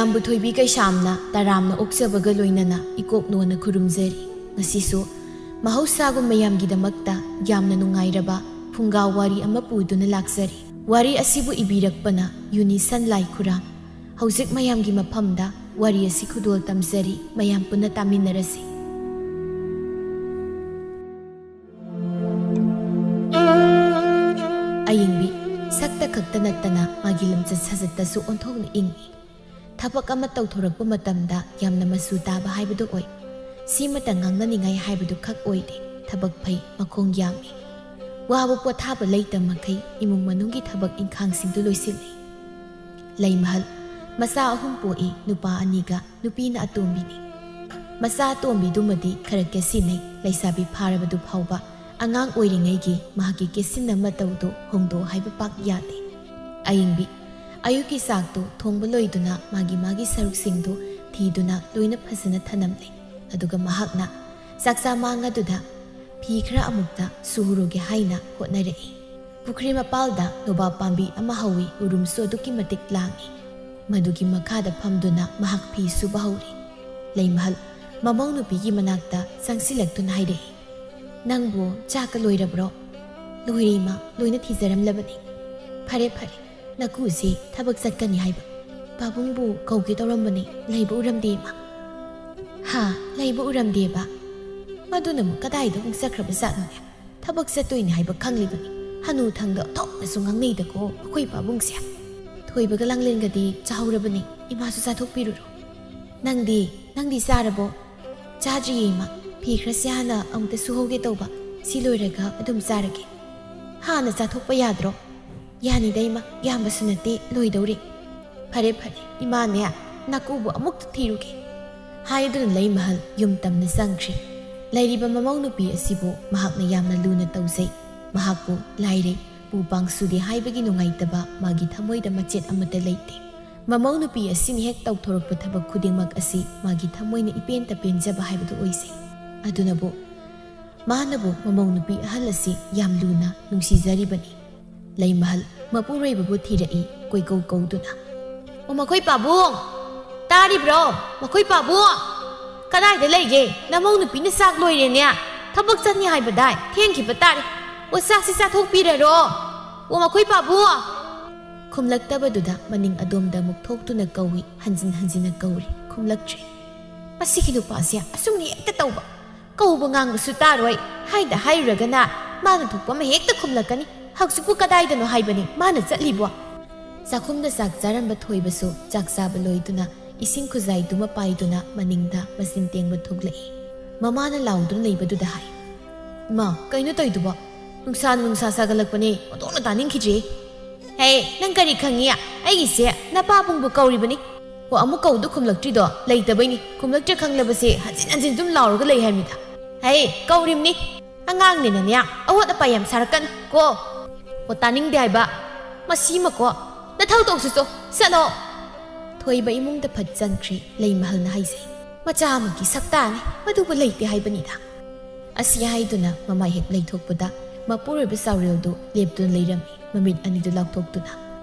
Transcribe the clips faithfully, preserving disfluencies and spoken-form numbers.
ꯃꯌꯥꯝꯕꯨ ꯊꯣꯏꯕꯤ ꯀꯩꯁꯥꯝꯅ ꯇꯔꯥꯝꯅ ꯑꯣꯛꯆꯕꯒ ꯂꯣꯏꯅꯅ ꯏꯀꯣꯛ ꯅꯣꯟꯅ ꯈꯨꯔꯨꯝꯖꯔꯤ꯫ ꯉꯁꯤꯁꯨ ꯃꯍꯧꯁꯥꯒꯨꯝ ꯃꯌꯥꯝꯒꯤꯗꯃꯛꯇ ꯌꯥꯝꯅ ꯅꯨꯡꯉꯥꯏꯔꯕ ꯐꯨꯡꯒꯥ ꯋꯥꯔꯤ ꯑꯃ ꯄꯨꯗꯨꯅ ꯂꯥꯛꯆꯔꯤ꯫ ꯋꯥꯔꯤ ꯑꯁꯤꯕꯨ ꯏꯕꯤꯔꯛꯄꯅ ꯌꯨꯅꯤꯁꯟ ꯂꯥꯏꯈꯨꯔꯥꯝ꯫ ꯍꯧꯖꯤꯛ ꯃꯌꯥꯝꯒꯤ ꯃꯐꯝꯗ ꯋꯥꯔꯤ ꯑꯁꯤ ꯈꯨꯗꯣꯜ ꯇꯝꯖꯔꯤ, ꯃꯌꯥꯝ ꯄꯨꯟꯅ ꯇꯥꯃꯤꯟꯅꯔꯁꯤ꯫ ꯑꯌꯤꯡꯕꯤ ꯁꯛꯇ ꯈꯛꯇ ꯅꯠꯇꯅ ꯃꯥꯒꯤ ꯂꯝꯆꯠ ꯁꯥꯖꯠꯇꯁꯨ ꯑꯣꯟꯊꯣꯛꯅ ꯏꯪꯏ꯫ ꯊꯕꯛ ꯑꯃ ꯇꯧꯊꯣꯔꯛꯄ ꯃꯇꯝꯗ ꯌꯥꯝꯅ ꯃꯆꯨ ꯇꯥꯕ ꯍꯥꯏꯕꯗꯨ ꯑꯣꯏ꯫ ꯁꯤꯃꯇ ꯉꯥꯡꯅꯅꯤꯡꯉꯥꯏ ꯍꯥꯏꯕꯗꯨ ꯈꯛ ꯑꯣꯏꯗꯦ꯫ ꯊꯕꯛ ꯐꯩ, ꯃꯈꯣꯡ ꯌꯥꯝꯃꯤ꯫ ꯋꯥꯕ ꯄꯣꯊꯥꯕ ꯂꯩꯇ ꯃꯈꯩ ꯏꯃꯨꯡ ꯃꯅꯨꯡꯒꯤ ꯊꯕꯛ ꯏꯪꯈꯥꯡꯁꯤꯡꯗꯨ ꯂꯣꯏꯁꯤꯜꯂꯤ꯫ ꯂꯩꯃꯍꯜ ꯃꯆꯥ ꯑꯍꯨꯝ ꯄꯣꯛꯏ, ꯅꯨꯄꯥ ꯑꯅꯤꯒ ꯅꯨꯄꯤꯅ ꯑꯇꯣꯝꯕꯤꯅꯤ꯫ ꯃꯆꯥ ꯑꯇꯣꯝꯕꯤꯗꯨꯃꯗꯤ ꯈꯔ ꯀꯦꯁꯤꯟꯅꯩ, ꯂꯩꯁꯥꯕꯤ ꯐꯥꯔꯕꯗꯨ ꯐꯥꯎꯕ ꯑꯉꯥꯡ ꯑꯣꯏꯔꯤꯉꯩꯒꯤ ꯃꯍꯥꯛꯀꯤ ꯀꯦꯁꯤꯟꯅ ꯃꯇꯧꯗꯨ ꯍꯣꯡꯗꯣꯛ ꯍꯥꯏꯕ ꯄꯥꯛ ꯌꯥꯗꯦ꯫ ꯑꯌꯤꯡꯕꯤ ꯑꯌꯨꯛꯀꯤ ꯆꯥꯛꯇꯨ ꯊꯣꯡꯕ ꯂꯣꯏꯗꯨꯅ ꯃꯥꯒꯤ ꯃꯥꯒꯤ ꯁꯔꯨꯛꯁꯤꯡꯗꯨ ꯊꯤꯗꯨꯅ ꯂꯣꯏꯅ ꯐꯖꯅ ꯊꯅꯝꯂꯦ꯫ ꯑꯗꯨꯒ ꯃꯍꯥꯛꯅ ꯆꯥꯛꯆꯥ ꯃꯥꯡ ꯑꯗꯨꯗ ꯐꯤ ꯈꯔ ꯑꯃꯨꯛꯇ ꯁꯨꯍꯧꯔꯨꯒꯦ ꯍꯥꯏꯅ ꯍꯣꯠꯅꯔꯛꯏ꯫ ꯄꯨꯈ꯭ꯔꯤ ꯃꯄꯥꯜꯗ ꯅꯣꯕꯥꯞ ꯄꯥꯝꯕꯤ ꯑꯃ ꯍꯧꯏ, ꯎꯔꯨꯝꯁꯨ ꯑꯗꯨꯛꯀꯤ ꯃꯇꯤꯛ ꯂꯥꯡꯏ꯫ ꯃꯗꯨꯒꯤ ꯃꯈꯥꯗ ꯐꯝꯗꯨꯅ ꯃꯍꯥꯛ ꯐꯤ ꯁꯨꯕ ꯍꯧꯔꯤ꯫ ꯂꯩꯃꯍꯜ ꯃꯃꯧ ꯅꯨꯄꯤꯒꯤ ꯃꯅꯥꯛꯇ ꯆꯪꯁꯤꯜꯂꯛꯇꯨꯅ ꯍꯥꯏꯔꯛꯏ, "ꯅꯪꯕꯨ ꯆꯥꯛꯀ ꯂꯣꯏꯔꯕ꯭ꯔꯣ?" "ꯂꯣꯏꯔꯦ ꯏꯃꯥ, ꯂꯣꯏꯅ ꯊꯤꯖꯔꯝꯂꯕꯅꯤ꯫" "ꯐꯔꯦ ꯐꯔꯦ, ꯅꯀꯨꯁꯤ ꯊꯕꯛ ꯆꯠꯀꯅꯤ ꯍꯥꯏꯕ ꯄꯥꯕꯨꯡꯕꯨ ꯀꯧꯒꯦ ꯇꯧꯔꯝꯕꯅꯤ, ꯂꯩꯕ ꯎꯔꯝꯗꯦ ꯏꯃꯥ꯫" "ꯍꯥ, ꯂꯩꯕ ꯎꯔꯝꯗꯦꯕ? ꯃꯗꯨꯅ ꯑꯃꯨꯛ ꯀꯗꯥꯏꯗ ꯑꯃꯨꯛ ꯆꯠꯈ꯭ꯔꯕ ꯖꯥꯠꯅꯣꯅꯦ? ꯊꯕꯛ ꯆꯠꯇꯣꯏꯅꯤ ꯍꯥꯏꯕ ꯈꯪꯂꯤꯕꯅꯤ, ꯍꯅꯨꯊꯪꯗ ꯑꯣꯟꯊꯣꯛꯅꯁꯨ ꯉꯥꯡꯅꯩꯗꯀꯣ ꯑꯩꯈꯣꯏ ꯄꯥꯕꯨꯡꯁꯦ꯫" "ꯊꯣꯏꯕꯒ ꯂꯥꯡꯂꯦꯟꯒꯗꯤ ꯆꯥꯍꯧꯔꯕꯅꯤ, ꯏꯃꯥꯁꯨ ꯆꯥꯊꯣꯛꯄꯤꯔꯨꯔꯣ꯫" "ꯅꯪꯗꯤ, ꯅꯪꯗꯤ ꯆꯥꯔꯕꯣ?" "ꯆꯥꯗ꯭ꯔꯤꯌꯦ ꯏꯃꯥ, ꯐꯤ ꯈꯔꯁꯦ ꯍꯥꯟꯅ ꯑꯃꯨꯛꯇ ꯁꯨꯍꯧꯒꯦ ꯇꯧꯕ, ꯁꯤ ꯂꯣꯏꯔꯒ ꯑꯗꯨꯝ ꯆꯥꯔꯒꯦ꯫" "ꯍꯥꯟꯅ ꯆꯥꯊꯣꯛꯄ ꯌꯥꯗ꯭ꯔꯣ?" "ꯌꯥꯅꯤꯗ ꯏꯃꯥ, ꯌꯥꯝꯕꯁꯨ ꯅꯠꯇꯦ, ꯂꯣꯏꯗꯧꯔꯦ꯫" "ꯐꯔꯦ ꯐꯔꯦ, ꯏꯃꯥꯅꯦ, ꯅꯥꯀꯨꯕꯨ ꯑꯃꯨꯛꯇ ꯊꯤꯔꯨꯒꯦ꯫" ꯍꯥꯏꯗꯨꯅ ꯂꯩꯃꯍꯜ ꯌꯨꯝ ꯇꯝꯅ ꯆꯪꯈ꯭ꯔꯦ꯫ ꯂꯩꯔꯤꯕ ꯃꯃꯧ ꯅꯨꯄꯤ ꯑꯁꯤꯕꯨ ꯃꯍꯥꯛꯅ ꯌꯥꯝꯅ ꯂꯨꯅ ꯇꯧꯖꯩ꯫ ꯃꯍꯥꯛꯄꯨ ꯂꯥꯏꯔꯩ, ꯄꯨ ꯄꯥꯡ ꯁꯨꯗꯦ ꯍꯥꯏꯕꯒꯤ ꯅꯨꯡꯉꯥꯏꯇꯕ ꯃꯥꯒꯤ ꯊꯃꯣꯏꯗ ꯃꯆꯦꯠ ꯑꯃꯠꯇ ꯂꯩꯇꯦ꯫ ꯃꯃꯧ ꯅꯨꯄꯤ ꯑꯁꯤꯅ ꯍꯦꯛ ꯇꯧꯊꯣꯔꯛꯄ ꯊꯕꯛ ꯈꯨꯗꯤꯡꯃꯛ ꯑꯁꯤ ꯃꯥꯒꯤ ꯊꯃꯣꯏꯅ ꯏꯄꯦꯟꯇ ꯄꯦꯟꯖꯕ ꯍꯥꯏꯕꯗꯨ ꯑꯣꯏꯖꯩ꯫ ꯑꯗꯨꯅꯕꯨ ꯃꯥꯅꯕꯨ ꯃꯃꯧ ꯅꯨꯄꯤ ꯑꯍꯜ ꯑꯁꯤ ꯌꯥꯝ ꯂꯨꯅ ꯅꯨꯡꯁꯤꯖꯔꯤꯕꯅꯤ꯫ ꯂꯩꯃꯍꯜ ꯃꯄꯨꯔꯣꯏꯕꯕꯨ ꯊꯤꯔꯛꯏ, ꯀꯣꯏꯀꯧ ꯀꯧꯗꯨꯅ, "ꯑꯣ, ꯃꯈꯣꯏ ꯄꯥꯕꯨꯡ!" "ꯇꯥꯔꯤꯕ꯭ꯔꯣ, ꯃꯈꯣꯏ ꯄꯥꯕꯨꯡ? ꯀꯗꯥꯏꯗ ꯂꯩꯒꯦ? ꯅꯃꯧ ꯅꯨꯄꯤꯅ ꯆꯥꯛ ꯂꯣꯏꯔꯦꯅꯦ꯫ ꯊꯕꯛ ꯆꯠꯅꯤ ꯍꯥꯏꯕꯗꯥꯏ? ꯊꯦꯡꯈꯤꯕ ꯇꯥꯔꯦ꯫ ꯑꯣ, ꯆꯥꯛꯁꯤ ꯆꯥꯊꯣꯛꯄꯤꯔꯔꯣ꯫ ꯑꯣ, ꯃꯈꯣꯏ ꯄꯥꯕꯨꯡ!" ꯈꯨꯝꯂꯛꯇꯕꯗꯨꯗ ꯃꯅꯤꯡ ꯑꯗꯣꯝꯗ ꯑꯃꯨꯛ ꯊꯣꯛꯇꯨꯅ ꯀꯧꯏ, ꯍꯟꯖꯤꯟ ꯍꯟꯖꯤꯟꯅ ꯀꯧꯔꯤ, ꯈꯨꯝꯂꯛꯇ꯭ꯔꯦ꯫ ꯃꯁꯤꯒꯤ ꯅꯨꯄꯥꯁꯦ ꯑꯁꯨꯝꯅ ꯍꯦꯛꯇ ꯇꯧꯕ꯫ ꯀꯧꯕ ꯉꯥꯡꯕꯁꯨ ꯇꯥꯔꯣꯏ꯫ ꯍꯥꯏꯗ ꯍꯥꯏꯔꯨꯔꯒꯅ ꯃꯥꯅ ꯊꯣꯛꯄ ꯑꯃ ꯍꯦꯛꯇ ꯈꯨꯝꯂꯛꯀꯅꯤ꯫ ꯍꯧꯖꯤꯛꯄꯨ ꯀꯗꯥꯏꯗꯅꯣ ꯍꯥꯏꯕꯅꯤ ꯃꯥꯅ ꯆꯠꯂꯤꯕꯣ? ꯆꯥꯛꯈꯨꯝꯗ ꯆꯥꯛ ꯆꯥꯔꯝꯕ ꯊꯣꯏꯕꯁꯨ ꯆꯥꯛ ꯆꯥꯕ ꯂꯣꯏꯗꯨꯅ ꯏꯁꯤꯡ ꯈꯨꯖꯥꯏꯗꯨꯃ ꯄꯥꯏꯗꯨꯅ ꯃꯅꯤꯡꯗ ꯃꯆꯤꯟ ꯇꯦꯡꯕ ꯊꯣꯛꯂꯛꯏ꯫ ꯃꯃꯥꯅ ꯂꯥꯎꯗꯨꯅ ꯂꯩꯕꯗꯨꯗ ꯍꯥꯏ, "ꯏꯃꯥ, ꯀꯩꯅꯣ ꯇꯧꯏꯗꯨꯕꯣ? ꯅꯨꯡꯁꯥ ꯅꯨꯡꯁꯥ ꯁꯥꯒꯠꯂꯛꯄꯅꯦ, ꯑꯣꯟꯊꯣꯛꯅ ꯇꯥꯅꯤꯡꯈꯤꯗ꯭ꯔꯦ꯫" "ꯍꯦ, ꯅꯪ ꯀꯔꯤ ꯈꯪꯉꯤ? ꯑꯩꯒꯤꯁꯦ ꯅꯄꯥꯕꯨꯡꯕꯨ ꯀꯧꯔꯤꯕꯅꯤ꯫ ꯑꯣ, ꯑꯃꯨꯛ ꯀꯧꯗꯨ ꯈꯨꯝꯂꯛꯇ꯭ꯔꯤꯗꯣ ꯂꯩꯇꯕꯩꯅꯤ꯫ ꯈꯨꯝꯂꯛꯇ꯭ꯔꯦ ꯈꯪꯂꯕꯁꯦ ꯍꯟꯖꯤꯟ ꯍꯟꯖꯤꯟ ꯑꯗꯨꯝ ꯂꯥꯎꯔꯒ ꯂꯩ ꯍꯥꯏꯕꯅꯤꯗ꯫ ꯍꯦ, ꯀꯧꯔꯤꯕꯅꯤ꯫ ꯑꯉꯥꯡꯅꯤꯅꯅꯦ, ꯑꯋꯥꯠ ꯑꯄꯥ ꯌꯥꯝ ꯁꯥꯔꯛꯀꯅꯨ ꯀꯣ꯫ ꯑꯣ, ꯇꯥꯅꯤꯡꯗꯦ ꯍꯥꯏꯕ꯫ ꯃꯁꯤꯃꯀꯣ, ꯅꯊꯧ ꯇꯧꯁꯤꯆꯣ, ꯆꯠꯂꯣ꯫" ꯊꯣꯏꯕ ꯏꯃꯨꯡꯗ ꯐꯠ ꯆꯪꯈ꯭ꯔꯦ꯫ ꯂꯩꯃꯍꯜꯅ ꯍꯥꯏꯖꯩ, "ꯃꯆꯥ ꯑꯃꯒꯤ ꯁꯛꯇꯥꯅꯤ, ꯃꯗꯨꯕꯨ ꯂꯩꯇꯦ ꯍꯥꯏꯕꯅꯤꯗ꯫" ꯑꯁꯤ ꯍꯥꯏꯗꯨꯅ ꯃꯃꯥꯏ ꯍꯦꯛ ꯂꯩꯊꯣꯛꯄꯗ ꯃꯄꯨꯔꯣꯏꯕ ꯆꯥꯎꯔꯦꯜꯗꯨ ꯂꯦꯞꯇꯨꯅ ꯂꯩꯔꯝꯃꯤ, ꯃꯃꯤꯠ ꯑꯅꯤꯗꯨ ꯂꯥꯎꯊꯣꯛꯇꯨꯅ꯫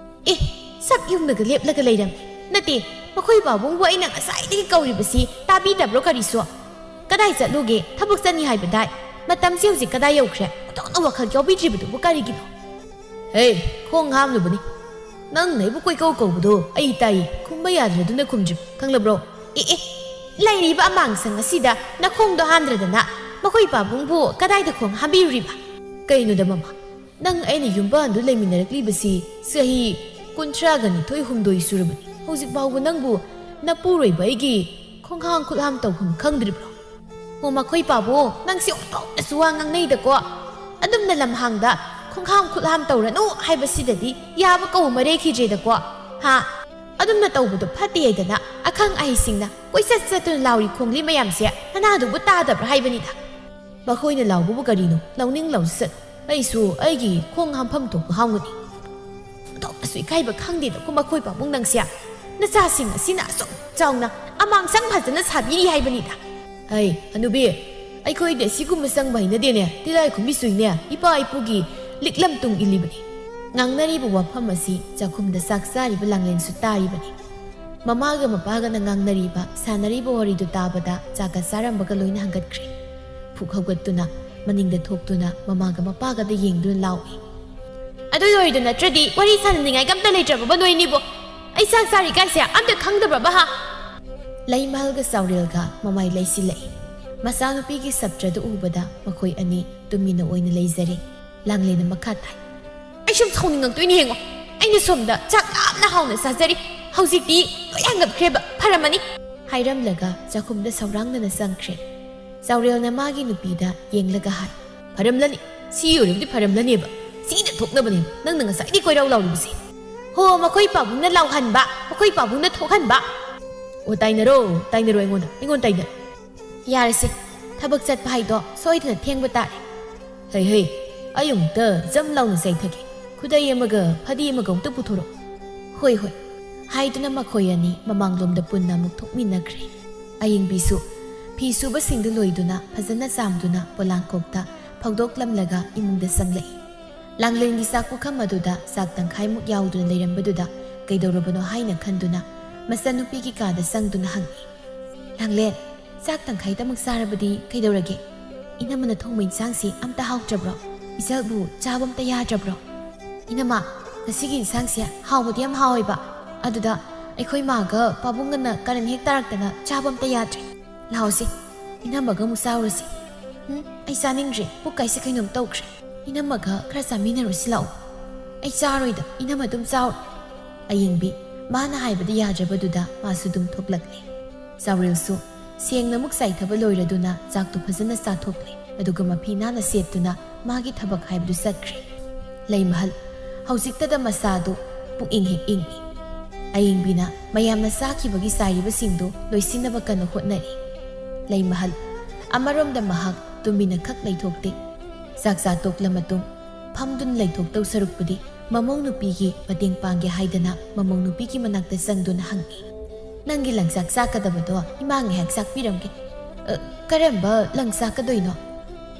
"ꯑꯦ, ꯁꯛ ꯌꯨꯡꯂꯒ ꯂꯦꯞꯂꯒ ꯂꯩꯔꯝꯃꯤ꯫ ꯅꯠꯇꯦ, ꯃꯈꯣꯏ ꯄꯥꯕꯨꯡꯕꯨ ꯑꯩꯅ ꯉꯁꯥꯏꯗꯒꯤ ꯀꯧꯔꯤꯕꯁꯤ ꯇꯥꯕꯤꯗꯕ꯭ꯔꯣ ꯀꯔꯤꯁꯨ? ꯀꯗꯥꯏ ꯆꯠꯂꯨꯒꯦ? ꯊꯕꯛ ꯆꯠꯅꯤ ꯍꯥꯏꯕꯗꯥꯏ? ꯃꯇꯝꯁꯤ ꯍꯧꯖꯤꯛ ꯀꯗꯥꯏ ꯌꯧꯈ꯭ꯔꯦ? ꯑꯣꯟꯊꯣꯛꯅ ꯋꯥꯈꯜ ꯌꯥꯎꯕꯤꯗ꯭ꯔꯤꯕꯗꯨꯕꯨ ꯀꯔꯤꯒꯤꯅꯣ?" "ꯍꯦ, ꯈꯣꯡ ꯍꯥꯝꯂꯨꯕꯅꯤ꯫ ꯅꯪꯅ ꯑꯩꯕꯨ ꯀꯣꯏꯀꯧ ꯀꯧꯕꯗꯣ ꯑꯩ ꯇꯥꯏ, ꯈꯨꯝꯕ ꯌꯥꯗ꯭ꯔꯗꯨꯅ ꯈꯨꯝꯗ꯭ꯔꯤ, ꯈꯪꯂꯕ꯭ꯔꯣ?" "ꯑꯦ, ꯑꯦ, ꯂꯩꯔꯤꯕ ꯑꯃꯥꯡꯁꯪ ꯑꯁꯤꯗ ꯅꯈꯣꯡꯗꯣ ꯍꯥꯝꯗ꯭ꯔꯗꯅ ꯃꯈꯣꯏ ꯄꯥꯕꯨꯡꯕꯨ ꯀꯗꯥꯏꯗ ꯈꯣꯡ ꯍꯥꯝꯕꯤꯔꯨꯔꯤꯕ?" "ꯀꯩꯅꯣꯗ ꯃꯃꯥ, ꯅꯪ ꯑꯩꯅ ꯌꯨꯝꯕꯥꯟꯗꯨ ꯂꯩꯃꯤꯟꯅꯔꯛꯂꯤꯕꯁꯤ ꯆꯍꯤ ꯀꯨꯟꯊ꯭ꯔꯥꯒ ꯅꯤꯊꯣꯏ ꯍꯨꯝꯗꯣꯏ ꯁꯨꯔꯕꯅꯤ꯫ ꯍꯧꯖꯤꯛ ꯐꯥꯎꯕ ꯅꯪꯕꯨ ꯅꯄꯨꯔꯣꯏꯕ ꯑꯩꯒꯤ ꯈꯣꯡꯍꯥꯝ ꯈꯨꯠꯍꯥꯝ ꯇꯧꯐꯝ ꯈꯪꯗ꯭ꯔꯤꯕ꯭ꯔꯣ?" "ꯑꯣ, ꯃꯈꯣꯏ ꯄꯥꯕꯨꯡ, ꯅꯪꯁꯦ ꯑꯣꯟꯊꯣꯛꯅꯁꯨ ꯋꯥ ꯉꯥꯡꯅꯩꯗꯀꯣ꯫ ꯑꯗꯨꯝꯅ ꯂꯝꯍꯥꯡꯗ ꯈꯣꯡꯍꯥꯝ ꯈꯨꯠꯍꯥꯝ ꯇꯧꯔꯅꯨ ꯍꯥꯏꯕꯁꯤꯗꯗꯤ ꯌꯥꯕ ꯀꯧꯕ ꯃꯔꯦꯈꯤꯗ꯭ꯔꯦꯗꯀꯣ꯫ ꯍꯥ? ꯑꯗꯨꯝꯅ ꯇꯧꯕꯗꯣ ꯐꯠꯇꯦ ꯍꯥꯏꯗꯅ ꯑꯈꯪ ꯑꯍꯩꯁꯤꯡꯅ ꯀꯣꯏꯆꯠ ꯆꯠꯇꯨꯅ ꯂꯥꯎꯔꯤ ꯈꯣꯡꯂꯤ ꯃꯌꯥꯝꯁꯦ ꯅꯅꯥꯗꯨꯕꯨ ꯇꯥꯗꯕ꯭ꯔꯥ ꯍꯥꯏꯕꯅꯤꯗ꯫" "ꯃꯈꯣꯏꯅ ꯂꯥꯎꯕꯕꯨ ꯀꯔꯤꯅꯣ? ꯂꯥꯎꯅꯤꯡ ꯂꯥꯎꯖꯁꯅꯨ꯫ ꯑꯩꯁꯨ ꯑꯩꯒꯤ ꯈꯣꯡ ꯍꯥꯝꯐꯝ ꯊꯣꯛꯄ ꯍꯥꯝꯒꯅꯤ꯫" ꯑꯣꯟꯊꯣꯛꯅꯁꯨ ꯏꯀꯥꯏꯕ ꯈꯪꯗꯦꯗꯀꯣ ꯃꯈꯣꯏ ꯄꯥꯕꯨꯡ ꯅꯪꯁꯦ꯫ ꯅꯆꯥꯁꯤꯡ ꯑꯁꯤꯅ ꯑꯁꯨꯛ ꯆꯥꯎꯅ ꯑꯃꯥꯡꯁꯪ ꯐꯖꯅ ꯁꯥꯕꯤꯔꯤ ꯍꯥꯏꯕꯅꯤꯗ꯫ "ꯑꯩ, ꯍꯅꯨꯕꯤ, ꯑꯩꯈꯣꯏꯗꯤ ꯑꯁꯤꯒꯨꯝꯕ ꯆꯪꯕ ꯍꯩꯅꯗꯦꯅꯦ꯫ ꯇꯤꯂꯥꯏꯈꯨꯝꯕꯤ ꯆꯨꯏꯅꯦ꯫ ꯏꯄꯥ ꯏꯄꯨꯒꯤ ꯂꯤꯛꯂꯝ ꯇꯨꯡ ꯏꯜꯂꯤꯕꯅꯤ꯫" ꯉꯥꯡꯅꯔꯤꯕ ꯋꯥꯐꯝ ꯑꯁꯤ ꯆꯥꯛꯈꯨꯝꯗ ꯆꯥꯛ ꯆꯥꯔꯤꯕ ꯂꯥꯡꯂꯦꯟꯁꯨ ꯇꯥꯔꯤꯕꯅꯤ꯫ ꯃꯃꯥꯒ ꯃꯄꯥꯒꯅ ꯉꯥꯡꯅꯔꯤꯕ, ꯁꯥꯟꯅꯔꯤꯕ ꯋꯥꯔꯤꯗꯨ ꯇꯥꯕꯗ ꯆꯥꯛꯀ ꯆꯥꯔꯝꯕꯒ ꯂꯣꯏꯅ ꯍꯪꯒꯠꯈ꯭ꯔꯦ꯫ ꯐꯨꯛ ꯍꯧꯒꯠꯇꯨꯅ ꯃꯅꯤꯡꯗ ꯊꯣꯛꯇꯨꯅ ꯃꯃꯥꯒ ꯃꯄꯥꯒꯗ ꯌꯦꯡꯗꯨꯅ ꯂꯥꯎꯏ꯫ "ꯑꯗꯨ ꯂꯣꯏꯔꯤꯗꯨ ꯅꯠꯇ꯭ꯔꯗꯤ ꯋꯥꯔꯤ ꯁꯥꯟꯅꯅꯤꯡꯉꯥꯏꯒ ꯑꯝꯇ ꯂꯩꯇ꯭ꯔꯕꯕ ꯅꯣꯏ ꯑꯅꯤꯕꯨ? ꯑꯩ ꯆꯥꯛ ꯆꯥꯔꯤ ꯀꯥꯏꯁꯦ ꯑꯝꯇ ꯈꯪꯗꯕ꯭ꯔꯕ ꯍꯥ?" ꯂꯩꯃꯍꯜꯒ ꯆꯥꯎꯔꯦꯜꯒ ꯃꯃꯥꯏ ꯂꯩꯁꯤꯜꯂꯛꯏ꯫ ꯃꯆꯥꯅꯨꯄꯤꯒꯤ ꯁꯞꯇ꯭ꯔꯗꯨ ꯎꯕꯗ ꯃꯈꯣꯏ ꯑꯅꯤ ꯇꯨꯃꯤꯟꯅ ꯑꯣꯏꯅ ꯂꯩꯖꯔꯦ꯫ ꯂꯥꯡꯂꯦꯟꯅ ꯃꯈꯥ ꯇꯥꯏ꯫ "ꯑꯩ ꯁꯨꯝ ꯁꯥꯎꯅꯤꯡꯉꯛꯇꯣꯏꯅꯤ ꯌꯦꯡꯉꯣ꯫ ꯑꯩꯅ ꯁꯣꯝꯗ ꯆꯥꯛ ꯌꯥꯝꯅ ꯍꯥꯎꯅ ꯆꯥꯖꯔꯤ꯫ ꯍꯧꯖꯤꯛꯇꯤ ꯂꯣꯏ ꯍꯪꯒꯠꯈ꯭ꯔꯦꯕ꯫ ꯐꯔꯝꯃꯅꯤ," ꯍꯥꯏꯔꯝꯂꯒ ꯆꯥꯛꯈꯨꯝꯗ ꯁꯧꯔꯥꯡꯅꯅ ꯆꯪꯈ꯭ꯔꯦ꯫ ꯆꯥꯎꯔꯦꯜꯅ ꯃꯥꯒꯤ ꯅꯨꯄꯤꯗ ꯌꯦꯡꯂꯒ ꯍꯥꯏ, "ꯐꯔꯝꯂꯅꯤ꯫ ꯁꯤ ꯑꯣꯏꯔꯕꯗꯤ ꯐꯔꯝꯂꯅꯦꯕ꯫ ꯁꯤꯗ ꯊꯣꯛꯅꯕꯅꯦꯕ ꯅꯪꯅ ꯉꯁꯥꯏꯗꯤ ꯀꯣꯏꯔꯥꯎ ꯂꯥꯎꯔꯤꯕꯁꯦ꯫ ꯍꯣ, ꯃꯈꯣꯏ ꯄꯥꯕꯨꯡꯅ ꯂꯥꯎꯍꯟꯕ, ꯃꯈꯣꯏ ꯄꯥꯕꯨꯡꯅ ꯊꯣꯛꯍꯟꯕ꯫ ꯑꯣ, ꯇꯥꯏꯅꯔꯣ, ꯇꯥꯏꯅꯔꯣ ꯑꯩꯉꯣꯟꯗ, ꯑꯩꯉꯣꯟꯗ ꯇꯥꯏꯅꯔꯣ꯫ ꯌꯥꯔꯦꯁꯦ, ꯊꯕꯛ ꯆꯠꯄ ꯍꯥꯏꯗꯣ ꯁꯣꯏꯗꯅ ꯊꯦꯡꯕ ꯇꯥꯔꯦ꯫ ꯍꯩ ꯍꯩ, ꯑꯩ ꯑꯃꯨꯛꯇ ꯖꯝ ꯂꯥꯎꯅ ꯆꯥꯏꯊꯒꯦ꯫ ꯈꯨꯗꯩ ꯑꯃꯒ ꯐꯗꯤ ꯑꯃꯒ ꯑꯃꯨꯛꯇ ꯄꯨꯊꯣꯔꯛꯑꯣ꯫" "ꯍꯣꯏ ꯍꯣꯏ," ꯍꯥꯏꯗꯨꯅ ꯃꯈꯣꯏ ꯑꯅꯤ ꯃꯃꯥꯡꯂꯣꯝꯗ ꯄꯨꯟꯅ ꯑꯃꯨꯛ ꯊꯣꯛꯃꯤꯟꯅꯈ꯭ꯔꯦ꯫ ꯑꯌꯦꯡꯕꯤꯁꯨ ꯐꯤ ꯁꯨꯕꯁꯤꯡꯗꯨ ꯂꯣꯏꯗꯨꯅ ꯐꯖꯅ ꯆꯥꯝꯗꯨꯅ ꯄꯣꯂꯥꯡꯈꯣꯛꯇ ꯐꯧꯗꯣꯛꯂꯝꯂꯒ ꯏꯃꯨꯡꯗ ꯆꯪꯂꯛꯏ꯫ ꯂꯥꯡꯂꯦꯟꯒꯤ ꯆꯥꯛ ꯄꯨꯈꯝ ꯑꯗꯨꯗ ꯆꯥꯛ ꯇꯪꯈꯥꯏꯃꯨꯛ ꯌꯥꯎꯗꯨꯅ ꯂꯩꯔꯝꯕꯗꯨꯗ ꯀꯩꯗꯧꯔꯕꯅꯣ ꯍꯥꯏꯅ ꯈꯟꯗꯨꯅ ꯃꯆꯟꯅꯨꯄꯤꯒꯤ ꯀꯥꯗ ꯆꯪꯗꯨꯅ ꯍꯪꯉꯤ, "ꯂꯥꯡꯂꯦꯟ, ꯆꯥꯛ ꯇꯪꯈꯥꯏꯗꯃꯛ ꯆꯥꯔꯕꯗꯤ ꯀꯩꯗꯧꯔꯒꯦ? ꯏꯅꯝꯃꯅ ꯊꯣꯡꯕ ꯏꯟꯁꯥꯡꯁꯤ ꯑꯝꯇ ꯍꯥꯎꯇ꯭ꯔꯕ꯭ꯔꯣ? ꯏꯆꯜꯕꯨ ꯆꯥꯕ ꯑꯝꯇ ꯌꯥꯗ꯭ꯔꯕ꯭ꯔꯣ?" "ꯏꯅꯝꯃ, ꯉꯁꯤꯒꯤ ꯏꯟꯁꯥꯡꯁꯦ ꯍꯥꯎꯕꯗꯤ ꯌꯥꯝ ꯍꯥꯎꯋꯦꯕ꯫ ꯑꯗꯨꯗ ꯑꯩꯈꯣꯏ ꯃꯥꯒ ꯄꯥꯕꯨꯡꯒꯅ ꯀꯔꯟ ꯍꯦꯛ ꯇꯥꯔꯛꯇꯅ ꯆꯥꯕ ꯑꯝꯇ ꯌꯥꯗ꯭ꯔꯦ꯫ ꯂꯥꯛꯑꯣꯁꯦ, ꯏꯅꯝꯃꯒ ꯑꯃꯨꯛ ꯆꯥꯎꯔꯁꯤ꯫" "ꯎꯝ, ꯑꯩ ꯆꯥꯅꯤꯡꯗ꯭ꯔꯦ꯫ ꯄꯨꯛ ꯀꯥꯏꯁꯦ ꯀꯩꯅꯣꯝ ꯇꯧꯈ꯭ꯔꯦ꯫ ꯏꯅꯝꯃꯒ ꯈꯔ ꯆꯥꯃꯤꯟꯅꯔꯨꯁꯤ ꯂꯥꯛꯑꯣ꯫" "ꯑꯩ ꯆꯥꯔꯣꯏꯗ, ꯏꯅꯝꯃ ꯑꯗꯨꯝ ꯆꯥꯎꯔꯣ꯫" ꯑꯌꯦꯡꯕꯤ ꯃꯥꯅ ꯍꯥꯏꯕꯗ ꯌꯥꯗ꯭ꯔꯕꯗꯨꯗ ꯃꯥꯁꯨ ꯑꯗꯨꯝ ꯊꯣꯛꯂꯛꯂꯦ꯫ ꯆꯥꯎꯔꯦꯜꯁꯨ ꯁꯦꯡꯅ ꯑꯃꯨꯛ ꯆꯥꯏꯊꯕ ꯂꯣꯏꯔꯗꯨꯅ ꯆꯥꯛꯇꯨ ꯐꯖꯅ ꯆꯥꯊꯣꯛꯂꯦ꯫ ꯑꯗꯨꯒ ꯃꯐꯤ ꯅꯥꯟꯅ ꯁꯦꯠꯇꯨꯅ ꯃꯥꯒꯤ ꯊꯕꯛ ꯍꯥꯏꯕꯗꯨ ꯆꯠꯈ꯭ꯔꯦ꯫ ꯂꯩꯃꯍꯜ ꯍꯧꯖꯤꯛꯇꯗ ꯃꯁꯥꯗꯨ ꯄꯨꯛꯏꯪ ꯍꯦꯛ ꯏꯪꯏ꯫ ꯑꯌꯦꯡꯕꯤꯅ ꯃꯌꯥꯝꯅ ꯆꯥꯈꯤꯕꯒꯤ ꯆꯥꯏꯔꯤꯕꯁꯤꯡꯗꯨ ꯂꯣꯏꯁꯤꯟꯅꯕ ꯀꯟꯅ ꯍꯣꯠꯅꯔꯤ꯫ ꯂꯩꯃꯍꯜ ꯑꯃꯔꯣꯝꯗ ꯃꯍꯥꯛ ꯇꯨꯃꯤꯟꯅ ꯈꯛ ꯂꯩꯊꯣꯛꯇꯦ꯫ ꯆꯥꯛ ꯆꯥ ꯇꯣꯛꯂ ꯃꯇꯨꯡ ꯐꯝꯗꯨꯅ ꯂꯩꯊꯣꯛꯇꯧ ꯁꯔꯨꯛꯄꯨꯗꯤ ꯃꯃꯧ ꯅꯨꯄꯤꯒꯤ ꯃꯇꯦꯡ ꯄꯥꯡꯒꯦ ꯍꯥꯏꯗꯅ ꯃꯃꯧ ꯅꯨꯄꯤꯒꯤ ꯃꯅꯥꯛꯇ ꯆꯪꯗꯨꯅ ꯍꯪꯉꯤ, "ꯅꯪꯒꯤ ꯂꯪꯆꯥꯛ ꯆꯥꯛꯀꯗꯕꯗꯣ ꯏꯃꯥ ꯉꯥꯏꯍꯥꯛ ꯆꯥꯛꯄꯤꯔꯝꯒꯦ꯫" "ꯑ, ꯀꯔꯝꯕ ꯂꯪ ꯆꯥꯛꯀꯗꯣꯏꯅꯣ?"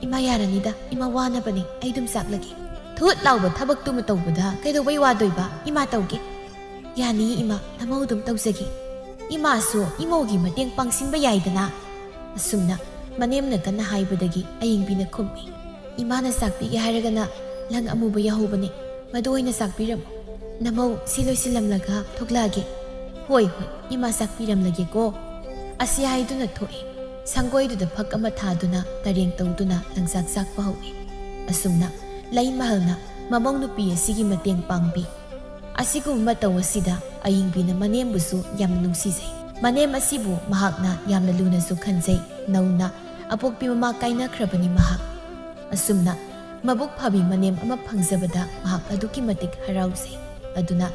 "ꯏꯃꯥ ꯌꯥꯔꯅꯤꯗ, ꯏꯃꯥ ꯋꯥꯅꯕꯅꯦ, ꯑꯩ ꯑꯗꯨꯝ ꯆꯥꯛꯂꯒꯦ꯫" "ꯊꯨꯠ ꯂꯥꯎꯕ ꯊꯕꯛꯇꯨꯃ ꯇꯧꯕꯗ ꯀꯩꯗꯧꯕꯩ ꯋꯥꯗꯣꯏꯕ? ꯏꯃꯥ ꯇꯧꯒꯦ꯫" "ꯌꯥꯅꯤ ꯏꯃꯥ, ꯅꯃꯧ ꯑꯗꯨꯝ ꯇꯧꯖꯒꯦ꯫ ꯏꯃꯥꯁꯨ ꯏꯃꯧꯒꯤ ꯃꯇꯦꯡ ꯄꯥꯡꯁꯤꯟꯕ ꯌꯥꯏꯗꯅ?" ꯑꯁꯨꯝꯅ ꯃꯅꯦꯝꯅ ꯀꯟꯅ ꯍꯥꯏꯕꯗꯒꯤ ꯑꯌꯤꯡꯕꯤꯅ ꯈꯨꯝꯃꯤ, "ꯏꯃꯥꯅ ꯆꯥꯛꯄꯤꯒꯦ ꯍꯥꯏꯔꯒꯅ ꯂꯪ ꯑꯃꯨꯕ ꯌꯥꯍꯧꯕꯅꯦ, ꯃꯗꯨ ꯑꯣꯏꯅ ꯆꯥꯛꯄꯤꯔꯝꯃꯣ꯫ ꯅꯃꯧ, ꯁꯤ ꯂꯣꯏꯁꯤꯜꯂꯝꯂꯒ ꯊꯣꯛꯂꯛꯑꯒꯦ꯫" "ꯍꯣꯏ, ꯍꯣꯏ, ꯏꯃꯥ ꯆꯥꯛꯄꯤꯔꯝꯂꯒꯦꯀꯣ꯫" ꯑꯁꯤ ꯍꯥꯏꯗꯨꯅ ꯊꯣꯛꯏ꯫ ꯁꯪꯒꯣꯏꯗꯨꯗ ꯐꯛ ꯑꯃ ꯊꯥꯗꯨꯅ ꯇꯔꯦꯡ ꯇꯧꯗꯨꯅ ꯂꯪꯆꯥꯛ ꯆꯥꯛꯄ ꯍꯧꯏ꯫ ꯑꯁꯨꯝꯅ ꯂꯩꯃꯍꯜꯅ ꯃꯃꯧ ꯅꯨꯄꯤ ꯑꯁꯤꯒꯤ ꯃꯇꯦꯡ ꯄꯥꯡꯕꯤ꯫ ꯑꯁꯤꯒꯨꯝꯕ ꯃꯇꯧ ꯑꯁꯤꯗ ꯑꯌꯤꯡꯕꯤꯅ ꯃꯅꯦꯝꯕꯨꯁꯨ ꯌꯥꯝꯅ ꯅꯨꯡꯁꯤꯖꯩ꯫ ꯃꯅꯦꯝ ꯑꯁꯤꯕꯨ ꯃꯍꯥꯛꯅ ꯌꯥꯝꯅ ꯂꯨꯅꯁꯨ ꯈꯟꯖꯩ꯫ ꯅꯧꯅ ꯑꯄꯣꯛꯄꯤ ꯃꯃꯥ ꯀꯥꯏꯅꯈ꯭ꯔꯕꯅꯤ ꯃꯍꯥꯛ꯫ ꯑꯁꯨꯝꯅ ꯃꯕꯨꯛ ꯐꯕꯤ ꯃꯅꯦꯝ ꯑꯃ ꯐꯪꯖꯕꯗ ꯃꯍꯥꯛ ꯑꯗꯨꯛꯀꯤ ꯃꯇꯤꯛ ꯍꯔꯥꯎꯖꯩ꯫ ꯑꯗꯨꯅ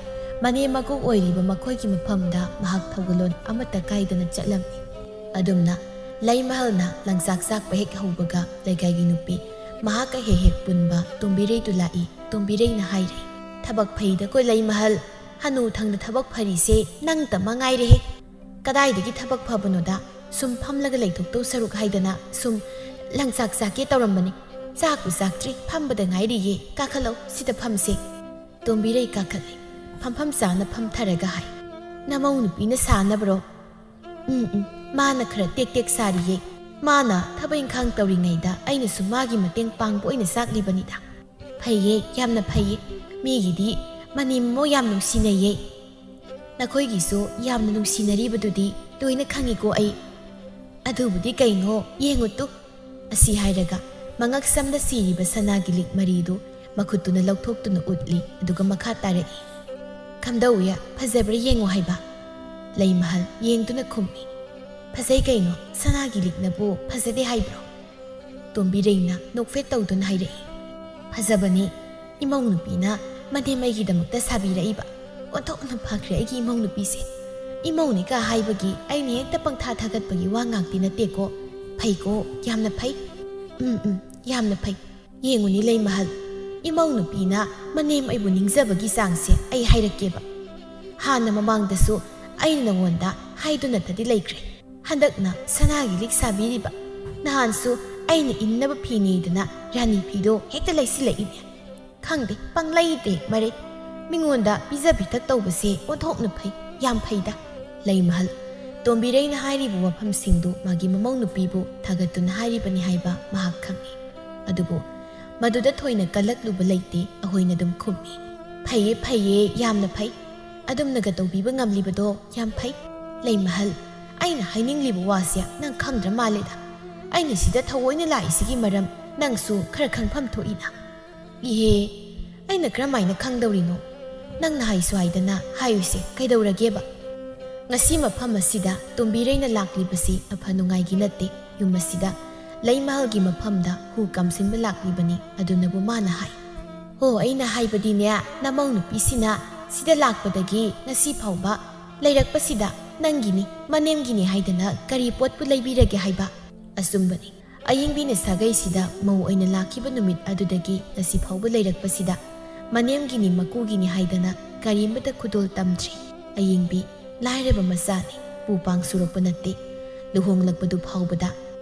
ꯃꯅꯦꯝ ꯃꯀꯣꯛ ꯑꯣꯏꯔꯤꯕ ꯃꯈꯣꯏꯒꯤ ꯃꯐꯝꯗ ꯃꯍꯥꯛ ꯊꯧꯒꯜꯂꯣꯟ ꯑꯃꯠꯇ ꯀꯥꯏꯗꯅ ꯆꯠꯂꯝꯃꯤ꯫ ꯑꯗꯨꯝꯅ ꯂꯩꯃꯍꯜꯅ ꯂꯪꯆꯥꯛ ꯆꯥꯛꯄ ꯍꯦꯛ ꯍꯧꯕꯒ ꯂꯩꯀꯥꯏꯒꯤ ꯅꯨꯄꯤ ꯃꯍꯥꯛꯀ ꯍꯦꯛ ꯍꯦꯛ ꯄꯨꯟꯕ ꯇꯣꯝꯕꯤꯔꯩꯗꯨ ꯂꯥꯛꯏ꯫ ꯇꯣꯝꯕꯤꯔꯩꯅ ꯍꯥꯏꯔꯦ, "ꯊꯕꯛ ꯐꯩꯗꯀꯣ ꯂꯩꯃꯍꯜ, ꯍꯅꯨ ꯊꯪꯗ ꯊꯕꯛ ꯐꯔꯤꯁꯦ ꯅꯪꯇ ꯃꯉꯥꯏꯔꯦꯍꯦ꯫ ꯀꯗꯥꯏꯗꯒꯤ ꯊꯕꯛ ꯐꯕꯅꯣꯗ, ꯁꯨꯝ ꯐꯝꯂꯒ ꯂꯩꯊꯣꯛꯇꯧ ꯁꯔꯨꯛ ꯍꯥꯏꯗꯅ ꯁꯨꯝ ꯂꯪꯆꯥꯛ ꯆꯥꯛꯀꯦ ꯇꯧꯔꯝꯕꯅꯤ꯫ ꯆꯥꯛꯄꯨ ꯆꯥꯛꯇ꯭ꯔꯤ, ꯐꯝꯕꯗ ꯉꯥꯏꯔꯤꯌꯦ꯫ ꯀꯥꯈꯠꯂꯧ, ꯁꯤꯗ ꯐꯝꯁꯦ꯫" ꯇꯣꯝꯕꯤꯔꯩ ꯀꯥꯈꯠꯂꯦ꯫ ꯐꯝꯐꯝ ꯆꯥꯅ ꯐꯝꯊꯔꯒ ꯍꯥꯏ, "ꯅꯃꯧ ꯅꯨꯄꯤꯅ ꯁꯥꯅꯕ꯭ꯔꯣ?" "ꯎꯝ, ꯎꯝ, ꯃꯥꯅ ꯈꯔ ꯇꯦꯛ ꯇꯦꯛ ꯁꯥꯔꯤꯌꯦ꯫ ꯃꯥꯅ ꯊꯕꯛ ꯏꯪꯈꯥꯡ ꯇꯧꯔꯤꯉꯩꯗ ꯑꯩꯅꯁꯨ ꯃꯥꯒꯤ ꯃꯇꯦꯡ ꯄꯥꯡꯕ ꯑꯣꯏꯅ ꯆꯥꯛꯂꯤꯕꯅꯤꯗ꯫" "ꯐꯩꯌꯦ, ꯌꯥꯝꯅ ꯐꯩꯌꯦ꯫ ꯃꯤꯒꯤꯗꯤ ꯃꯅꯦꯝ ꯑꯃ ꯌꯥꯝ ꯅꯨꯡꯁꯤꯅꯩꯌꯦ꯫ ꯅꯈꯣꯏꯒꯤꯁꯨ ꯌꯥꯝꯅ ꯅꯨꯡꯁꯤꯅꯔꯤꯕꯗꯨꯗꯤ ꯂꯣꯏꯅ ꯈꯪꯉꯤꯀꯣ ꯑꯩ꯫" "ꯑꯗꯨꯕꯨꯗꯤ ꯀꯩꯅꯣ, ꯌꯦꯡꯉꯨ ꯇꯨ꯫" ꯑꯁꯤ ꯍꯥꯏꯔꯒ ꯃꯉꯛꯁꯝꯗ ꯁꯤꯔꯤꯕ ꯁꯅꯥꯒꯤ ꯂꯤꯛ ꯃꯔꯤꯗꯨ ꯃꯈꯨꯠꯇꯨꯅ ꯂꯧꯊꯣꯛꯇꯨꯅ ꯎꯠꯂꯤ, ꯑꯗꯨꯒ ꯃꯈꯥ ꯇꯥꯔꯛꯏ, "ꯈꯝꯗꯧꯌꯦ, ꯐꯖꯕ꯭ꯔꯥ ꯌꯦꯡꯉꯨ ꯍꯥꯏꯕ?" ꯂꯩꯃꯍꯜ ꯌꯦꯡꯗꯨꯅ ꯈꯨꯝꯃꯤ, "ꯐꯖꯩ ꯀꯩꯅꯣ, ꯁꯅꯥꯒꯤ ꯂꯤꯛꯅꯕꯨ ꯐꯖꯗꯦ ꯍꯥꯏꯕ꯭ꯔꯣ?" ꯇꯣꯝꯕꯤꯔꯩꯅ ꯅꯣꯛꯐꯦꯠ ꯇꯧꯗꯨꯅ ꯍꯥꯏꯔꯛꯏ, "ꯐꯖꯕꯅꯤ, ꯏꯃꯧ ꯅꯨꯄꯤꯅ ꯃꯅꯦꯝ ꯑꯩꯒꯤꯗꯃꯛꯇ ꯁꯥꯕꯤꯔꯛꯏꯕ꯫ ꯑꯣꯟꯊꯣꯛꯅ ꯐꯈ꯭ꯔꯦ ꯑꯩꯒꯤ ꯏꯃꯧ ꯅꯨꯄꯤꯁꯦ꯫ ꯏꯃꯧꯅꯤꯒ ꯍꯥꯏꯕꯒꯤ ꯑꯩꯅ ꯍꯦꯛꯇ ꯄꯪꯊꯥ ꯊꯥꯒꯠꯄꯒꯤ ꯋꯥ ꯉꯥꯛꯇꯤ ꯅꯠꯇꯦꯀꯣ꯫ ꯐꯩꯀꯣ, ꯌꯥꯝꯅ ꯐꯩ꯫ ꯎꯝ, ꯎꯝ, ꯌꯥꯝꯅ ꯐꯩ꯫ ꯌꯦꯡꯉꯨꯅꯤ ꯂꯩꯃꯍꯜ, ꯏꯃꯧ ꯅꯨꯄꯤꯅ ꯃꯅꯦꯝ ꯑꯩꯕꯨ ꯅꯤꯡꯖꯕꯒꯤ ꯆꯥꯡꯁꯦ ꯑꯩ ꯍꯥꯏꯔꯛꯀꯦꯕ꯫ ꯍꯥꯟꯅ ꯃꯃꯥꯡꯗꯁꯨ ꯑꯩꯅ ꯅꯉꯣꯟꯗ ꯍꯥꯏꯗꯨꯅꯇꯗꯤ ꯂꯩꯈ꯭ꯔꯦ꯫ ꯍꯟꯗꯛꯅ ꯁꯅꯥꯒꯤ ꯂꯤꯛ ꯁꯥꯕꯤꯔꯤꯕ꯫ ꯅꯍꯥꯟꯁꯨ ꯑꯩꯅ ꯏꯟꯅꯕ ꯐꯤ ꯅꯦꯗꯅ ꯔꯥꯅꯤ ꯐꯤꯗꯣ ꯍꯦꯛꯇ ꯂꯩꯁꯤꯜꯂꯛꯏꯅꯦ꯫ ꯈꯪꯗꯦ, ꯄꯪꯂꯩꯗ ꯍꯦꯛ ꯃꯔꯩ꯫ ꯃꯤꯉꯣꯟꯗ ꯄꯤꯖ ꯄꯤꯊꯛ ꯇꯧꯕꯁꯦ ꯑꯣꯟꯊꯣꯛꯅ ꯐꯩ, ꯌꯥꯝ ꯐꯩꯗ꯫ ꯂꯩꯃꯍꯜ, ꯇꯣꯝꯕꯤꯔꯩꯅ ꯍꯥꯏꯔꯤꯕ ꯋꯥꯐꯝꯁꯤꯡꯗꯨ ꯃꯥꯒꯤ ꯃꯃꯧ ꯅꯨꯄꯤꯕꯨ ꯊꯥꯒꯠꯇꯨꯅ ꯍꯥꯏꯔꯤꯕꯅꯤ ꯍꯥꯏꯕ ꯃꯍꯥꯛ ꯈꯪꯏ꯫ ꯑꯗꯨꯕꯨ ꯃꯗꯨꯗ ꯊꯣꯏꯅ ꯀꯜꯂꯛꯂꯨꯕ ꯂꯩꯇꯦ, ꯑꯍꯣꯏꯅ ꯑꯗꯨꯝ ꯈꯨꯝꯃꯤ꯫ "ꯐꯩꯌꯦ, ꯐꯩꯌꯦ, ꯌꯥꯝꯅ ꯐꯩ꯫ ꯑꯗꯨꯝꯅꯒ ꯇꯧꯕꯤꯕ ꯉꯝꯂꯤꯕꯗꯣ ꯌꯥꯝ ꯐꯩ꯫ ꯂꯩꯃꯍꯜ, ꯑꯩꯅ ꯍꯥꯏꯅꯤꯡꯂꯤꯕ ꯋꯥꯁꯦ ꯅꯪ ꯈꯪꯗ꯭ꯔ ꯃꯥꯜꯂꯦꯗ꯫ ꯑꯩꯅ ꯁꯤꯗ ꯊꯑꯣꯏꯅ ꯂꯥꯛꯏꯁꯤꯒꯤ ꯃꯔꯝ ꯅꯪꯁꯨ ꯈꯔ ꯈꯪꯐꯝ ꯊꯣꯛꯏꯅ?" "ꯏꯍꯦ, ꯑꯩꯅ ꯀꯔꯝꯍꯥꯏꯅ ꯈꯪꯗꯧꯔꯤꯅꯣ? ꯅꯪꯅ ꯍꯥꯏꯁꯨ ꯍꯥꯏꯗꯅ ꯍꯥꯏꯌꯨꯁꯦ, ꯀꯩꯗꯧꯔꯒꯦꯕ?" ꯉꯁꯤ ꯃꯐꯝ ꯑꯁꯤꯗ ꯇꯣꯝꯕꯤꯔꯩꯅ ꯂꯥꯛꯂꯤꯕꯁꯤ ꯑꯐ ꯅꯨꯡꯉꯥꯏꯒꯤ ꯅꯠꯇꯦ꯫ ꯌꯨꯝ ꯑꯁꯤꯗ ꯂꯩꯃꯍꯜꯒꯤ ꯃꯐꯝꯗ ꯍꯨ ꯀꯥꯝꯁꯤꯟꯕ ꯂꯥꯛꯂꯤꯕꯅꯤ꯫ ꯑꯗꯨꯅꯕꯨ ꯃꯥꯅ ꯍꯥꯏ, "ꯍꯣ, ꯑꯩꯅ ꯍꯥꯏꯕꯗꯤꯅꯦ, ꯅꯃꯧ ꯅꯨꯄꯤꯁꯤꯅ ꯁꯤꯗ ꯂꯥꯛꯄꯗꯒꯤ ꯉꯁꯤ ꯐꯥꯎꯕ ꯂꯩꯔꯛꯄꯁꯤꯗ ꯅꯪꯒꯤꯅꯤ, ꯃꯅꯦꯝꯒꯤꯅꯤ ꯍꯥꯏꯗꯅ ꯀꯔꯤ ꯄꯣꯠꯄꯨ ꯂꯩꯕꯤꯔꯒꯦ ꯍꯥꯏꯕ?" ꯑꯆꯨꯝꯕꯅꯤ꯫ ꯑꯌꯤꯡꯕꯤꯅ ꯁꯥꯒꯩꯁꯤꯗ ꯃꯧ ꯑꯣꯏꯅ ꯂꯥꯛꯈꯤꯕ ꯅꯨꯃꯤꯠ ꯑꯗꯨꯗꯒꯤ ꯉꯁꯤ ꯐꯥꯎꯕ ꯂꯩꯔꯛꯄꯁꯤꯗ ꯃꯅꯦꯝꯒꯤꯅꯤ, ꯃꯀꯨꯒꯤꯅꯤ ꯍꯥꯏꯗꯅ ꯀꯔꯤꯃꯠꯇ ꯈꯨꯗꯣꯜ ꯇꯝꯗ꯭ꯔꯤ꯫ ꯑꯌꯤꯡꯕꯤ ꯂꯥꯏꯔꯕ ꯃꯆꯥꯅꯤ, ꯄꯨ ꯄꯥꯡ ꯁꯨꯔꯛꯄ ꯅꯠꯇꯦ꯫ ꯂꯨꯍꯣꯡꯂꯛꯄꯗꯨ ꯐꯥꯎꯕꯗ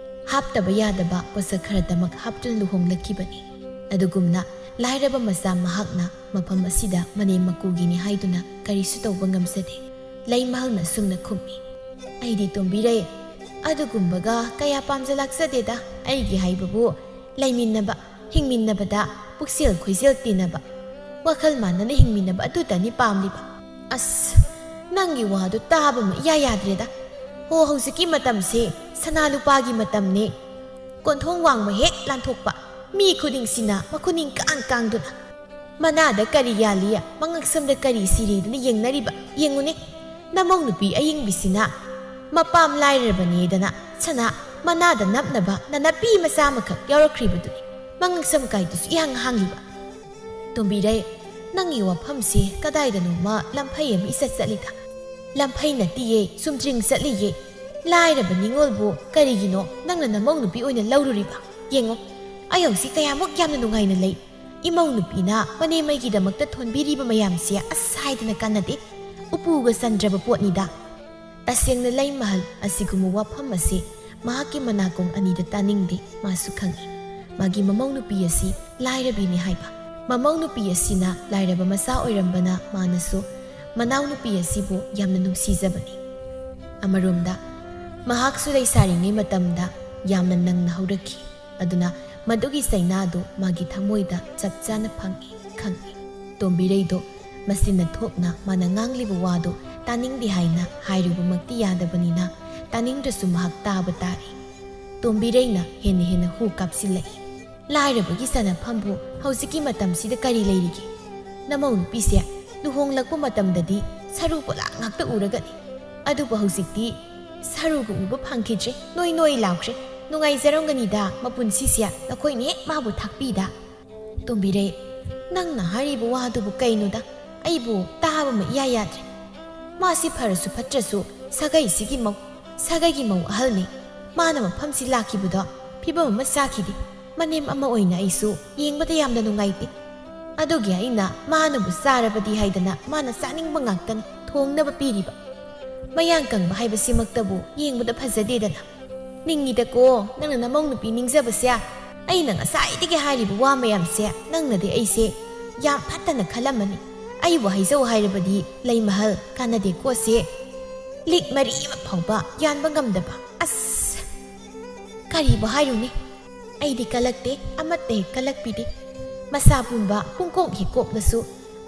ꯍꯥꯞꯇꯕ ꯌꯥꯗꯕ ꯄꯣꯠꯁꯛ ꯈꯔꯗꯃꯛ ꯍꯥꯞꯇꯨꯅ ꯂꯨꯍꯣꯡꯂꯛꯈꯤꯕꯅꯤ꯫ ꯑꯗꯨꯒꯨꯝꯅ ꯂꯥꯏꯔꯕ ꯃꯆꯥ ꯃꯍꯥꯛꯅ ꯃꯐꯝ ꯑꯁꯤꯗ ꯃꯅꯦꯝ ꯃꯀꯨꯒꯤꯅꯤ ꯍꯥꯏꯗꯨꯅ ꯀꯔꯤꯁꯨ ꯇꯧꯕ ꯉꯝꯖꯗꯦ꯫ ꯂꯩꯃꯍꯜꯅ ꯑꯁꯨꯝꯅ ꯈꯨꯝꯃꯤ, "ꯑꯩꯗꯤ ꯇꯣꯝꯕꯤꯔꯩ ꯑꯗꯨꯒꯨꯝꯕꯒ ꯀꯌꯥ ꯄꯥꯝꯖ ꯂꯥꯛꯆꯗꯦꯗ꯫ ꯑꯩꯒꯤ ꯍꯥꯏꯕꯕꯨ ꯂꯩꯃꯤꯟꯅꯕ, ꯍꯤꯡꯃꯤꯟꯅꯕꯗ ꯄꯨꯛꯆꯦꯜ ꯈꯣꯏꯖꯦꯜ ꯇꯤꯟꯅꯕ, ꯋꯥꯈꯜ ꯃꯥꯟꯅꯅ ꯍꯤꯡꯃꯤꯟꯅꯕ ꯑꯗꯨꯇꯅꯤ ꯄꯥꯝꯂꯤꯕ꯫" "ꯑꯁ, ꯅꯪꯒꯤ ꯋꯥꯗꯨ ꯇꯥꯕ ꯑꯃ ꯏꯌꯥ ꯌꯥꯗ꯭ꯔꯦꯗ꯫ ꯍꯣ, ꯍꯧꯖꯤꯛꯀꯤ ꯃꯇꯝꯁꯦ ꯁꯅꯥ ꯂꯨꯄꯥꯒꯤ ꯃꯇꯝꯅꯤ꯫ ꯀꯣꯟꯊꯣꯡ ꯋꯥꯡꯃ ꯍꯦꯛ ꯂꯥꯟꯊꯣꯛꯄ, ꯃꯤ ꯈꯨꯗꯤꯡꯁꯤꯅ ꯃꯈꯨꯅꯤꯡ ꯀꯥꯡ ꯀꯥꯡꯗꯨꯅ ꯃꯅꯥꯗ ꯀꯔꯤ ꯌꯥꯜꯂꯤ, ꯃꯉꯛꯁꯝꯗ ꯀꯔꯤ ꯁꯤꯔꯤꯗꯨꯅ ꯌꯦꯡꯅꯔꯤꯕ ꯌꯦꯡꯉꯨꯅꯦ꯫ ꯅꯃꯧ ꯅꯨꯄꯤ ꯑꯌꯤꯡꯕꯤꯁꯤꯅ ꯃꯄꯥꯝ ꯂꯥꯏꯔꯕꯅꯦꯗꯅ ꯁꯅꯥ ꯃꯅꯥꯗ ꯅꯞꯅꯕ ꯅꯅꯥꯄꯤ ꯃꯆꯥ ꯑꯃꯈꯛ ꯌꯥꯎꯔꯛꯈ꯭ꯔꯤꯕꯗꯨꯅꯤ꯫ ꯃꯉꯛꯁꯝ ꯀꯥꯏꯗꯨꯁꯨ ꯏꯍꯥꯡ ꯍꯥꯡꯂꯤꯕ꯫" "ꯇꯣꯝꯕꯤꯔꯩ, ꯅꯪꯒꯤ ꯋꯥꯐꯝꯁꯤ ꯀꯗꯥꯏꯗꯅꯣꯃ ꯂꯝꯐꯩ ꯑꯃ ꯏꯆꯠ ꯆꯠꯂꯤꯗ꯫" "ꯂꯝꯐꯩ ꯅꯠꯇꯤꯌꯦ, ꯆꯨꯝꯗ꯭ꯔꯤꯡ ꯆꯠꯂꯤꯌꯦ꯫ ꯂꯥꯏꯔꯕ ꯅꯤꯉꯣꯜꯕꯨ ꯀꯔꯤꯒꯤꯅꯣ ꯅꯪꯅ ꯅꯃꯧ ꯅꯨꯄꯤ ꯑꯣꯏꯅ ꯂꯧꯔꯨꯔꯤꯕ? ꯌꯦꯡꯉꯣ, ꯑꯩ ꯍꯧꯖꯤꯛ ꯀꯌꯥꯃꯨꯛ ꯌꯥꯝꯅ ꯅꯨꯡꯉꯥꯏꯅ ꯂꯩ꯫ ꯏꯃꯧ ꯅꯨꯄꯤꯅ ꯃꯅꯦꯝ ꯑꯩꯒꯤꯗꯃꯛꯇ ꯊꯣꯟꯕꯤꯔꯤꯕ ꯃꯌꯥꯝꯁꯦ ꯑꯁ ꯍꯥꯏꯗꯅ ꯀꯥꯟꯅꯗꯦ꯫ ꯎꯄꯨꯒ ꯆꯟꯗ꯭ꯔꯕ ꯄꯣꯠꯅꯤꯗ꯫" ꯇꯁꯦꯡꯅ ꯂꯩꯃꯍꯜ ꯑꯁꯤꯒꯨꯝꯕ ꯋꯥꯐꯝ ꯑꯁꯤ ꯃꯍꯥꯛꯀꯤ ꯃꯅꯥꯀꯣꯡ ꯑꯅꯤꯗ ꯇꯥꯅꯤꯡꯗꯦ꯫ ꯃꯥꯁꯨ ꯈꯪꯏ ꯃꯥꯒꯤ ꯃꯃꯧ ꯅꯨꯄꯤ ꯑꯁꯤ ꯂꯥꯏꯔꯕꯤꯅꯤ ꯍꯥꯏꯕ꯫ ꯃꯃꯧ ꯅꯨꯄꯤ ꯑꯁꯤꯅ ꯂꯥꯏꯔꯕ ꯃꯆꯥ ꯑꯣꯏꯔꯝꯕꯅ ꯃꯥꯅꯁꯨ ꯃꯅꯥꯎ ꯅꯨꯄꯤ ꯑꯁꯤꯕꯨ ꯌꯥꯝꯅ ꯅꯨꯡꯁꯤꯖꯕꯅꯤ꯫ ꯑꯃꯔꯣꯝꯗ ꯃꯍꯥꯛꯁꯨ ꯂꯩꯁꯥꯔꯤꯉꯩ ꯃꯇꯝꯗ ꯌꯥꯝꯅ ꯅꯪꯅ ꯍꯧꯔꯛꯈꯤ꯫ ꯑꯗꯨꯅ ꯃꯗꯨꯒꯤ ꯆꯩꯅꯥꯗꯨ ꯃꯥꯒꯤ ꯊꯃꯣꯏꯗ ꯆꯞ ꯆꯥꯅ ꯐꯪꯏ, ꯈꯪꯏ꯫ ꯇꯣꯝꯕꯤꯔꯩꯗꯣ ꯃꯆꯤꯟꯅ ꯊꯣꯛꯅ ꯃꯥꯅ ꯉꯥꯡꯂꯤꯕ ꯋꯥꯗꯨ ꯇꯥꯅꯤꯡꯗꯦ ꯍꯥꯏꯅ ꯍꯥꯏꯔꯨꯕꯃꯛꯇꯤ ꯌꯥꯗꯕꯅꯤꯅ ꯇꯥꯅꯤꯡꯗ꯭ꯔꯁꯨ ꯃꯍꯥꯛ ꯇꯥꯕ ꯇꯥꯔꯦ꯫ ꯇꯣꯝꯕꯤꯔꯩꯅ ꯍꯦꯟꯅ ꯍꯦꯟꯅ ꯍꯨ ꯀꯥꯞꯁꯤꯜꯂꯛꯏ꯫ ꯂꯥꯏꯔꯕꯒꯤ ꯆꯅꯐꯝꯕꯨ ꯍꯧꯖꯤꯛꯀꯤ ꯃꯇꯝꯁꯤꯗ ꯀꯔꯤ ꯂꯩꯔꯤꯒꯦ? ꯅꯃꯧ ꯅꯨꯄꯤꯁꯦ ꯂꯨꯍꯣꯡꯂꯛꯄ ꯃꯇꯝꯗꯗꯤ ꯁꯔꯨ ꯄꯣꯂꯥꯡ ꯉꯥꯛꯇ ꯎꯔꯒꯅꯤ꯫ ꯑꯗꯨꯕꯨ ꯍꯧꯖꯤꯛꯇꯤ ꯁꯔꯨꯒ ꯎꯕ ꯐꯪꯈꯤꯗ꯭ꯔꯦ, ꯅꯣꯏ ꯅꯣꯏ ꯂꯥꯎꯈ꯭ꯔꯦ꯫ ꯅꯨꯡꯉꯥꯏꯖꯔꯝꯒꯅꯤꯗ ꯃꯄꯨꯟꯁꯤꯁꯦ ꯅꯈꯣꯏꯅ ꯍꯦꯛ ꯃꯥꯕꯨ ꯊꯥꯛꯄꯤꯗ꯫ ꯇꯣꯝꯕꯤꯔꯩ, ꯅꯪꯅ ꯍꯥꯏꯔꯤꯕ ꯋꯥꯗꯨꯕꯨ ꯀꯩꯅꯣꯗ? ꯑꯩꯕꯨ ꯇꯥꯕ ꯑꯃ ꯏꯌꯥ ꯌꯥꯗ꯭ꯔꯦ꯫ ꯃꯥꯁꯤ ꯐꯔꯁꯨ ꯐꯠꯇ꯭ꯔꯁꯨ ꯁꯥꯒꯩꯁꯤꯒꯤ ꯃꯧ, ꯁꯥꯒꯩꯒꯤ ꯃꯧ ꯑꯍꯜꯅꯤ꯫ ꯃꯥꯅ ꯃꯐꯝꯁꯤ ꯂꯥꯛꯈꯤꯕꯗꯣ ꯐꯤꯕꯝ ꯑꯃ ꯆꯥꯈꯤꯗꯦ꯫ ꯃꯅꯦꯝ ꯑꯃ ꯑꯣꯏꯅ ꯑꯩꯁꯨ ꯌꯦꯡꯕꯗ ꯌꯥꯝꯅ ꯅꯨꯡꯉꯥꯏꯇꯦ꯫ ꯑꯗꯨꯒꯤ ꯑꯩꯅ ꯃꯥꯅꯕꯨ ꯆꯥꯔꯕꯗꯤ ꯍꯥꯏꯗꯅ ꯃꯥꯅ ꯆꯥꯅꯤꯡꯕ ꯉꯥꯛꯇꯅꯤ ꯊꯣꯡꯅꯕ ꯄꯤꯔꯤꯕ꯫ ꯃꯌꯥꯡ ꯀꯪꯕ ꯍꯥꯏꯕꯁꯤꯃꯛꯇꯕꯨ ꯌꯦꯡꯕꯗ ꯐꯖꯗꯦꯗꯅ꯫ ꯅꯤꯡꯉꯤꯗꯀꯣ ꯅꯪꯅ ꯅꯃꯧ ꯅꯨꯄꯤ ꯅꯤꯡꯖꯕꯁꯦ꯫ ꯑꯩꯅ ꯉꯁꯥꯏꯗꯒꯤ ꯍꯥꯏꯔꯤꯕ ꯋꯥ ꯃꯌꯥꯝꯁꯦ ꯅꯪꯅꯗꯤ ꯑꯩꯁꯦ ꯌꯥꯝ ꯐꯠꯇꯅ ꯈꯜꯂꯝꯃꯅꯤ꯫ ꯑꯩꯕꯨ ꯍꯥꯏꯖꯧ ꯍꯥꯏꯔꯕꯗꯤ ꯂꯩꯃꯍꯜ ꯀꯥꯟꯅꯗꯦꯀꯣ ꯁꯦ꯫ ꯂꯤꯛ ꯃꯔꯤ ꯑꯃ ꯐꯥꯎꯕ ꯌꯥꯟꯕ ꯉꯝꯗꯕ꯫ ꯑꯁ! ꯀꯔꯤꯕꯨ ꯍꯥꯏꯔꯨꯅꯤ? ꯑꯩꯗꯤ ꯀꯂꯛꯇꯦ, ꯑꯃꯠꯇ ꯍꯦꯛ ꯀꯂꯛꯄꯤꯗꯦ꯫ ꯃꯁꯥ ꯄꯨꯝꯕ ꯄꯨꯡꯀꯣꯛ ꯍꯦꯛ ꯀꯣꯛꯂꯁꯨ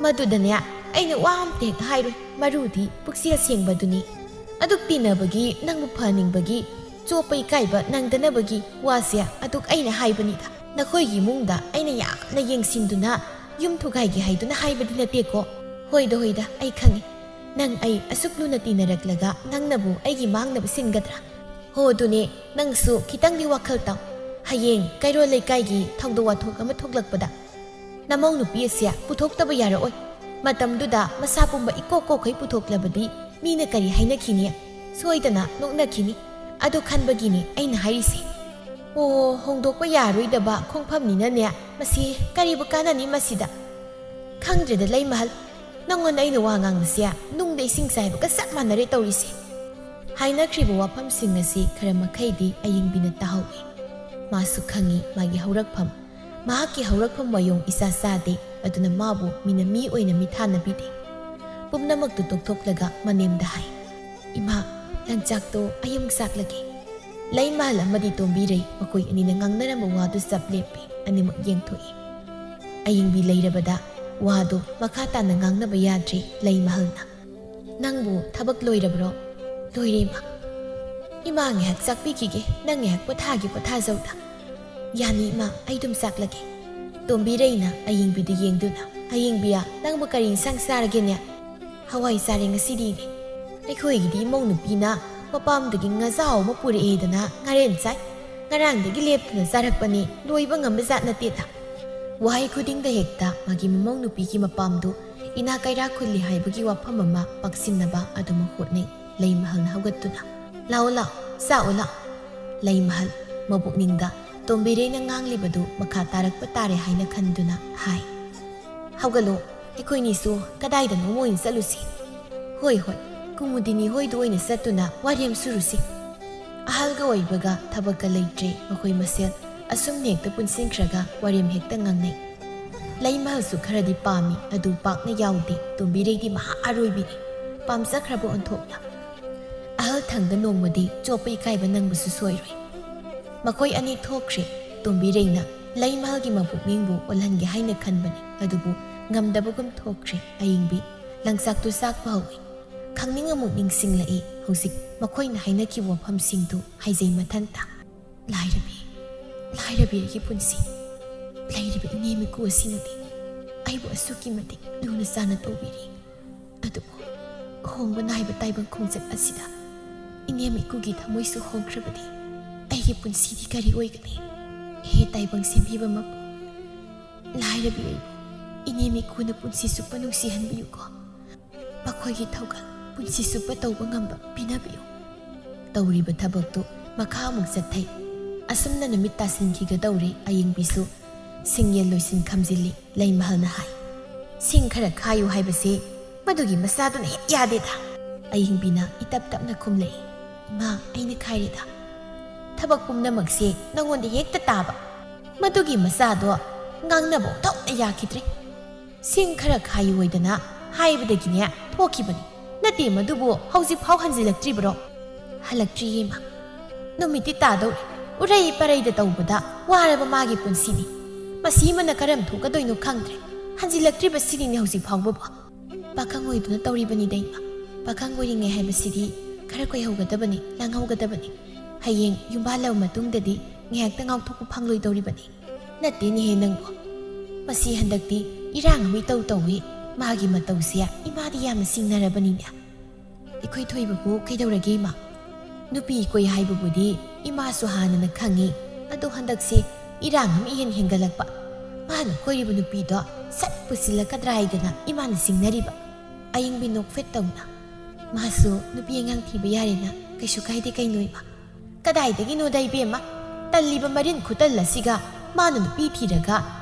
ꯃꯗꯨꯗꯅꯦ ꯑꯩꯅ ꯋꯥ ꯑꯝꯇ ꯍꯦꯛ ꯍꯥꯏꯔꯣꯏ꯫ ꯃꯔꯨꯗꯤ ꯄꯨꯛꯆꯦꯜ ꯁꯦꯡꯕꯗꯨꯅꯤ꯫ ꯑꯗꯨꯛ ꯇꯤꯟꯅꯕꯒꯤ, ꯅꯪꯕꯨ ꯐꯍꯟꯅꯤꯡꯕꯒꯤ, ꯆꯣꯞꯄ ꯏꯀꯥꯏꯕ ꯅꯪꯗꯅꯕꯒꯤ ꯋꯥꯁꯦ ꯑꯗꯨꯛ ꯑꯩꯅ ꯍꯥꯏꯕꯅꯤꯗ꯫ ꯅꯈꯣꯏꯒꯤ ꯏꯃꯨꯡꯗ ꯑꯩꯅ ꯌꯥꯝꯅ ꯌꯦꯡꯁꯤꯟꯗꯨꯅ ꯌꯨꯝ ꯊꯨꯒꯥꯏꯒꯦ ꯍꯥꯏꯗꯨꯅ ꯍꯥꯏꯕꯗꯤ ꯅꯠꯇꯦꯀꯣ꯫ ꯍꯣꯏꯗ, ꯍꯣꯏꯗ, ꯑꯩ ꯈꯪꯉꯤ꯫ ꯅꯪ ꯑꯩ ꯑꯁꯨꯛ ꯂꯨꯅ ꯇꯤꯟꯅꯔꯛꯂꯒ ꯅꯪꯅꯕꯨ ꯑꯩꯒꯤ ꯃꯥꯡꯅꯕ ꯁꯤꯟꯒꯗ꯭ꯔꯥ? ꯍꯣ, ꯑꯗꯨꯅꯦ, ꯅꯪꯁꯨ ꯈꯤꯇꯪꯗꯤ ꯋꯥꯈꯜ ꯇꯥꯎ꯫ ꯍꯌꯦꯡ ꯀꯩꯔꯣꯜ ꯂꯩꯀꯥꯏꯒꯤ ꯊꯧꯗꯣꯛ ꯋꯥꯊꯣꯛ ꯑꯃ ꯊꯣꯛꯂꯛꯄꯗ ꯅꯃꯧ ꯅꯨꯄꯤ ꯑꯁꯦ ꯄꯨꯊꯣꯛꯇꯕ ꯌꯥꯔꯛꯑꯣꯏ꯫ ꯃꯇꯝꯗꯨꯗ ꯃꯁꯥ ꯄꯨꯝꯕ ꯏꯀꯣꯛ ꯀꯣꯛꯈꯩ ꯄꯨꯊꯣꯛꯂꯕꯗꯤ ꯃꯤꯅ ꯀꯔꯤ ꯍꯥꯏꯅꯈꯤꯅꯤ? ꯁꯣꯏꯗꯅ ꯅꯣꯛꯅꯈꯤꯅꯤ꯫ ꯑꯗꯨ ꯈꯟꯕꯒꯤꯅꯤ ꯑꯩꯅ ꯍꯥꯏꯔꯤꯁꯦ꯫ ꯑꯣ, ꯍꯣꯡꯗꯣꯛꯄ ꯌꯥꯔꯣꯏꯗꯕ ꯈꯣꯡꯐꯝꯅꯤꯅꯅꯦ꯫ ꯃꯁꯤ ꯀꯔꯤꯕꯨ ꯀꯥꯟꯅꯅꯤ ꯃꯁꯤꯗ? ꯈꯪꯗ꯭ꯔꯦꯗ ꯂꯩꯃꯍꯜ, ꯅꯪꯉꯣꯟꯗ ꯑꯩꯅ ꯋꯥ ꯉꯥꯡꯕꯁꯦ ꯅꯨꯡꯗ ꯏꯁꯤꯡ ꯆꯥꯏꯕꯒ ꯆꯞ ꯃꯥꯟꯅꯔꯦ ꯇꯧꯔꯤꯁꯦ꯫ ꯍꯥꯏꯅꯈ꯭ꯔꯤꯕ ꯋꯥꯐꯝꯁꯤꯡ ꯑꯁꯤ ꯈꯔ ꯃꯈꯩꯗꯤ ꯑꯌꯤꯡꯕꯤꯅ ꯇꯥꯍꯧꯏ꯫ ꯃꯥꯁꯨ ꯈꯪꯏ ꯃꯥꯒꯤ ꯍꯧꯔꯛꯐꯝ꯫ ꯃꯍꯥꯛꯀꯤ ꯍꯧꯔꯛꯐꯝ ꯃꯌꯣꯡ ꯏꯆꯥ ꯆꯥꯗꯦ, ꯑꯗꯨꯅ ꯃꯥꯕꯨ ꯃꯤꯅ ꯃꯤ ꯑꯣꯏꯅ ꯃꯤꯊꯥꯅꯕꯤꯗꯦ꯫ ꯄꯨꯝꯅꯃꯛꯇꯨ ꯇꯣꯛꯊꯣꯛꯂꯒ ꯃꯅꯦꯝꯗ ꯍꯥꯏ, "ꯏꯃꯥ, ꯂꯪꯆꯥꯛꯇꯣ ꯑꯩ ꯑꯃꯨꯛ ꯆꯥꯛꯂꯒꯦ"꯫ ꯂꯩꯃꯍꯜ ꯑꯃꯗꯤ ꯇꯣꯝꯕꯤꯔꯩ ꯃꯈꯣꯏ ꯑꯅꯤꯅ ꯉꯥꯡꯅꯔꯝꯕ ꯋꯥꯗꯨ ꯆꯞ ꯂꯦꯞꯄꯤ꯫ ꯑꯅꯤꯃꯛ ꯌꯦꯡꯊꯣꯛꯏ꯫ ꯑꯌꯤꯡꯕꯤ ꯂꯩꯔꯕꯗ ꯋꯥꯗꯨ ꯃꯈꯥ ꯇꯥꯅ ꯉꯥꯡꯅꯕ ꯌꯥꯗ꯭ꯔꯤ꯫ ꯂꯩꯃꯍꯜꯅ, "ꯅꯪꯕꯨ ꯊꯕꯛ ꯂꯣꯏꯔꯕ꯭ꯔꯣ?" "ꯂꯣꯏꯔꯦ, ꯏꯃꯥ"꯫ "ꯏꯃꯥ ꯉꯥꯏꯍꯥꯛ ꯆꯥꯛꯄꯤꯈꯤꯒꯦ, ꯅꯪ ꯉꯥꯏꯍꯥꯛ ꯄꯣꯊꯥꯒꯦ, ꯄꯣꯊꯥꯖꯧꯗ"꯫ "ꯌꯥꯅꯤ ꯏꯃꯥ, ꯑꯩ ꯑꯗꯨꯝ ꯆꯥꯛꯂꯒꯦ"꯫ ꯇꯣꯝꯕꯤꯔꯩꯅ ꯑꯌꯤꯡꯕꯤꯗꯨ ꯌꯦꯡꯗꯨꯅ, "ꯑꯌꯤꯡꯕꯤꯌꯥ, ꯅꯪꯕꯨ ꯀꯔꯤ ꯏꯟꯁꯥꯡ ꯆꯥꯔꯒꯦꯅꯦ?" "ꯍꯋꯥꯏ ꯆꯥꯔꯦ ꯉꯁꯤꯗꯤ, ꯏꯅꯦ꯫ ꯑꯩꯈꯣꯏꯒꯤꯗꯤ ꯏꯃꯧ ꯅꯨꯄꯤꯅ ꯃꯄꯥꯝꯗꯒꯤ ꯉꯥꯖꯥꯎ ꯑꯃ ꯄꯨꯔꯛꯑꯦꯗꯅ ꯉꯥꯔꯦꯟ ꯆꯥꯏ꯫ ꯉꯔꯥꯡꯗꯒꯤ ꯂꯦꯞꯇꯅ ꯆꯥꯔꯛꯄꯅꯦ, ꯂꯣꯏꯕ ꯉꯝꯕ ꯖꯥꯠ ꯅꯠꯇꯦꯗ"꯫ ꯋꯥꯍꯩ ꯈꯨꯗꯤꯡꯗ ꯍꯦꯛꯇ ꯃꯥꯒꯤ ꯃꯃꯧ ꯅꯨꯄꯤꯒꯤ ꯃꯄꯥꯝꯗꯨ ꯏꯅꯥ ꯀꯩꯔꯥ ꯈꯨꯜꯂꯤ ꯍꯥꯏꯕꯒꯤ ꯋꯥꯐꯝ ꯑꯃ ꯄꯥꯛꯁꯤꯟꯅꯕ ꯑꯗꯨꯃꯛ ꯍꯣꯠꯅꯩ꯫ ꯂꯩꯃꯍꯜꯅ ꯍꯧꯒꯠꯇꯨꯅ, "ꯂꯥꯛꯑꯣ, ꯂꯥꯛꯑꯣ, ꯆꯥꯛꯑꯣ, ꯂꯥꯛꯑꯣ"꯫ ꯂꯩꯃꯍꯜ ꯃꯕꯨꯛꯅꯤꯡꯗ ꯇꯣꯝꯕꯤꯔꯩꯅ ꯉꯥꯡꯂꯤꯕꯗꯨ ꯃꯈꯥ ꯇꯥꯔꯛꯄ ꯇꯥꯔꯦ ꯍꯥꯏꯅ ꯈꯟꯗꯨꯅ ꯍꯥꯏ, "ꯍꯧꯒꯠꯂꯣ, ꯑꯩꯈꯣꯏꯅꯤꯁꯨ ꯀꯗꯥꯏꯗꯅꯣ ꯑꯣꯏꯅ ꯆꯠꯂꯨꯁꯤ꯫ ꯍꯣꯏ, ꯍꯣꯏ, ꯀꯨꯃꯨꯗꯤꯅꯤ ꯍꯣꯏꯗ ꯑꯣꯏꯅ ꯆꯠꯇꯨꯅ ꯋꯥꯔꯦꯝ ꯁꯨꯔꯨꯁꯤ"꯫ ꯑꯍꯜꯒ ꯑꯣꯏꯕꯒ ꯊꯕꯛꯀ ꯂꯩꯇ꯭ꯔꯦ ꯃꯈꯣꯏ ꯃꯁꯦꯜ꯫ ꯑꯁꯨꯝꯅ ꯍꯦꯛꯇ ꯄꯨꯟꯁꯤꯟꯈ꯭ꯔꯒ ꯋꯥꯔꯦꯝ ꯍꯦꯛꯇ ꯉꯥꯡꯅꯩ꯫ ꯂꯩꯃꯍꯜꯁꯨ ꯈꯔꯗꯤ ꯄꯥꯝꯃꯤ, ꯑꯗꯨ ꯄꯥꯛꯅ ꯌꯥꯎꯗꯦ꯫ ꯇꯣꯝꯕꯤꯔꯩꯗꯤ ꯃꯍꯥ ꯑꯔꯣꯏꯕꯤꯅꯤ, ꯄꯥꯝꯖꯈ꯭ꯔꯕ ꯑꯣꯟꯊꯣꯛꯅ꯫ ꯑꯍꯜ ꯊꯪꯗ ꯅꯣꯡꯃꯗꯤ ꯆꯣꯞꯄ ꯏꯀꯥꯏꯕ ꯅꯪꯕꯁꯨ ꯁꯣꯏꯔꯣꯏ꯫ ꯃꯈꯣꯏ ꯑꯅꯤ ꯊꯣꯛꯈ꯭ꯔꯦ꯫ ꯇꯣꯝꯕꯤꯔꯩꯅ ꯂꯩꯃꯍꯜꯒꯤ ꯃꯄꯨꯛꯅꯤꯡꯕꯨ ꯑꯣꯜꯍꯟꯒꯦ ꯍꯥꯏꯅ ꯈꯟꯕꯅꯤ, ꯑꯗꯨꯕꯨ ꯉꯝꯗꯕꯒꯨꯝ ꯊꯣꯛꯈ꯭ꯔꯦ꯫ ꯑꯌꯤꯡꯕꯤ ꯂꯪꯆꯥꯛꯇꯨ ꯆꯥꯛꯄ ꯍꯧꯏ꯫ ꯈꯪꯅꯤꯡ ꯑꯃꯨꯛ ꯅꯤꯡꯁꯤꯡꯂꯛꯏ ꯍꯧꯖꯤꯛ ꯃꯈꯣꯏꯅ ꯍꯥꯏꯅꯈꯤꯕ ꯋꯥꯐꯝꯁꯤꯡꯗꯨ ꯍꯥꯏꯖꯩ ꯃꯊꯟꯇ꯫ "ꯂꯥꯏꯔꯕꯤ, ꯂꯥꯏꯔꯕꯤ ꯑꯩꯒꯤ ꯄꯨꯟꯁꯤ꯫ ꯂꯩꯔꯤꯕ ꯏꯅꯦ ꯃꯤꯀꯨ ꯑꯁꯤꯅꯗꯤ ꯑꯩꯕꯨ ꯑꯁꯨꯛꯀꯤ ꯃꯇꯤꯛ ꯂꯨꯅ ꯆꯥꯟꯅ ꯇꯧꯕꯤꯔꯤ꯫ ꯑꯗꯨꯕꯨ ꯍꯣꯡꯕ ꯅꯥꯏꯕ ꯇꯥꯏꯕꯪ ꯈꯣꯡꯆꯠ ꯑꯁꯤꯗ ꯏꯅꯦꯝ ꯏꯀꯨꯒꯤ ꯊꯃꯣꯏꯁꯨ ꯍꯣꯡꯈ꯭ꯔꯕꯗꯤ ꯑꯩꯒꯤ ꯄꯨꯟꯁꯤꯗꯤ ꯀꯔꯤ ꯑꯣꯏꯒꯅꯤ? ꯍꯦ ꯇꯥꯏꯕꯪ ꯁꯦꯝꯕꯤꯕ ꯃꯄꯨ, ꯂꯥꯏꯔꯕꯤ ꯑꯩꯕꯨ ꯏꯅꯦꯝ ꯏꯀꯨꯅ ꯄꯨꯟꯁꯤ ꯆꯨꯞꯄ ꯅꯨꯡꯁꯤꯍꯟꯕꯤꯌꯨꯀꯣ꯫ ꯃꯈꯣꯏꯒꯤ ꯊꯧꯒꯜ ꯄꯨꯟꯁꯤ ꯆꯨꯞꯄ ꯇꯧꯕ ꯉꯝꯕ ꯄꯤꯅꯕꯤꯌꯨ"꯫ ꯇꯧꯔꯤꯕ ꯊꯕꯛꯇꯨ ꯃꯈꯥ ꯑꯃꯨꯛ ꯆꯠꯊꯩ꯫ ꯑꯁꯨꯝꯅ ꯅꯨꯃꯤꯠ ꯇꯥꯁꯤꯟꯈꯤꯒꯗꯧꯔꯦ꯫ ꯑꯌꯤꯡꯕꯤꯁꯨ ꯁꯤꯡꯌꯦꯟ ꯂꯣꯏꯁꯤꯟ ꯈꯝꯖꯤꯜꯂꯤ꯫ ꯂꯩꯃꯍꯜꯅ ꯍꯥꯏ, "ꯁꯤꯡ ꯈꯔ ꯈꯥꯏꯌꯨ ꯍꯥꯏꯕꯁꯤ ꯃꯗꯨꯒꯤ ꯃꯆꯥꯗꯨꯅ ꯍꯦꯛ ꯌꯥꯗꯦꯗ"꯫ ꯑꯌꯤꯡꯕꯤꯅ ꯏꯇꯞ ꯇꯞꯅ ꯈꯨꯝꯂꯛꯏ, "ꯏꯃꯥ, ꯑꯩꯅ ꯈꯥꯏꯔꯦꯗ꯫ ꯊꯕꯛ ꯄꯨꯝꯅꯃꯛꯁꯦ ꯅꯉꯣꯟꯗ ꯍꯦꯛꯇ ꯇꯥꯕ"꯫ ꯃꯗꯨꯒꯤ ꯃꯆꯥꯗꯣ ꯉꯥꯡꯅꯕ ꯑꯣꯟꯊꯣꯛꯅ ꯌꯥꯈꯤꯗ꯭ꯔꯦ꯫ ꯁꯤꯡ ꯈꯔ ꯈꯥꯏꯌꯨ ꯑꯣꯏꯗꯅ ꯍꯥꯏꯕꯗꯒꯤꯅꯦ ꯊꯣꯛꯈꯤꯕꯅꯤ꯫ ꯅꯠꯇꯦ, ꯃꯗꯨꯕꯨ ꯍꯧꯖꯤꯛ ꯐꯥꯎ ꯍꯟꯖꯤꯜꯂꯛꯇ꯭ꯔꯤꯕꯔꯣ? ꯍꯜꯂꯛꯇ꯭ꯔꯤꯌꯦ ꯏꯃꯥ꯫ ꯅꯨꯃꯤꯠꯇꯤ ꯇꯥꯗꯧꯔꯦ꯫ ꯎꯔꯩ ꯄꯔꯩꯗ ꯇꯧꯕꯗ ꯋꯥꯔꯕ ꯃꯥꯒꯤ ꯄꯨꯟꯁꯤꯅꯤ꯫ ꯃꯁꯤ ꯑꯃꯅ ꯀꯔꯝ ꯊꯣꯛꯀꯗꯣꯏꯅꯣ ꯈꯪꯗ꯭ꯔꯦ꯫ ꯍꯟꯖꯤꯜꯂꯛꯇ꯭ꯔꯤꯕꯁꯤꯅꯤꯅꯦ ꯍꯧꯖꯤꯛ ꯐꯥꯎꯕꯕꯨ꯫ ꯄꯥꯈꯪ ꯑꯣꯏꯗꯨꯅ ꯇꯧꯔꯤꯕꯅꯤꯗ ꯏꯃꯥ꯫ ꯄꯥꯈꯪ ꯑꯣꯏꯔꯤꯉꯩ ꯍꯥꯏꯕꯁꯤꯗꯤ ꯈꯔ ꯀꯣꯏꯍꯧꯒꯗꯕꯅꯤ, ꯂꯥꯡꯍꯧꯒꯗꯕꯅꯤ꯫ ꯍꯌꯦꯡ ꯌꯨꯝ ꯄꯥꯜꯂꯕ ꯃꯇꯨꯡꯗꯗꯤ ꯉꯥꯏꯍꯥꯛꯇ ꯉꯥꯎꯊꯣꯛꯄ ꯐꯪꯂꯣꯏꯗꯧꯔꯤꯕꯅꯤ꯫ ꯅꯠꯇꯦꯅꯦꯍꯦ ꯅꯪꯕꯨ꯫ ꯃꯁꯤ ꯍꯟꯗꯛꯇꯤ ꯏꯔꯥꯡ ꯑꯃ ꯏꯇꯧ ꯇꯧꯏ꯫ ꯃꯥꯒꯤ ꯃꯇꯧꯁꯦ ꯏꯃꯥꯗꯤ ꯌꯥꯝꯅ ꯆꯤꯡꯅꯔꯕꯅꯤꯅꯦ꯫ ꯑꯩꯈꯣꯏ ꯊꯣꯏꯕꯕꯨ ꯀꯩꯗꯧꯔꯒꯦ ꯏꯃꯥ? ꯅꯨꯄꯤ ꯀꯣꯏ ꯍꯥꯏꯕꯕꯨꯗꯤ ꯏꯃꯥꯁꯨ ꯍꯥꯟꯅꯅ ꯈꯪꯉꯤ꯫ ꯑꯗꯣ ꯍꯟꯗꯛꯁꯦ ꯏꯔꯥꯡ ꯑꯃ ꯏꯍꯦꯟ ꯍꯦꯟꯒꯠꯂꯛꯄ꯫ ꯃꯥꯅ ꯀꯣꯏꯔꯤꯕ ꯅꯨꯄꯤꯗꯣ ꯁꯠ ꯄꯨꯁꯤꯜꯂꯛꯀꯗ꯭ꯔꯥ ꯍꯥꯏꯗꯅ ꯏꯃꯥꯅ ꯆꯤꯡꯅꯔꯤꯕ꯫ ꯑꯌꯤꯡꯕꯤ ꯅꯣꯛꯐꯦꯠ ꯇꯧꯅ, "ꯃꯥꯁꯨ ꯅꯨꯄꯤ ꯑꯉꯥꯡ ꯊꯤꯕ ꯌꯥꯔꯦꯅ ꯀꯩꯁꯨ ꯀꯥꯏꯗꯦ ꯀꯩꯅꯣ ꯏꯃꯥ?" "ꯀꯗꯥꯏꯗꯒꯤꯅꯣꯗ ꯏꯕꯦꯝꯃ, ꯇꯜꯂꯤꯕ ꯃꯔꯤꯟ ꯈꯨꯇꯜ ꯑꯁꯤꯒ ꯃꯥꯅ ꯅꯨꯄꯤ ꯊꯤꯔꯒ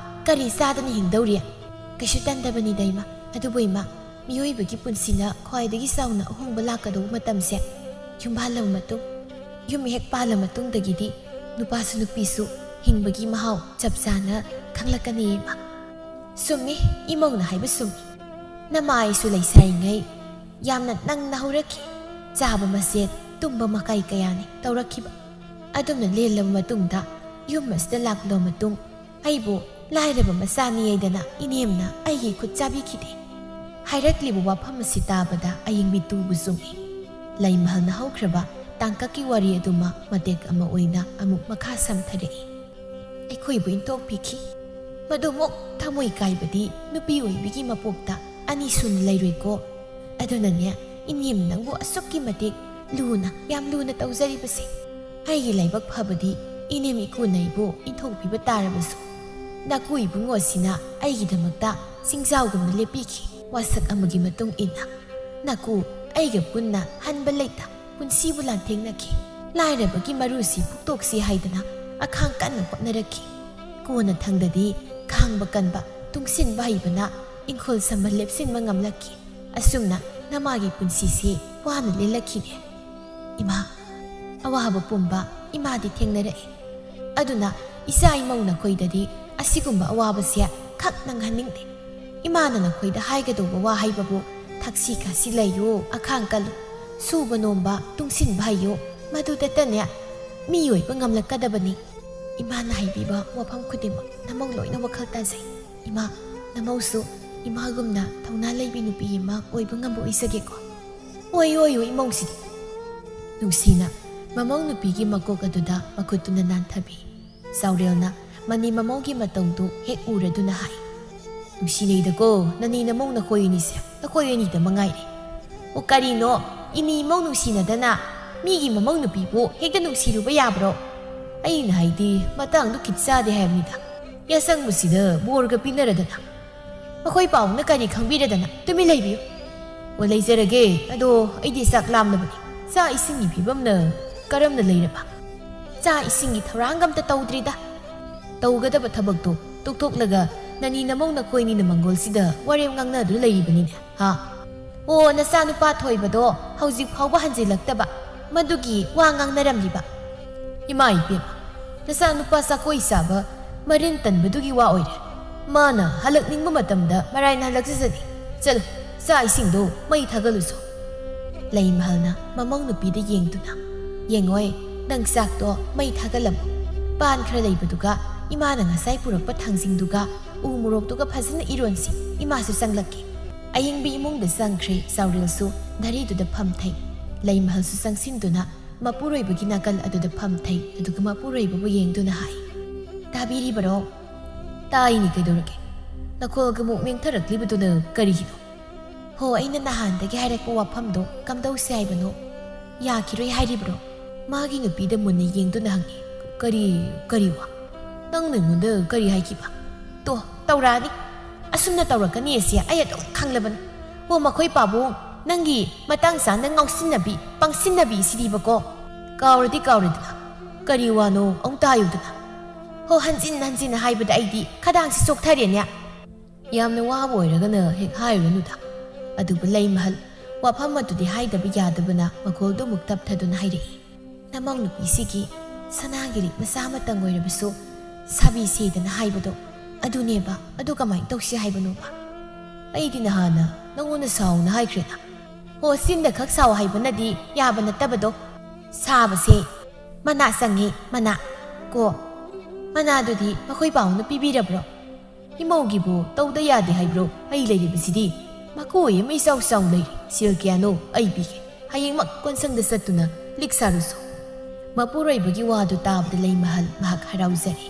ꯀꯔꯤ ꯆꯥꯗꯅ ꯍꯤꯡꯗꯧꯔꯤ?" "ꯀꯩꯁꯨ ꯇꯟꯗꯕꯅꯤꯗ ꯏꯃꯥ꯫ ꯑꯗꯨꯕꯨ ꯏꯃꯥ, ꯃꯤꯑꯣꯏꯕꯒꯤ ꯄꯨꯟꯁꯤꯅ ꯈ꯭ꯋꯥꯏꯗꯒꯤ ꯆꯥꯎꯅ ꯑꯍꯣꯡꯕ ꯂꯥꯛꯀꯗꯧꯕ ꯃꯇꯝꯁꯦ ꯌꯨꯝ ꯄꯥꯜꯂꯕ ꯃꯇꯨꯡ, ꯌꯨꯝ ꯍꯦꯛ ꯄꯥꯜꯂ ꯃꯇꯨꯡꯗꯒꯤꯗꯤ ꯅꯨꯄꯥꯁꯨ ꯅꯨꯄꯤꯁꯨ ꯍꯤꯡꯕꯒꯤ ꯃꯍꯥꯎ ꯆꯞ ꯆꯥꯅ ꯈꯪꯂꯛꯀꯅꯤ ꯏꯃꯥ꯫" "ꯆꯨꯝꯃꯤ, ꯏꯃꯧꯅ ꯍꯥꯏꯕ ꯆꯨꯝꯃꯤ꯫ ꯅꯃꯥ ꯑꯩꯁꯨ ꯂꯩꯁꯥꯔꯤꯉꯩ ꯌꯥꯝꯅ ꯅꯪꯅ ꯍꯧꯔꯛꯈꯤ꯫ ꯆꯥꯕ ꯃꯆꯦꯠ, ꯇꯨꯝꯕ ꯃꯀꯥꯏ ꯀꯌꯥꯅꯤ ꯇꯧꯔꯛꯈꯤꯕ꯫ ꯑꯗꯨꯝꯅ ꯂꯦꯜꯂꯕ ꯃꯇꯨꯡꯗ, ꯌꯨꯝ ꯑꯁꯤꯗ ꯂꯥꯛꯂꯕ ꯃꯇꯨꯡ, ꯑꯩꯕꯨ ꯂꯥꯏꯔꯕ ꯃꯆꯥꯅꯤ ꯍꯥꯏꯗꯅ ꯏꯅꯦꯝꯅ ꯑꯩꯒꯤ ꯈꯨꯠ ꯆꯥꯕꯤꯈꯤꯗꯦ꯫" ꯍꯥꯏꯔꯛꯂꯤꯕ ꯋꯥꯐꯝ ꯑꯁꯤ ꯇꯥꯕꯗ ꯑꯌꯤꯡꯕꯤ ꯇꯨꯕꯨ ꯆꯨꯡꯏ꯫ ꯂꯩꯃꯍꯜꯅ ꯍꯧꯈ꯭ꯔꯕ ꯇꯥꯡꯀꯛꯀꯤ ꯋꯥꯔꯤ ꯑꯗꯨꯃꯛ ꯃꯇꯦꯛ ꯑꯃ ꯑꯣꯏꯅ ꯑꯃꯨꯛ ꯃꯈꯥ ꯁꯝꯊꯔꯛꯏ꯫ ꯑꯩꯈꯣꯏꯕꯨ ꯏꯟꯊꯣꯛꯄꯤꯈꯤ꯫ ꯃꯗꯨꯃꯨꯛ ꯊꯃꯣꯏ ꯀꯥꯏꯕꯗꯤ ꯅꯨꯄꯤ ꯑꯣꯏꯕꯤꯒꯤ ꯃꯄꯣꯛꯇ ꯑꯅꯤ ꯁꯨꯅ ꯂꯩꯔꯣꯏꯀꯣ꯫ ꯑꯗꯨꯅꯅꯦ, ꯏꯅꯦꯝ ꯅꯪꯕꯨ ꯑꯁꯨꯛꯀꯤ ꯃꯇꯤꯛ ꯂꯨꯅ, ꯌꯥꯝ ꯂꯨꯅ ꯇꯧꯖꯔꯤꯕꯁꯦ꯫ ꯑꯩꯒꯤ ꯂꯥꯏꯕꯛ ꯐꯕꯗꯤ ꯏꯅꯦꯝ ꯏꯀꯨꯅ ꯑꯩꯕꯨ ꯏꯟꯊꯣꯛꯄꯤꯕ ꯇꯥꯔꯕꯁꯨ, ꯅꯥꯀꯨ ꯏꯕꯨꯡꯉꯣ ꯑꯁꯤꯅ ꯑꯩꯒꯤꯗꯃꯛꯇ ꯆꯤꯡꯖꯥꯎꯒꯨꯝꯅ ꯂꯦꯞꯄꯤꯈꯤ꯫ ꯋꯥꯁꯛ ꯑꯃꯒꯤ ꯃꯇꯨꯡ ꯏꯟꯅ, ꯅꯥꯀꯨ ꯑꯩꯒ ꯄꯨꯟꯅ ꯍꯟꯕ ꯂꯩꯇ ꯄꯨꯟꯁꯤꯕꯨ ꯂꯥꯟꯊꯦꯡꯅꯈꯤ꯫ ꯂꯥꯏꯔꯕꯒꯤ ꯃꯔꯨꯁꯤ ꯐꯨꯛꯇꯣꯛꯁꯤ ꯍꯥꯏꯗꯅ ꯑꯈꯥꯡ ꯀꯟꯅ ꯍꯣꯠꯅꯔꯛꯈꯤ꯫ ꯀꯣꯟꯅ ꯊꯪꯗꯗꯤ ꯈꯥꯡꯕ ꯀꯟꯕ, ꯇꯨꯡꯁꯤꯟꯕ ꯍꯩꯕꯅ ꯏꯪꯈꯣꯜ ꯁꯝꯕ ꯂꯦꯞꯁꯤꯟꯕ ꯉꯝꯂꯛꯈꯤ꯫ ꯑꯁꯨꯝꯅ ꯅꯃꯥꯒꯤ ꯄꯨꯟꯁꯤꯁꯤ ꯋꯥꯅ ꯂꯦꯜꯂꯛꯈꯤꯅꯦ꯫ ꯏꯃꯥ, ꯑꯋꯥꯕ ꯄꯨꯝꯕ ꯏꯃꯥꯗꯤ ꯊꯦꯡꯅꯔꯛꯏ꯫ ꯑꯗꯨꯅ ꯏꯆꯥ ꯏꯃꯧ ꯅꯈꯣꯏꯗꯗꯤ ꯑꯁꯤꯒꯨꯝꯕ ꯑꯋꯥꯕꯁꯦ ꯈꯛ ꯅꯪꯍꯟꯅꯤꯡꯗꯦ꯫ ꯏꯃꯥꯅ ꯅꯈꯣꯏꯗ ꯍꯥꯏꯒꯗꯧꯕ ꯋꯥ ꯍꯥꯏꯕꯕꯨ ꯊꯛꯁꯤ ꯈꯥꯁꯤ ꯂꯩꯌꯨ, ꯑꯈꯥꯡ ꯀꯜꯂꯨ, ꯁꯨꯕ ꯅꯣꯝꯕ, ꯇꯨꯡꯁꯤꯟꯕ ꯍꯩꯌꯨ, ꯃꯗꯨꯗꯇꯅꯦ ꯃꯤꯑꯣꯏꯕ ꯉꯝꯂꯛꯀꯗꯕꯅꯤ꯫ ꯏꯃꯥꯅ ꯍꯥꯏꯕꯤꯕ ꯋꯥꯐꯝ ꯈꯨꯗꯤꯡꯃꯛ ꯅꯃꯧ ꯂꯣꯏꯅ ꯋꯥꯈꯜ ꯇꯥꯖꯩ꯫ ꯏꯃꯥ, ꯅꯃꯧꯁꯨ ꯏꯃꯥꯒꯨꯝꯅ ꯊꯧꯅꯥ ꯂꯩꯕꯤ ꯅꯨꯄꯤ ꯑꯃ ꯑꯣꯏꯕ ꯉꯝꯕ ꯑꯣꯏꯖꯒꯦꯀꯣ꯫ ꯑꯣꯏꯌꯨ, ꯑꯣꯏꯌꯨ, ꯏꯃꯧꯁꯤꯗꯤ꯫ ꯅꯨꯡꯁꯤꯅ ꯃꯃꯧ ꯅꯨꯄꯤꯒꯤ ꯃꯀꯣꯛ ꯑꯗꯨꯗ ꯃꯈꯨꯠꯇꯨꯅ ꯅꯥꯟꯊꯕꯤ꯫ ꯆꯥꯎꯔꯦꯜꯅ ꯃꯅꯤ ꯃꯃꯧꯒꯤ ꯃꯇꯧꯗꯨ ꯍꯦꯛ ꯎꯔꯗꯨꯅ ꯍꯥꯏ, "ꯅꯨꯡꯁꯤꯅꯩꯗꯀꯣ, ꯅꯅꯤ ꯅꯃꯧ ꯅꯈꯣꯏ ꯑꯅꯤꯁꯦ, ꯅꯈꯣꯏ ꯑꯅꯤꯗ ꯃꯉꯥꯏꯔꯦ꯫ ꯑꯣ ꯀꯔꯤꯅꯣ, ꯏꯅꯤ ꯏꯃꯧ ꯅꯨꯡꯁꯤꯅꯗꯅ ꯃꯤꯒꯤ ꯃꯃꯧ ꯅꯨꯄꯤꯕꯨ ꯍꯦꯛꯇ ꯅꯨꯡꯁꯤꯔꯨꯕ ꯌꯥꯕ꯭ꯔꯣ? ꯑꯩꯅ ꯍꯥꯏꯗꯤ ꯃꯇꯥꯡꯗꯨ ꯈꯤꯠ ꯆꯥꯗꯦ ꯍꯥꯏꯕꯅꯤꯗ꯫ ꯌꯥꯁꯪꯕꯁꯤꯗ ꯕꯣꯔꯒ ꯄꯤꯅꯔꯗꯅ꯫ ꯃꯈꯣꯏ ꯄꯥꯎꯅ ꯀꯔꯤ ꯈꯪꯕꯤꯔꯗꯅ ꯇꯨꯃꯤꯟ ꯂꯩꯕꯤꯌꯨ꯫ ꯑꯣ ꯂꯩꯖꯔꯒꯦ, ꯑꯗꯣ ꯑꯩꯗꯤ ꯆꯥꯛ ꯂꯥꯝꯂꯕꯅꯤ꯫ ꯆꯥꯛ ꯏꯁꯤꯡꯒꯤ ꯐꯤꯕꯝꯅ ꯀꯔꯝꯅ ꯂꯩꯔꯕ? ꯆꯥꯛ ꯏꯁꯤꯡꯒꯤ ꯊꯧꯔꯥꯡꯒ ꯑꯝꯇ ꯇꯧꯗ꯭ꯔꯤꯗ꯫ ꯇꯧꯒꯗꯕ ꯊꯕꯛꯇꯣ ꯇꯣꯛꯊꯣꯛꯂꯒ ꯅꯅꯤ ꯅꯃꯧ ꯅꯈꯣꯏꯅꯤꯅ ꯃꯪꯒꯣꯜꯁꯤꯗ ꯋꯥꯔꯦꯝ ꯉꯥꯡꯅꯗꯨꯅ ꯂꯩꯔꯤꯕꯅꯤꯅꯦ, ꯍꯥ? ꯑꯣ, ꯅꯆꯥꯅꯨꯄꯥ ꯊꯣꯏꯕꯗꯣ ꯍꯧꯖꯤꯛ ꯐꯥꯎꯕ ꯍꯟꯖꯤꯜꯂꯛꯇꯕ, ꯃꯗꯨꯒꯤ ꯋꯥ ꯉꯥꯡꯅꯔꯝꯂꯤꯕ꯫ ꯏꯃꯥ ꯏꯕꯦꯝꯃ, ꯅꯆꯥꯅꯨꯄꯥ ꯆꯥꯀꯣꯏ ꯆꯥꯕ ꯃꯔꯤꯟ ꯇꯟꯕꯗꯨꯒꯤ ꯋꯥ ꯑꯣꯏꯔꯦ꯫ ꯃꯥꯅ ꯍꯜꯂꯛꯅꯤꯡꯕ ꯃꯇꯝꯗ ꯃꯔꯥꯏꯅ ꯍꯜꯂꯛꯆꯁꯅꯤ꯫ ꯆꯠꯂꯨ, ꯆꯥꯛ ꯏꯁꯤꯡꯗꯣ ꯃꯩ ꯊꯥꯒꯠꯂꯨꯆꯣ꯫ ꯂꯩꯃꯍꯜꯅ ꯃꯃꯧ ꯅꯨꯄꯤꯗ ꯌꯦꯡꯗꯨꯅ, "ꯌꯦꯡꯉꯣꯏ, ꯅꯪ ꯆꯥꯛꯇꯣ ꯃꯩ ꯊꯥꯒꯠꯂꯝꯃꯨ꯫ ꯄꯥꯟ ꯈꯔ ꯂꯩꯕꯗꯨꯒ ꯏꯃꯥꯅ ꯉꯁꯥꯏ ꯄꯨꯔꯛꯄ ꯊꯥꯡꯖꯤꯡꯗꯨꯒ ꯎ ꯃꯣꯔꯣꯛꯇꯨꯒ ꯐꯖꯅ ꯏꯔꯣꯟꯁꯤ, ꯏꯃꯥꯁꯨ ꯆꯪꯂꯛꯀꯦ꯫" ꯑꯌꯤꯡꯕꯤ ꯏꯃꯨꯡꯗ ꯆꯪꯈ꯭ꯔꯦ꯫ ꯆꯥꯎꯔꯦꯜꯁꯨ ꯙꯔꯤꯗꯨꯗ ꯐꯝꯊꯩ꯫ ꯂꯩꯃꯍꯜꯁꯨ ꯆꯪꯁꯤꯟꯗꯨꯅ ꯃꯄꯨꯔꯣꯏꯕꯒꯤ ꯅꯥꯀꯜ ꯑꯗꯨꯗ ꯐꯝꯊꯩ, ꯑꯗꯨꯒ ꯃꯄꯨꯔꯣꯏꯕꯕꯨ ꯌꯦꯡꯗꯨꯅ ꯍꯥꯏ, "ꯇꯥꯕꯤꯔꯤꯕꯔꯣ?" "ꯇꯥꯏꯅꯤ, ꯀꯩꯗꯧꯔꯒꯦ?" "ꯅꯈꯣꯜꯒ ꯑꯃꯨꯛ ꯃꯦꯡꯊꯔꯛꯂꯤꯕꯗꯨꯅ ꯀꯔꯤꯒꯤꯅꯣ?" "ꯍꯣ, ꯑꯩꯅ ꯅꯍꯥꯟꯗꯒꯤ ꯍꯥꯏꯔꯛꯄ ꯋꯥꯐꯝꯗꯣ ꯀꯝꯗꯧꯁꯦ ꯍꯥꯏꯕꯅꯣ? ꯌꯥꯈꯤꯔꯣꯏ ꯍꯥꯏꯔꯤꯕ꯭ꯔꯣ?" ꯃꯥꯒꯤ ꯅꯨꯄꯤꯗ ꯃꯨꯟꯅ ꯌꯦꯡꯗꯨꯅ ꯍꯪꯉꯤ꯫ "ꯀꯔꯤ, ꯀꯔꯤ ꯋꯥ? ꯅꯪꯅ ꯑꯩꯉꯣꯟꯗ ꯀꯔꯤ ꯍꯥꯏꯈꯤꯕ?" "ꯇꯣ, ꯇꯧꯔꯛꯑꯅꯤ꯫ ꯑꯁꯨꯝꯅ ꯇꯧꯔꯛꯀꯅꯤ ꯑꯁꯤ ꯑꯩ ꯑꯗꯨꯝ ꯈꯪꯂꯕꯅꯤ꯫ ꯍꯣ, ꯃꯈꯣꯏ ꯄꯥꯕꯨꯡ, ꯅꯪꯒꯤ ꯃꯇꯥꯡ ꯆꯥꯅ ꯉꯥꯎꯁꯤꯟꯅꯕꯤ, ꯄꯪꯁꯤꯟꯅꯕꯤ ꯁꯤꯗꯤꯕꯀꯣ꯫ ꯀꯥꯎꯔꯗꯤ ꯀꯥꯎꯔꯦꯗꯅ꯫ ꯀꯔꯤ ꯋꯥꯅꯣ ꯑꯃꯨꯛꯇ ꯍꯥꯏꯌꯨꯗꯅ꯫ ꯍꯣ, ꯍꯟꯖꯤꯟ ꯍꯟꯖꯤꯟ ꯍꯥꯏꯕꯗ ꯑꯩꯗꯤ ꯈꯗꯥꯡꯁꯤ ꯆꯣꯛꯊꯔꯦꯅꯦ꯫" "ꯌꯥꯝꯅ ꯋꯥꯕ ꯑꯣꯏꯔꯒꯅ ꯍꯦꯛ ꯍꯥꯏꯔꯨꯔꯅꯨꯗ꯫" ꯑꯗꯨꯕꯨ ꯂꯩꯃꯍꯜ ꯋꯥꯐꯝ ꯑꯗꯨꯗꯤ ꯍꯥꯏꯗꯕ ꯌꯥꯗꯕꯅ ꯃꯈꯣꯜꯗꯨ ꯑꯃꯨꯛ ꯇꯞꯊꯗꯨꯅ ꯍꯥꯏꯔꯛꯏ, "ꯅꯃꯧ ꯅꯨꯄꯤꯁꯤꯒꯤ ꯁꯅꯥꯒꯤ ꯂꯤꯛ ꯃꯆꯥ ꯑꯃꯇꯪ ꯑꯣꯏꯔꯕꯁꯨ ꯁꯥꯕꯤꯁꯦꯗꯅ ꯍꯥꯏꯕꯗꯣ ꯑꯗꯨꯅꯦꯕ꯫ ꯑꯗꯨ ꯀꯃꯥꯏꯅ ꯇꯧꯁꯤ ꯍꯥꯏꯕꯅꯣꯕ? ꯑꯩꯗꯤ ꯅꯍꯥꯟꯅ ꯅꯪꯉꯣꯟꯗ ꯁꯥꯎꯅ ꯍꯥꯏꯈ꯭ꯔꯦꯅ꯫ ꯍꯣ, ꯆꯤꯟꯗ ꯈꯛ ꯁꯥꯎ ꯍꯥꯏꯕꯅꯗꯤ ꯌꯥꯕ ꯅꯠꯇꯕꯗꯣ꯫ ꯁꯥꯕꯁꯦ ꯃꯅꯥ ꯆꯪꯉꯤ, ꯃꯅꯥ꯫ ꯀꯣ, ꯃꯅꯥꯗꯨꯗꯤ ꯃꯈꯣꯏ ꯄꯥꯎꯅ ꯄꯤꯕꯤꯔꯕ꯭ꯔꯣ? ꯏꯃꯧꯒꯤꯕꯨ ꯇꯧꯗ ꯌꯥꯗꯦ ꯍꯥꯏꯕ꯭ꯔꯣ? ꯑꯩ ꯂꯩꯔꯤꯕꯁꯤꯗꯤ꯫ ꯃꯀꯣꯏ ꯑꯃ ꯏꯆꯥꯎ ꯆꯥꯎ ꯂꯩꯔꯤ꯫ ꯁꯦꯜ ꯀꯌꯥꯅꯣ? ꯑꯩ ꯄꯤꯒꯦ꯫ ꯍꯌꯦꯡꯃꯛ ꯀꯣꯟꯁꯪꯗ ꯆꯠꯇꯨꯅ ꯂꯤꯛ ꯁꯥꯔꯨꯁꯨ꯫ ꯃꯄꯨꯔꯣꯏꯕꯒꯤ ꯋꯥꯗꯨ ꯇꯥꯕꯗ ꯂꯩꯃꯍꯜ ꯃꯍꯥꯛ ꯍꯔꯥꯎꯖꯔꯦ꯫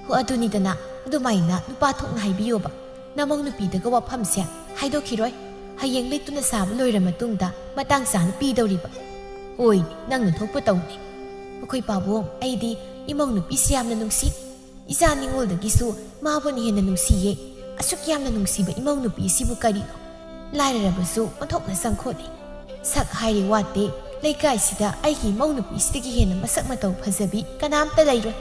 ꯍꯣ, ꯑꯗꯨꯅꯤꯗꯅ, ꯑꯗꯨꯃꯥꯏꯅ ꯅꯨꯄꯥ ꯊꯣꯛꯅ ꯍꯥꯏꯕꯤꯌꯣꯕ꯫ ꯅꯃꯧ ꯅꯨꯄꯤꯗꯒ ꯋꯥꯐꯝꯁꯦ ꯍꯥꯏꯗꯣꯛꯈꯤꯔꯣꯏ꯫ ꯍꯌꯦꯡ ꯂꯤꯛꯇꯨꯅ ꯁꯥꯕ ꯂꯣꯏꯔ ꯃꯇꯨꯡꯗ ꯃꯇꯥꯡ ꯆꯥꯅ ꯄꯤꯗꯧꯔꯤꯕ꯫ ꯍꯣꯏ, ꯅꯪꯅ ꯊꯣꯛꯄ ꯇꯧꯅꯤ꯫ ꯑꯩꯈꯣꯏ ꯄꯥꯕꯨꯡ, ꯑꯩꯗꯤ ꯏꯃꯧ ꯅꯨꯄꯤꯁꯤ ꯌꯥꯝꯅ ꯅꯨꯡꯁꯤ꯫ ꯏꯆꯥ ꯅꯤꯉꯣꯜꯗꯒꯤꯁꯨ ꯃꯥꯕꯨꯅ ꯍꯦꯟꯅ ꯅꯨꯡꯁꯤꯌꯦ꯫ ꯑꯁꯨꯛ ꯌꯥꯝꯅ ꯅꯨꯡꯁꯤꯕ ꯏꯃꯧ ꯅꯨꯄꯤ ꯑꯁꯤꯕꯨ ꯀꯔꯤꯅꯣ? ꯂꯥꯏꯔꯔꯕꯁꯨ ꯑꯣꯟꯊꯣꯛꯅ ꯆꯪꯈꯣꯠꯂꯤ꯫ ꯁꯛ ꯍꯥꯏꯔꯦ ꯋꯥꯠꯇꯦ, ꯂꯩꯀꯥꯏꯁꯤꯗ ꯑꯩꯒꯤ ꯏꯃꯧ ꯅꯨꯄꯤꯁꯤꯗꯒꯤ ꯍꯦꯟꯅ ꯃꯁꯛ ꯃꯇꯧ ꯐꯖꯕꯤ ꯀꯅꯥꯝꯇ ꯂꯩꯔꯣꯏ꯫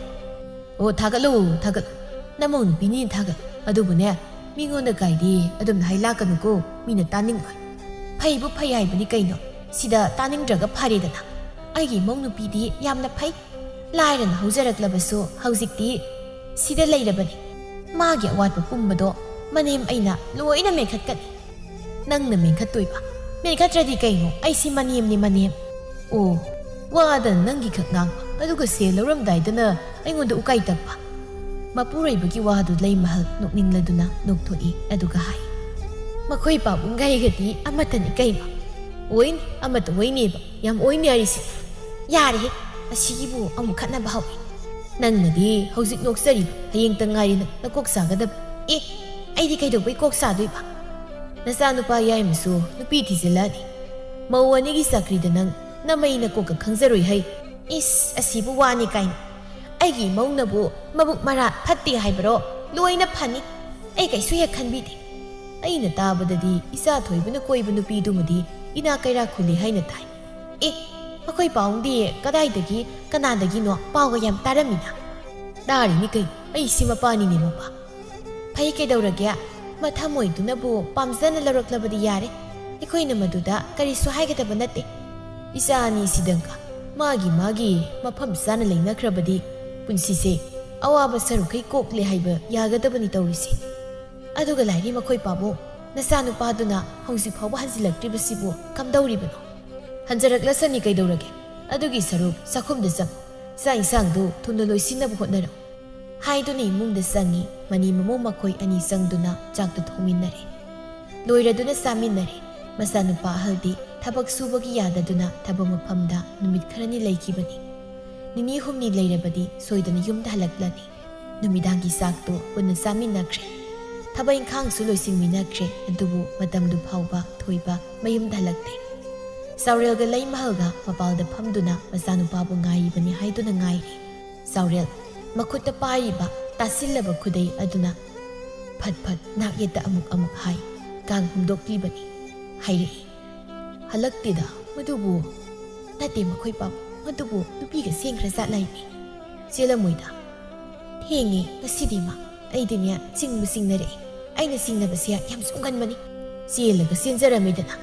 ꯑꯣ, ꯊꯥꯒꯠꯂꯨ, ꯊꯥꯒꯠꯂꯨ꯫ ꯅꯃꯧ ꯅꯨꯄꯤꯅꯤꯅ ꯊꯥꯒꯠꯂꯨ꯫ ꯑꯗꯨꯕꯨꯅꯦ, ꯃꯤꯉꯣꯟꯗ ꯀꯥꯏꯗꯤ ꯑꯗꯨꯝꯅ ꯍꯥꯏ ꯂꯥꯛꯀꯅꯨꯀꯣ, ꯃꯤꯅ ꯇꯥꯅꯤꯡꯉꯣꯏ꯫ ꯐꯩꯕꯨ ꯐꯩ ꯍꯥꯏꯕꯅꯤ ꯀꯩꯅꯣ, ꯁꯤꯗ ꯇꯥꯅꯤꯡꯗ꯭ꯔꯒ ꯐꯔꯦꯗꯅ꯫ ꯑꯩꯒꯤ ꯏꯃꯧ ꯅꯨꯄꯤꯗꯤ ꯌꯥꯝꯅ ꯐꯩ꯫ ꯂꯥꯏꯔꯅ ꯍꯧꯖꯔꯛꯂꯕꯁꯨ ꯍꯧꯖꯤꯛꯇꯤ ꯁꯤꯗ ꯂꯩꯔꯕꯅꯤ꯫ ꯃꯥꯒꯤ ꯑꯋꯥꯠꯄ ꯄꯨꯝꯕꯗꯣ ꯃꯅꯦꯝ ꯑꯩꯅ ꯂꯣꯏꯅ ꯃꯦꯟꯈꯠꯀꯅꯤ꯫ ꯅꯪꯅ ꯃꯦꯟꯈꯠꯇꯣꯏꯕ? ꯃꯦꯟꯈꯠꯇ꯭ꯔꯗꯤ ꯀꯩꯅꯣ? ꯑꯩꯁꯤ ꯃꯅꯦꯝꯅꯤ, ꯃꯅꯦꯝ꯫ ꯑꯣ, ꯋꯥꯗ ꯅꯪꯒꯤ ꯈꯛ ꯉꯥꯡꯕ, ꯑꯗꯨꯒ ꯁꯦꯜ ꯂꯧꯔꯝꯗꯥꯏꯗꯅ ꯑꯩꯉꯣꯟꯗ ꯎꯀꯥꯏ ꯇꯛꯄ꯫ ꯃꯄꯨꯔꯣꯏꯕꯒꯤ ꯋꯥꯗꯨ ꯂꯩꯃꯍꯜ ꯅꯣꯛꯅꯤꯡꯂꯗꯨꯅ ꯅꯣꯛꯊꯣꯛꯏ, ꯑꯗꯨꯒ ꯍꯥꯏ, "ꯃꯈꯣꯏ ꯄꯥꯕꯨꯡꯒ ꯑꯩꯒꯗꯤ ꯑꯃꯠꯇꯅꯤ ꯀꯩꯅꯣ꯫ ꯑꯣꯏꯅꯤ, ꯑꯃꯠꯇ ꯑꯣꯏꯅꯦꯕ, ꯌꯥꯝ ꯑꯣꯏꯅꯤ ꯍꯥꯏꯔꯤꯁꯤ꯫ ꯌꯥꯔꯦꯍꯦ, ꯑꯁꯤꯒꯤꯕꯨ ꯑꯃꯨꯛ ꯈꯠꯅꯕ ꯍꯧꯏ꯫ ꯅꯪꯅꯗꯤ ꯍꯧꯖꯤꯛ ꯅꯣꯛꯆꯔꯤꯕ, ꯍꯌꯦꯡꯇ ꯉꯥꯏꯔꯦ ꯅꯪ ꯅꯀꯣꯛ ꯆꯥꯒꯗꯕ꯫ ꯑꯦ, ꯑꯩꯗꯤ ꯀꯩꯗꯧꯕꯩ ꯀꯣꯛ ꯆꯥꯗꯣꯏꯕ? ꯅꯆꯥꯅꯨꯄꯥ ꯌꯥꯏꯃꯁꯨ ꯅꯨꯄꯤ ꯊꯤꯖꯤꯜꯂꯛꯑꯅꯤ꯫ ꯃꯧ ꯑꯅꯤꯒꯤ ꯆꯥꯀ꯭ꯔꯤꯗ ꯅꯪ ꯅꯃꯩ ꯅꯀꯣꯛꯀ ꯈꯪꯖꯔꯣꯏ ꯍꯩ꯫ ꯏꯁ, ꯑꯁꯤꯕꯨ ꯋꯥꯅꯤ ꯀꯥꯏꯅ꯫ ꯑꯩꯒꯤ ꯏꯃꯧꯅꯕꯨ ꯃꯕꯨꯛ ꯃꯔꯥ ꯐꯠꯇꯦ ꯍꯥꯏꯕꯔꯣ? ꯂꯣꯏꯅ ꯐꯅꯤ꯫ ꯑꯩ ꯀꯩꯁꯨ ꯍꯦꯛ ꯈꯟꯕꯤꯗꯦ꯫ ꯑꯩꯅ ꯇꯥꯕꯗꯗꯤ ꯏꯆꯥ ꯊꯣꯏꯕꯅ ꯀꯣꯏꯕ ꯅꯨꯄꯤꯗꯨꯃꯗꯤ ꯏꯅꯥ ꯀꯩꯔꯥ ꯈꯨꯜꯂꯤ ꯍꯥꯏꯅ ꯇꯥꯏ꯫ ꯑꯦ, ꯑꯩꯈꯣꯏ ꯄꯥꯎꯗꯤ ꯀꯗꯥꯏꯗꯒꯤ ꯀꯅꯥꯗꯒꯤꯅꯣ ꯄꯥꯎꯒ ꯌꯥꯝ ꯇꯥꯔꯝꯃꯤꯅ?" "ꯇꯥꯔꯤꯅꯤ ꯀꯩ, ꯑꯩꯁꯤ ꯃꯄꯥꯅꯤꯅꯦ ꯃꯄꯥ꯫ ꯐꯩ ꯀꯩꯗꯧꯔꯒꯦ? ꯃꯊꯃꯣꯏꯗꯨꯅꯕꯨ ꯄꯥꯝꯖꯅ ꯂꯧꯔꯛꯂꯕꯗꯤ ꯌꯥꯔꯦ꯫ ꯑꯩꯈꯣꯏꯅ ꯃꯗꯨꯗ ꯀꯔꯤꯁꯨ ꯍꯥꯏꯒꯗꯕ ꯅꯠꯇꯦ꯫ ꯏꯆꯥ ꯑꯅꯤꯁꯤꯗꯪꯒ ꯃꯥꯒꯤ ꯃꯥꯒꯤ ꯃꯐꯝ ꯆꯥꯅ ꯂꯩꯅꯈ꯭ꯔꯕꯗꯤ ꯄꯨꯟꯁꯤꯁꯦ ꯑꯋꯥꯕ ꯁꯔꯨꯛꯈꯩ ꯀꯣꯛꯂꯦ ꯍꯥꯏꯕ ꯌꯥꯒꯗꯕꯅꯤ ꯇꯧꯔꯤꯁꯦ꯫ ꯑꯗꯨꯒ ꯂꯥꯏꯔꯤ ꯃꯈꯣꯏ ꯄꯥꯕꯨꯡ, ꯅꯆꯥꯅꯨꯄꯥꯗꯨꯅ ꯍꯧꯖꯤꯛ ꯐꯥꯎꯕ ꯍꯟꯖꯤꯜꯂꯛꯇ꯭ꯔꯤꯕꯁꯤꯕꯨ ꯀꯝꯗꯧꯔꯤꯕꯅꯣ? ꯍꯟꯖꯔꯛꯂꯁꯅꯤ ꯀꯩꯗꯧꯔꯒꯦ? ꯑꯗꯨꯒꯤ ꯁꯔꯨꯛ ꯆꯥꯛꯈꯨꯝꯗ ꯆꯪ, ꯆꯥꯛ ꯏꯟꯁꯥꯡꯗꯨ ꯊꯨꯅ ꯂꯣꯏꯁꯤꯟꯅꯕ ꯍꯣꯠꯅꯔꯣ꯫ ꯍꯥꯏꯗꯨꯅ ꯏꯃꯨꯡꯗ ꯆꯪꯉꯤ꯫ ꯃꯅꯤ ꯃꯃꯧ ꯃꯈꯣꯏ ꯑꯅꯤ ꯆꯪꯗꯨꯅ ꯆꯥꯛꯇꯨ ꯊꯣꯡꯃꯤꯟꯅꯔꯦ꯫ ꯂꯣꯏꯔꯗꯨꯅ ꯆꯥꯃꯤꯟꯅꯔꯦ꯫ ꯃꯆꯥꯅꯨꯄꯥ ꯑꯍꯜꯗꯤ ꯊꯕꯛ ꯁꯨꯕꯒꯤ ꯌꯥꯗꯗꯨꯅ ꯊꯕꯛ ꯃꯐꯝꯗ ꯅꯨꯃꯤꯠ ꯈꯔꯅꯤ ꯂꯩꯈꯤꯕꯅꯤ꯫ ꯅꯤꯅꯤ ꯍꯨꯝꯅꯤ ꯂꯩꯔꯕꯗꯤ ꯁꯣꯏꯗꯅ ꯌꯨꯝꯗ ꯍꯜꯂꯛꯂꯅꯤ꯫ ꯅꯨꯃꯤꯗꯥꯡꯒꯤ ꯆꯥꯛꯇꯨ ꯄꯨꯟꯅ ꯆꯥꯃꯤꯟꯅꯈ꯭ꯔꯦ꯫ ꯊꯕꯛ ꯏꯪꯈꯥꯡꯁꯨ ꯂꯣꯏꯁꯤꯟꯃꯤꯟꯅꯈ꯭ꯔꯦ꯫ ꯑꯗꯨꯕꯨ ꯃꯇꯝꯗꯨ ꯐꯥꯎꯕ ꯊꯣꯏꯕ ꯃꯌꯨꯝꯗ ꯍꯜꯂꯛꯇꯦ꯫ ꯆꯥꯎꯔꯦꯜꯒ ꯂꯩꯃꯍꯜꯒ ꯃꯄꯥꯜꯗ ꯐꯝꯗꯨꯅ ꯃꯆꯥꯅꯨꯄꯥꯕꯨ ꯉꯥꯏꯔꯤꯕꯅꯤ ꯍꯥꯏꯗꯨꯅ ꯉꯥꯏꯔꯤ꯫ ꯆꯥꯎꯔꯦꯜ ꯃꯈꯨꯠꯇ ꯄꯥꯏꯔꯤꯕ ꯇꯥꯁꯤꯜꯂꯕ ꯈꯨꯗꯩ ꯑꯗꯨꯅ ꯐꯠ ꯐꯠ ꯅꯥꯛ ꯌꯦꯠꯇ ꯑꯃꯨꯛ ꯑꯃꯨꯛ ꯍꯥꯏ꯫ ꯀꯥꯡ ꯍꯨꯝꯗꯣꯛꯂꯤꯕꯅꯤ꯫ ꯍꯥꯏꯔꯛꯏ, "ꯍꯜꯂꯛꯇꯦꯗ ꯃꯗꯨꯕꯨ꯫ ꯅꯠꯇꯦ ꯃꯈꯣꯏ ꯄꯥꯕꯨꯡ, ꯃꯗꯨꯕꯨ ꯅꯨꯄꯤꯒ ꯁꯦꯡꯈ꯭ꯔ ꯖꯥꯠꯂꯥꯏꯃꯤ꯫ ꯆꯦꯜꯂꯝꯃꯣꯏꯗ꯫ ꯊꯦꯡꯉꯦ ꯉꯁꯤꯗꯤ ꯃꯥ꯫ ꯑꯩꯗꯤꯅꯦ ꯆꯤꯡꯕ ꯆꯤꯡꯅꯔꯛꯑꯦ꯫ ꯑꯩꯅ ꯆꯤꯡꯅꯕꯁꯦ ꯌꯥꯝ ꯁꯣꯡꯒꯟꯕꯅꯤ꯫ ꯆꯦꯜꯂꯒ ꯆꯦꯟꯖꯔꯝꯃꯤꯗꯅ꯫"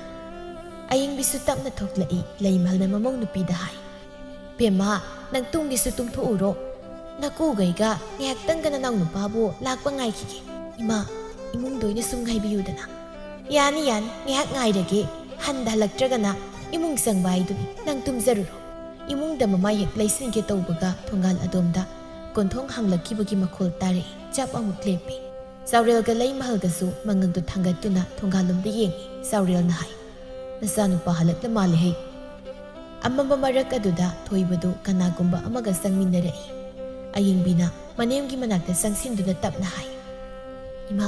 ꯑꯌꯤꯡꯕꯤꯁꯨ ꯇꯞꯅ ꯊꯣꯛꯂꯛꯏ꯫ ꯂꯩꯃꯍꯜꯅ ꯃꯃꯧ ꯅꯨꯄꯤꯗ ꯍꯥꯏ, "ꯕꯦꯝꯃ, ꯅꯪ ꯇꯨꯝꯒꯦꯁꯨ ꯇꯨꯝꯊꯣꯛꯎꯔꯣ꯫ ꯅꯀꯨꯒꯩꯒ ꯉꯥꯏꯍꯥꯛꯇꯪꯒ ꯅꯅꯥꯎ ꯅꯨꯄꯥꯕꯨ ꯂꯥꯛꯄ ꯉꯥꯏꯈꯤꯒꯦ꯫ ꯏꯃꯥ, ꯏꯃꯨꯡꯗ ꯑꯣꯏꯅ ꯁꯨꯝ ꯉꯥꯏꯕꯤꯌꯨꯗꯅ꯫" "ꯌꯥꯅꯤ, ꯌꯥꯅꯤ, ꯉꯥꯏꯍꯥꯛ ꯉꯥꯏꯔꯒꯦ꯫ ꯍꯟꯗ ꯍꯜꯂꯛꯇ꯭ꯔꯒꯅ ꯏꯃꯨꯡ ꯆꯪꯕ ꯍꯥꯏꯗꯨꯅꯤ꯫ ꯅꯪ ꯇꯨꯝꯖꯔꯨꯔꯣ꯫" ꯏꯃꯨꯡꯗ ꯃꯃꯥꯏ ꯍꯦꯛ ꯂꯩꯁꯤꯟꯒꯦ ꯇꯧꯕꯒ ꯊꯣꯡꯒꯥꯜ ꯑꯗꯣꯝꯗ ꯀꯣꯟꯊꯣꯡ ꯍꯥꯡꯂꯛꯈꯤꯕꯒꯤ ꯃꯈꯣꯜ ꯇꯥꯔꯛꯏ꯫ ꯆꯞ ꯑꯃꯨꯛ ꯂꯦꯞꯄꯤ꯫ ꯆꯥꯎꯔꯦꯜꯒ ꯂꯩꯃꯍꯜꯒꯁꯨ ꯃꯉꯛꯇꯨ ꯊꯥꯡꯒꯠꯇꯨꯅ ꯊꯣꯡꯒꯥꯜꯂꯣꯝꯗ ꯌꯦꯡꯉꯤ꯫ ꯆꯥꯎꯔꯦꯜꯅ ꯍꯥꯏ, "ꯅꯆꯥꯅꯨꯄꯥ ꯍꯜꯂꯛꯂ ꯃꯥꯜꯂꯦꯍꯦ꯫" ꯑꯃꯝꯕ ꯃꯔꯛ ꯑꯗꯨꯗ ꯊꯣꯏꯕꯗꯨ ꯀꯅꯥꯒꯨꯝꯕ ꯑꯃꯒ ꯆꯪꯃꯤꯟꯅꯔꯛꯏ꯫ ꯑꯌꯤꯡꯕꯤꯅ ꯃꯅꯦꯝꯒꯤ ꯃꯅꯥꯛꯇ ꯆꯪꯁꯤꯟꯗꯨꯅ ꯇꯞꯅ ꯍꯥꯏ, "ꯏꯃꯥ,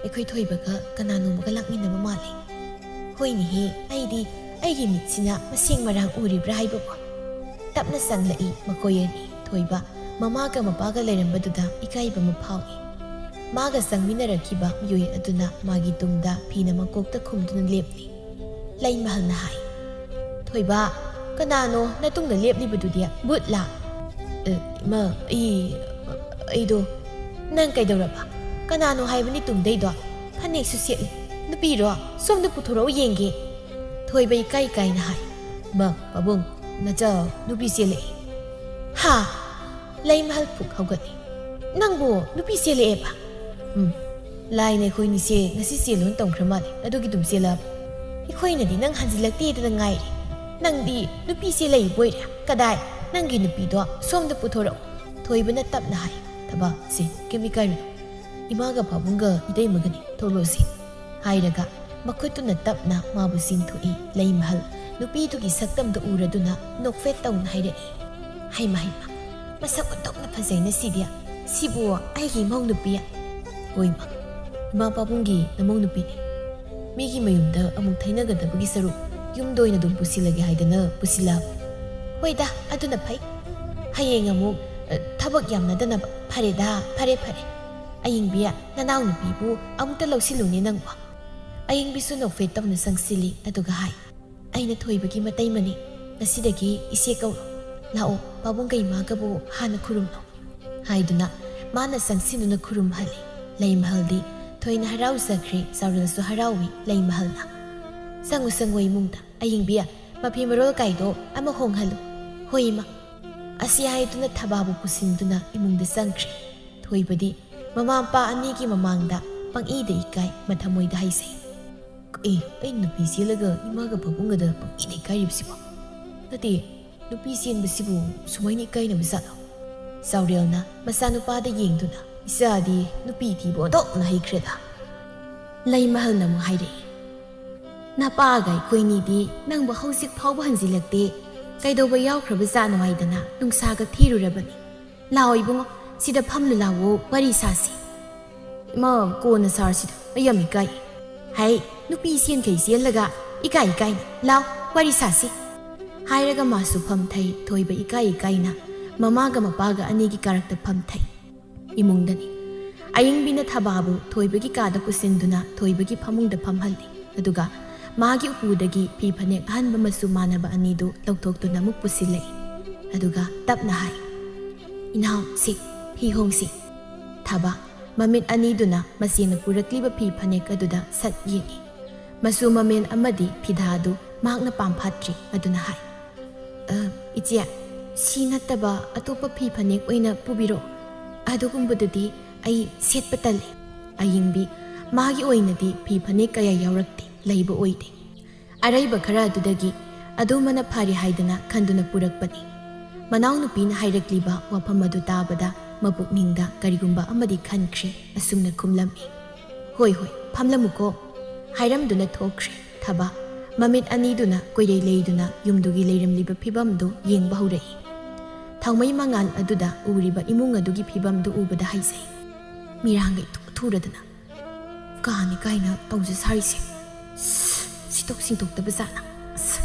ꯑꯩꯈꯣꯏ ꯊꯣꯏꯕꯒ ꯀꯅꯥꯅꯣꯝꯃꯒ ꯂꯥꯛꯃꯤꯟꯅꯕ ꯃꯥꯜꯂꯤ꯫" "ꯍꯣꯏꯅꯦꯍꯦ, ꯑꯩꯗꯤ ꯑꯩꯒꯤ ꯃꯤꯠꯁꯤꯅ ꯃꯁꯦꯡ ꯃꯔꯥꯡ ꯎꯔꯤꯕ꯭ꯔꯥ ꯍꯥꯏꯕꯕꯨ?" ꯇꯞꯅ ꯆꯪꯂꯛꯏ ꯃꯈꯣꯏ ꯑꯅꯤ꯫ ꯊꯣꯏꯕ ꯃꯃꯥꯒ ꯃꯄꯥꯒ ꯂꯩꯔꯝꯕꯗꯨꯗ ꯏꯀꯥꯏꯕ ꯑꯃ ꯐꯥꯎꯏ꯫ ꯃꯥꯒ ꯆꯪꯃꯤꯟꯅꯔꯛꯈꯤꯕ ꯃꯤꯑꯣꯏ ꯑꯗꯨꯅ ꯃꯥꯒꯤ ꯇꯨꯡꯗ ꯐꯤꯅ ꯃꯀꯣꯛꯇ ꯈꯨꯝꯗꯨꯅ ꯂꯦꯞꯂꯤ꯫ ꯂꯩꯃꯍꯜꯅ ꯍꯥꯏ, "ꯊꯣꯏꯕ, ꯀꯅꯥꯅꯣ ꯅꯇꯨꯡꯗ ꯂꯦꯞꯂꯤꯕꯗꯨꯗꯤ? ꯕꯨꯠꯂꯥ?" "ꯑꯦ, ꯏꯃꯥ, ꯑꯩ, ꯑꯩꯗꯣ꯫" "ꯅꯪ ꯀꯩꯗꯧꯔꯕ? ꯀꯅꯥꯅꯣ ꯍꯥꯏꯕꯅꯤ ꯇꯨꯡꯗꯩꯗꯣ? ꯐꯅꯦꯛꯁꯨ ꯁꯦꯠꯂꯤ꯫ ꯅꯨꯄꯤꯔꯣ? ꯁꯣꯝꯗ ꯄꯨꯊꯣꯔꯛꯎ ꯌꯦꯡꯒꯦ꯫" ꯊꯣꯏꯕ ꯏꯀꯥꯏ ꯀꯥꯏꯅ ꯍꯥꯏ, "ꯃꯥ, ꯄꯥꯕꯨꯡ, "ꯅꯆꯥ, ꯅꯨꯄꯤ ꯆꯦꯜꯂꯛꯑꯦ!" "ꯍꯥ?" ꯂꯩꯃꯍꯜ ꯄꯨꯛ ꯍꯧꯒꯠꯂꯦ꯫ "ꯅꯪꯕꯨ ꯅꯨꯄꯤ ꯆꯦꯜꯂꯛꯑꯦꯕ?" "ꯎꯝ, ꯂꯥꯏꯅ ꯑꯩꯈꯣꯏꯅꯤꯁꯦ ꯉꯁꯤ ꯆꯦꯜꯂꯣꯅ ꯇꯝꯈ꯭ꯔ ꯃꯥꯜꯂꯦ, ꯑꯗꯨꯒꯤ ꯑꯗꯨꯝ ꯆꯦꯜꯂꯛꯑꯕ꯫ ꯑꯩꯈꯣꯏꯅꯗꯤ ꯅꯪ ꯍꯟꯖꯤꯜꯂꯛꯇꯦꯗꯅ ꯉꯥꯏꯔꯤ, ꯅꯪꯗꯤ ꯅꯨꯄꯤ ꯆꯦꯜꯂꯛꯏꯕ ꯑꯣꯏꯔꯦ꯫ ꯀꯗꯥꯏ? ꯅꯪꯒꯤ ꯅꯨꯄꯤꯗꯣ ꯁꯣꯝꯗ ꯄꯨꯊꯣꯔꯛꯑꯣ," ꯊꯣꯏꯕꯅ ꯇꯞꯅ ꯍꯥꯏ꯫ "ꯊꯕꯥ, ꯁꯦ, ꯀꯩꯝ ꯏꯀꯥꯏꯔꯨꯅꯨ, ꯏꯃꯥꯒ ꯄꯥꯕꯨꯡꯒ ꯏꯇꯩꯃꯒꯅꯤ, ꯊꯣꯛꯂꯛꯑꯣꯁꯦ," ꯍꯥꯏꯔꯒ ꯃꯈꯨꯠꯇꯨꯅ ꯇꯞꯅ ꯃꯥꯕꯨ ꯆꯤꯡꯊꯣꯛꯏ꯫ ꯂꯩꯃꯍꯜ ꯅꯨꯄꯤꯗꯨꯒꯤ ꯁꯛꯇꯝꯗꯨ ꯎꯔꯗꯨꯅ ꯅꯣꯛꯐꯦꯠ ꯇꯧꯅ ꯍꯥꯏꯔꯛꯏ꯫ "ꯍꯩꯃ, ꯍꯩꯃ, ꯃꯁꯛ ꯑꯣꯟꯊꯣꯛꯅ ꯐꯖꯩꯅ ꯁꯤꯗꯤ꯫ ꯁꯤꯕꯨ ꯑꯩꯒꯤ ꯏꯃꯧ ꯅꯨꯄꯤ?" "ꯍꯣꯏ, ꯏꯃꯥ, ꯏꯃꯥ ꯄꯥꯕꯨꯡꯒꯤ ꯅꯃꯧ ꯅꯨꯄꯤꯅꯤ꯫ ꯃꯤꯒꯤ ꯃꯌꯨꯝꯗ ꯑꯃꯨꯛ ꯊꯩꯅꯒꯗꯕꯒꯤ ꯁꯔꯨꯛ ꯌꯨꯝꯗ ꯑꯣꯏꯅ ꯑꯗꯨꯝ ꯄꯨꯁꯤꯜꯂꯒꯦ ꯍꯥꯏꯗꯅ ꯄꯨꯁꯤꯜꯂꯛꯑꯕ꯫" "ꯍꯣꯏꯗ, ꯑꯗꯨꯅ ꯐꯩ꯫ ꯍꯌꯦꯡ ꯑꯃꯨꯛ, ꯑ, ꯊꯕꯛ ꯌꯥꯝꯅꯗꯅꯕ꯫ ꯐꯔꯦꯗ, ꯐꯔꯦ, ꯐꯔꯦ꯫ ꯑꯌꯤꯡꯕꯤ, ꯅꯅꯥꯎ ꯅꯨꯄꯤꯕꯨ ꯑꯃꯨꯛꯇ ꯂꯧꯁꯤꯜꯂꯨꯅꯦ ꯅꯪꯕꯨ꯫" ꯑꯌꯤꯡꯕꯤꯁꯨ ꯅꯣꯛꯐꯦꯠ ꯇꯧꯅ ꯆꯪꯁꯤꯜꯂꯤ, ꯑꯗꯨꯒ ꯍꯥꯏ, "ꯑꯩꯅ ꯊꯣꯏꯕꯒꯤ ꯃꯇꯩꯃꯅꯤ꯫ ꯉꯁꯤꯗꯒꯤ ꯏꯆꯦ ꯀꯧꯔꯣ꯫ ꯂꯥꯛꯑꯣ, ꯄꯥꯕꯨꯡꯒ ꯏꯃꯥꯒꯕꯨ ꯍꯥꯟꯅ ꯈꯨꯔꯨꯝꯂꯣ," ꯍꯥꯏꯗꯨꯅ ꯃꯥꯅ ꯆꯪꯁꯤꯟꯗꯨꯅ ꯈꯨꯔꯨꯝꯍꯜꯂꯤ꯫ ꯂꯩꯃꯍꯜꯗꯤ ꯊꯣꯏꯅ ꯍꯔꯥꯎꯖꯈ꯭ꯔꯦ, ꯆꯥꯎꯔꯦꯜꯁꯨ ꯍꯔꯥꯎꯏ ꯂꯩꯃꯍꯜꯅ꯫ "ꯆꯪꯉꯨ, ꯆꯪꯉꯨ ꯏꯃꯨꯡꯗ꯫ ꯑꯌꯤꯡꯕꯤ, ꯃꯐꯤ ꯃꯔꯣꯜ ꯀꯥꯏꯗꯣ ꯑꯃ ꯍꯣꯡꯍꯜꯂꯨ꯫" "ꯍꯣꯏ, ꯏꯃꯥ꯫" ꯑꯁꯤ ꯍꯥꯏꯗꯨꯅ ꯊꯕꯥꯕꯨ ꯄꯨꯁꯤꯟꯗꯨꯅ ꯏꯃꯨꯡꯗ ꯆꯪꯈ꯭ꯔꯦ꯫ ꯊꯣꯏꯕꯗꯤ ꯃꯃꯥ ꯃꯄꯥ ꯑꯅꯤꯒꯤ ꯃꯃꯥꯡꯗ ꯄꯪꯏꯗ ꯏꯀꯥꯏ, ꯃꯊꯃꯣꯏꯗ ꯍꯥꯏꯖꯩ, "ꯀꯩꯅꯣ ꯑꯩ ꯅꯨꯄꯤ ꯆꯦꯜꯂꯒ ꯏꯃꯥꯒ ꯄꯥꯕꯨꯡꯒꯗ ꯄꯪꯏꯗ ꯏꯀꯥꯏꯔꯤꯕꯁꯤꯕꯣ? ꯅꯠꯇꯦ, ꯅꯨꯄꯤ ꯆꯦꯟꯕꯁꯤꯕꯨ ꯁꯨꯃꯥꯏꯅ ꯏꯀꯥꯏꯅꯕ ꯖꯥꯠꯂꯣ?" ꯆꯥꯎꯔꯦꯜꯅ ꯃꯆꯥꯅꯨꯄꯥꯗ ꯌꯦꯡꯗꯨꯅ, "ꯏꯆꯥꯗꯤ ꯅꯨꯄꯤ ꯊꯤꯕ ꯑꯣꯟꯊꯣꯛꯅ ꯍꯩꯈ꯭ꯔꯦꯗ꯫" ꯂꯩꯃꯍꯜꯅ ꯑꯃꯨꯛ ꯍꯥꯏꯔꯛꯏ, "ꯅꯄꯥꯒ ꯑꯩꯈꯣꯏꯅꯤꯗꯤ ꯅꯪꯕꯨ ꯍꯧꯖꯤꯛ ꯐꯥꯎꯕ ꯍꯟꯖꯤꯜꯂꯛꯇꯦ꯫ ꯀꯩꯗꯧꯕ ꯌꯥꯎꯈ꯭ꯔꯕ ꯖꯥꯠꯅꯣ ꯍꯥꯏꯗꯅ ꯅꯨꯡꯁꯥꯒ ꯊꯤꯔꯨꯔꯕꯅꯤ꯫ ꯂꯥꯛꯑꯣ ꯏꯕꯨꯡꯉꯣ, ꯁꯤꯗ ꯐꯝꯂꯨ ꯂꯥꯛꯑꯣ, ꯋꯥꯔꯤ ꯁꯥꯁꯤ꯫" "ꯏꯃꯥ, ꯀꯣꯟꯅ ꯁꯥꯔꯁꯤꯗ, ꯑꯩ ꯌꯥꯝ ꯏꯀꯥꯏ꯫" "ꯍꯩ, ꯅꯨꯄꯤ ꯆꯦꯟꯈꯩ ꯆꯦꯜꯂꯒ ꯏꯀꯥꯏ ꯏꯀꯥꯏꯅ꯫ ꯂꯥꯎ, ꯋꯥꯔꯤ ꯁꯥꯁꯤ꯫" ꯍꯥꯏꯔꯒ ꯃꯥꯁꯨ ꯐꯝꯊꯩ꯫ ꯊꯣꯏꯕ ꯏꯀꯥꯏ ꯏꯀꯥꯏꯅ ꯃꯃꯥꯒ ꯃꯄꯥꯒ ꯑꯅꯤꯒꯤ ꯀꯥꯔꯛꯇ ꯐꯝꯊꯩ꯫ ꯏꯃꯨꯡꯗꯅꯤ꯫ ꯑꯌꯤꯡꯕꯤꯅ ꯊꯕꯥꯕꯨ ꯊꯣꯏꯕꯒꯤ ꯀꯥꯗ ꯄꯨꯁꯤꯟꯗꯨꯅ ꯊꯣꯏꯕꯒꯤ ꯐꯃꯨꯡꯗ ꯐꯝꯍꯜꯂꯤ꯫ ꯑꯗꯨꯒ ꯃꯥꯒꯤ ꯎꯄꯨꯗꯒꯤ ꯐꯤ ꯐꯅꯦꯛ ꯑꯍꯟꯕ ꯃꯆꯨ ꯃꯥꯟꯅꯕ ꯑꯅꯤꯗꯨ ꯂꯧꯊꯣꯛꯇꯨꯅ ꯑꯃꯨꯛ ꯄꯨꯁꯤꯜꯂꯛꯏ꯫ ꯑꯗꯨꯒ ꯇꯞꯅ ꯍꯥꯏ, "ꯏꯅꯥꯎ, ꯁꯤ ꯐꯤ ꯍꯣꯡꯁꯤ꯫" ꯊꯕꯥ ꯃꯃꯤꯠ ꯑꯅꯤꯗꯨꯅ ꯃꯆꯦꯅ ꯄꯨꯔꯛꯂꯤꯕ ꯐꯤ ꯐꯅꯦꯛ ꯑꯗꯨꯗ ꯁꯠ ꯌꯦꯡꯏ꯫ ꯃꯆꯨ ꯃꯃꯦꯟ ꯑꯃꯗꯤ ꯐꯤꯗꯥꯗꯨ ꯃꯍꯥꯛꯅ ꯄꯥꯝꯐꯥꯠꯇ꯭ꯔꯤ꯫ ꯑꯗꯨꯅ ꯍꯥꯏ, "ꯑ, ꯏꯆꯦ, ꯁꯤ ꯅꯠꯇꯕ ꯑꯇꯣꯞꯄ ꯐꯤ ꯐꯅꯦꯛ ꯑꯣꯏꯅ ꯄꯨꯕꯤꯔꯛꯑꯣ꯫ ꯑꯗꯨꯒꯨꯝꯕꯗꯨꯗꯤ ꯑꯩ ꯁꯦꯠꯄ ꯇꯜꯂꯤ꯫" ꯑꯌꯤꯡꯕꯤ ꯃꯥꯒꯤ ꯑꯣꯏꯅꯗꯤ ꯐꯤ ꯐꯅꯦꯛ ꯀꯌꯥ ꯌꯥꯎꯔꯛꯇꯦ, ꯂꯩꯕ ꯑꯣꯏꯗꯦ꯫ ꯑꯔꯩꯕ ꯈꯔ ꯑꯗꯨꯗꯒꯤ ꯑꯗꯨꯃꯅ ꯐꯔꯦ ꯍꯥꯏꯗꯅ ꯈꯟꯗꯨꯅ ꯄꯨꯔꯛꯄꯅꯤ꯫ ꯃꯅꯥꯎꯅꯨꯄꯤꯅ ꯍꯥꯏꯔꯛꯂꯤꯕ ꯋꯥꯐꯝ ꯑꯗꯨ ꯇꯥꯕꯗ ꯃꯄꯨꯛꯅꯤꯡꯗ ꯀꯔꯤꯒꯨꯝꯕ ꯑꯃꯗꯤ ꯈꯟꯈ꯭ꯔꯦ꯫ ꯑꯁꯨꯝꯅ ꯈꯨꯝꯂꯝꯃꯤ, "ꯍꯣꯏ, ꯍꯣꯏ, ꯐꯝꯂꯝꯃꯨꯀꯣ," ꯍꯥꯏꯔꯝꯗꯨꯅ ꯊꯣꯛꯈ꯭ꯔꯦ꯫ ꯊꯕ ꯃꯃꯤꯠ ꯑꯅꯤꯗꯨꯅ ꯀꯣꯏꯔꯩ ꯂꯩꯗꯨꯅ ꯌꯨꯝꯗꯨꯒꯤ ꯂꯩꯔꯝꯂꯤꯕ ꯐꯤꯕꯝꯗꯨ ꯌꯦꯡꯕ ꯍꯧꯔꯛꯏ꯫ ꯊꯥꯎꯃꯩ ꯃꯉꯥꯜ ꯑꯗꯨꯗ ꯎꯔꯤꯕ ꯏꯃꯨꯡ ꯑꯗꯨꯒꯤ ꯐꯤꯕꯝꯗꯨ ꯎꯕꯗ ꯍꯥꯏꯖꯩ, ꯃꯤꯔꯥꯡꯒ ꯏꯊꯨ ꯊꯨꯔꯗꯅ꯫ ꯀꯥꯅꯤ ꯀꯥꯏꯅ ꯇꯧꯖ ꯁꯥꯔꯤꯁꯦ꯫ ꯁꯤꯠꯇꯣꯛ ꯁꯤꯡꯇꯣꯛꯇꯕ ꯖꯥꯠꯅ꯫ ꯑꯁ,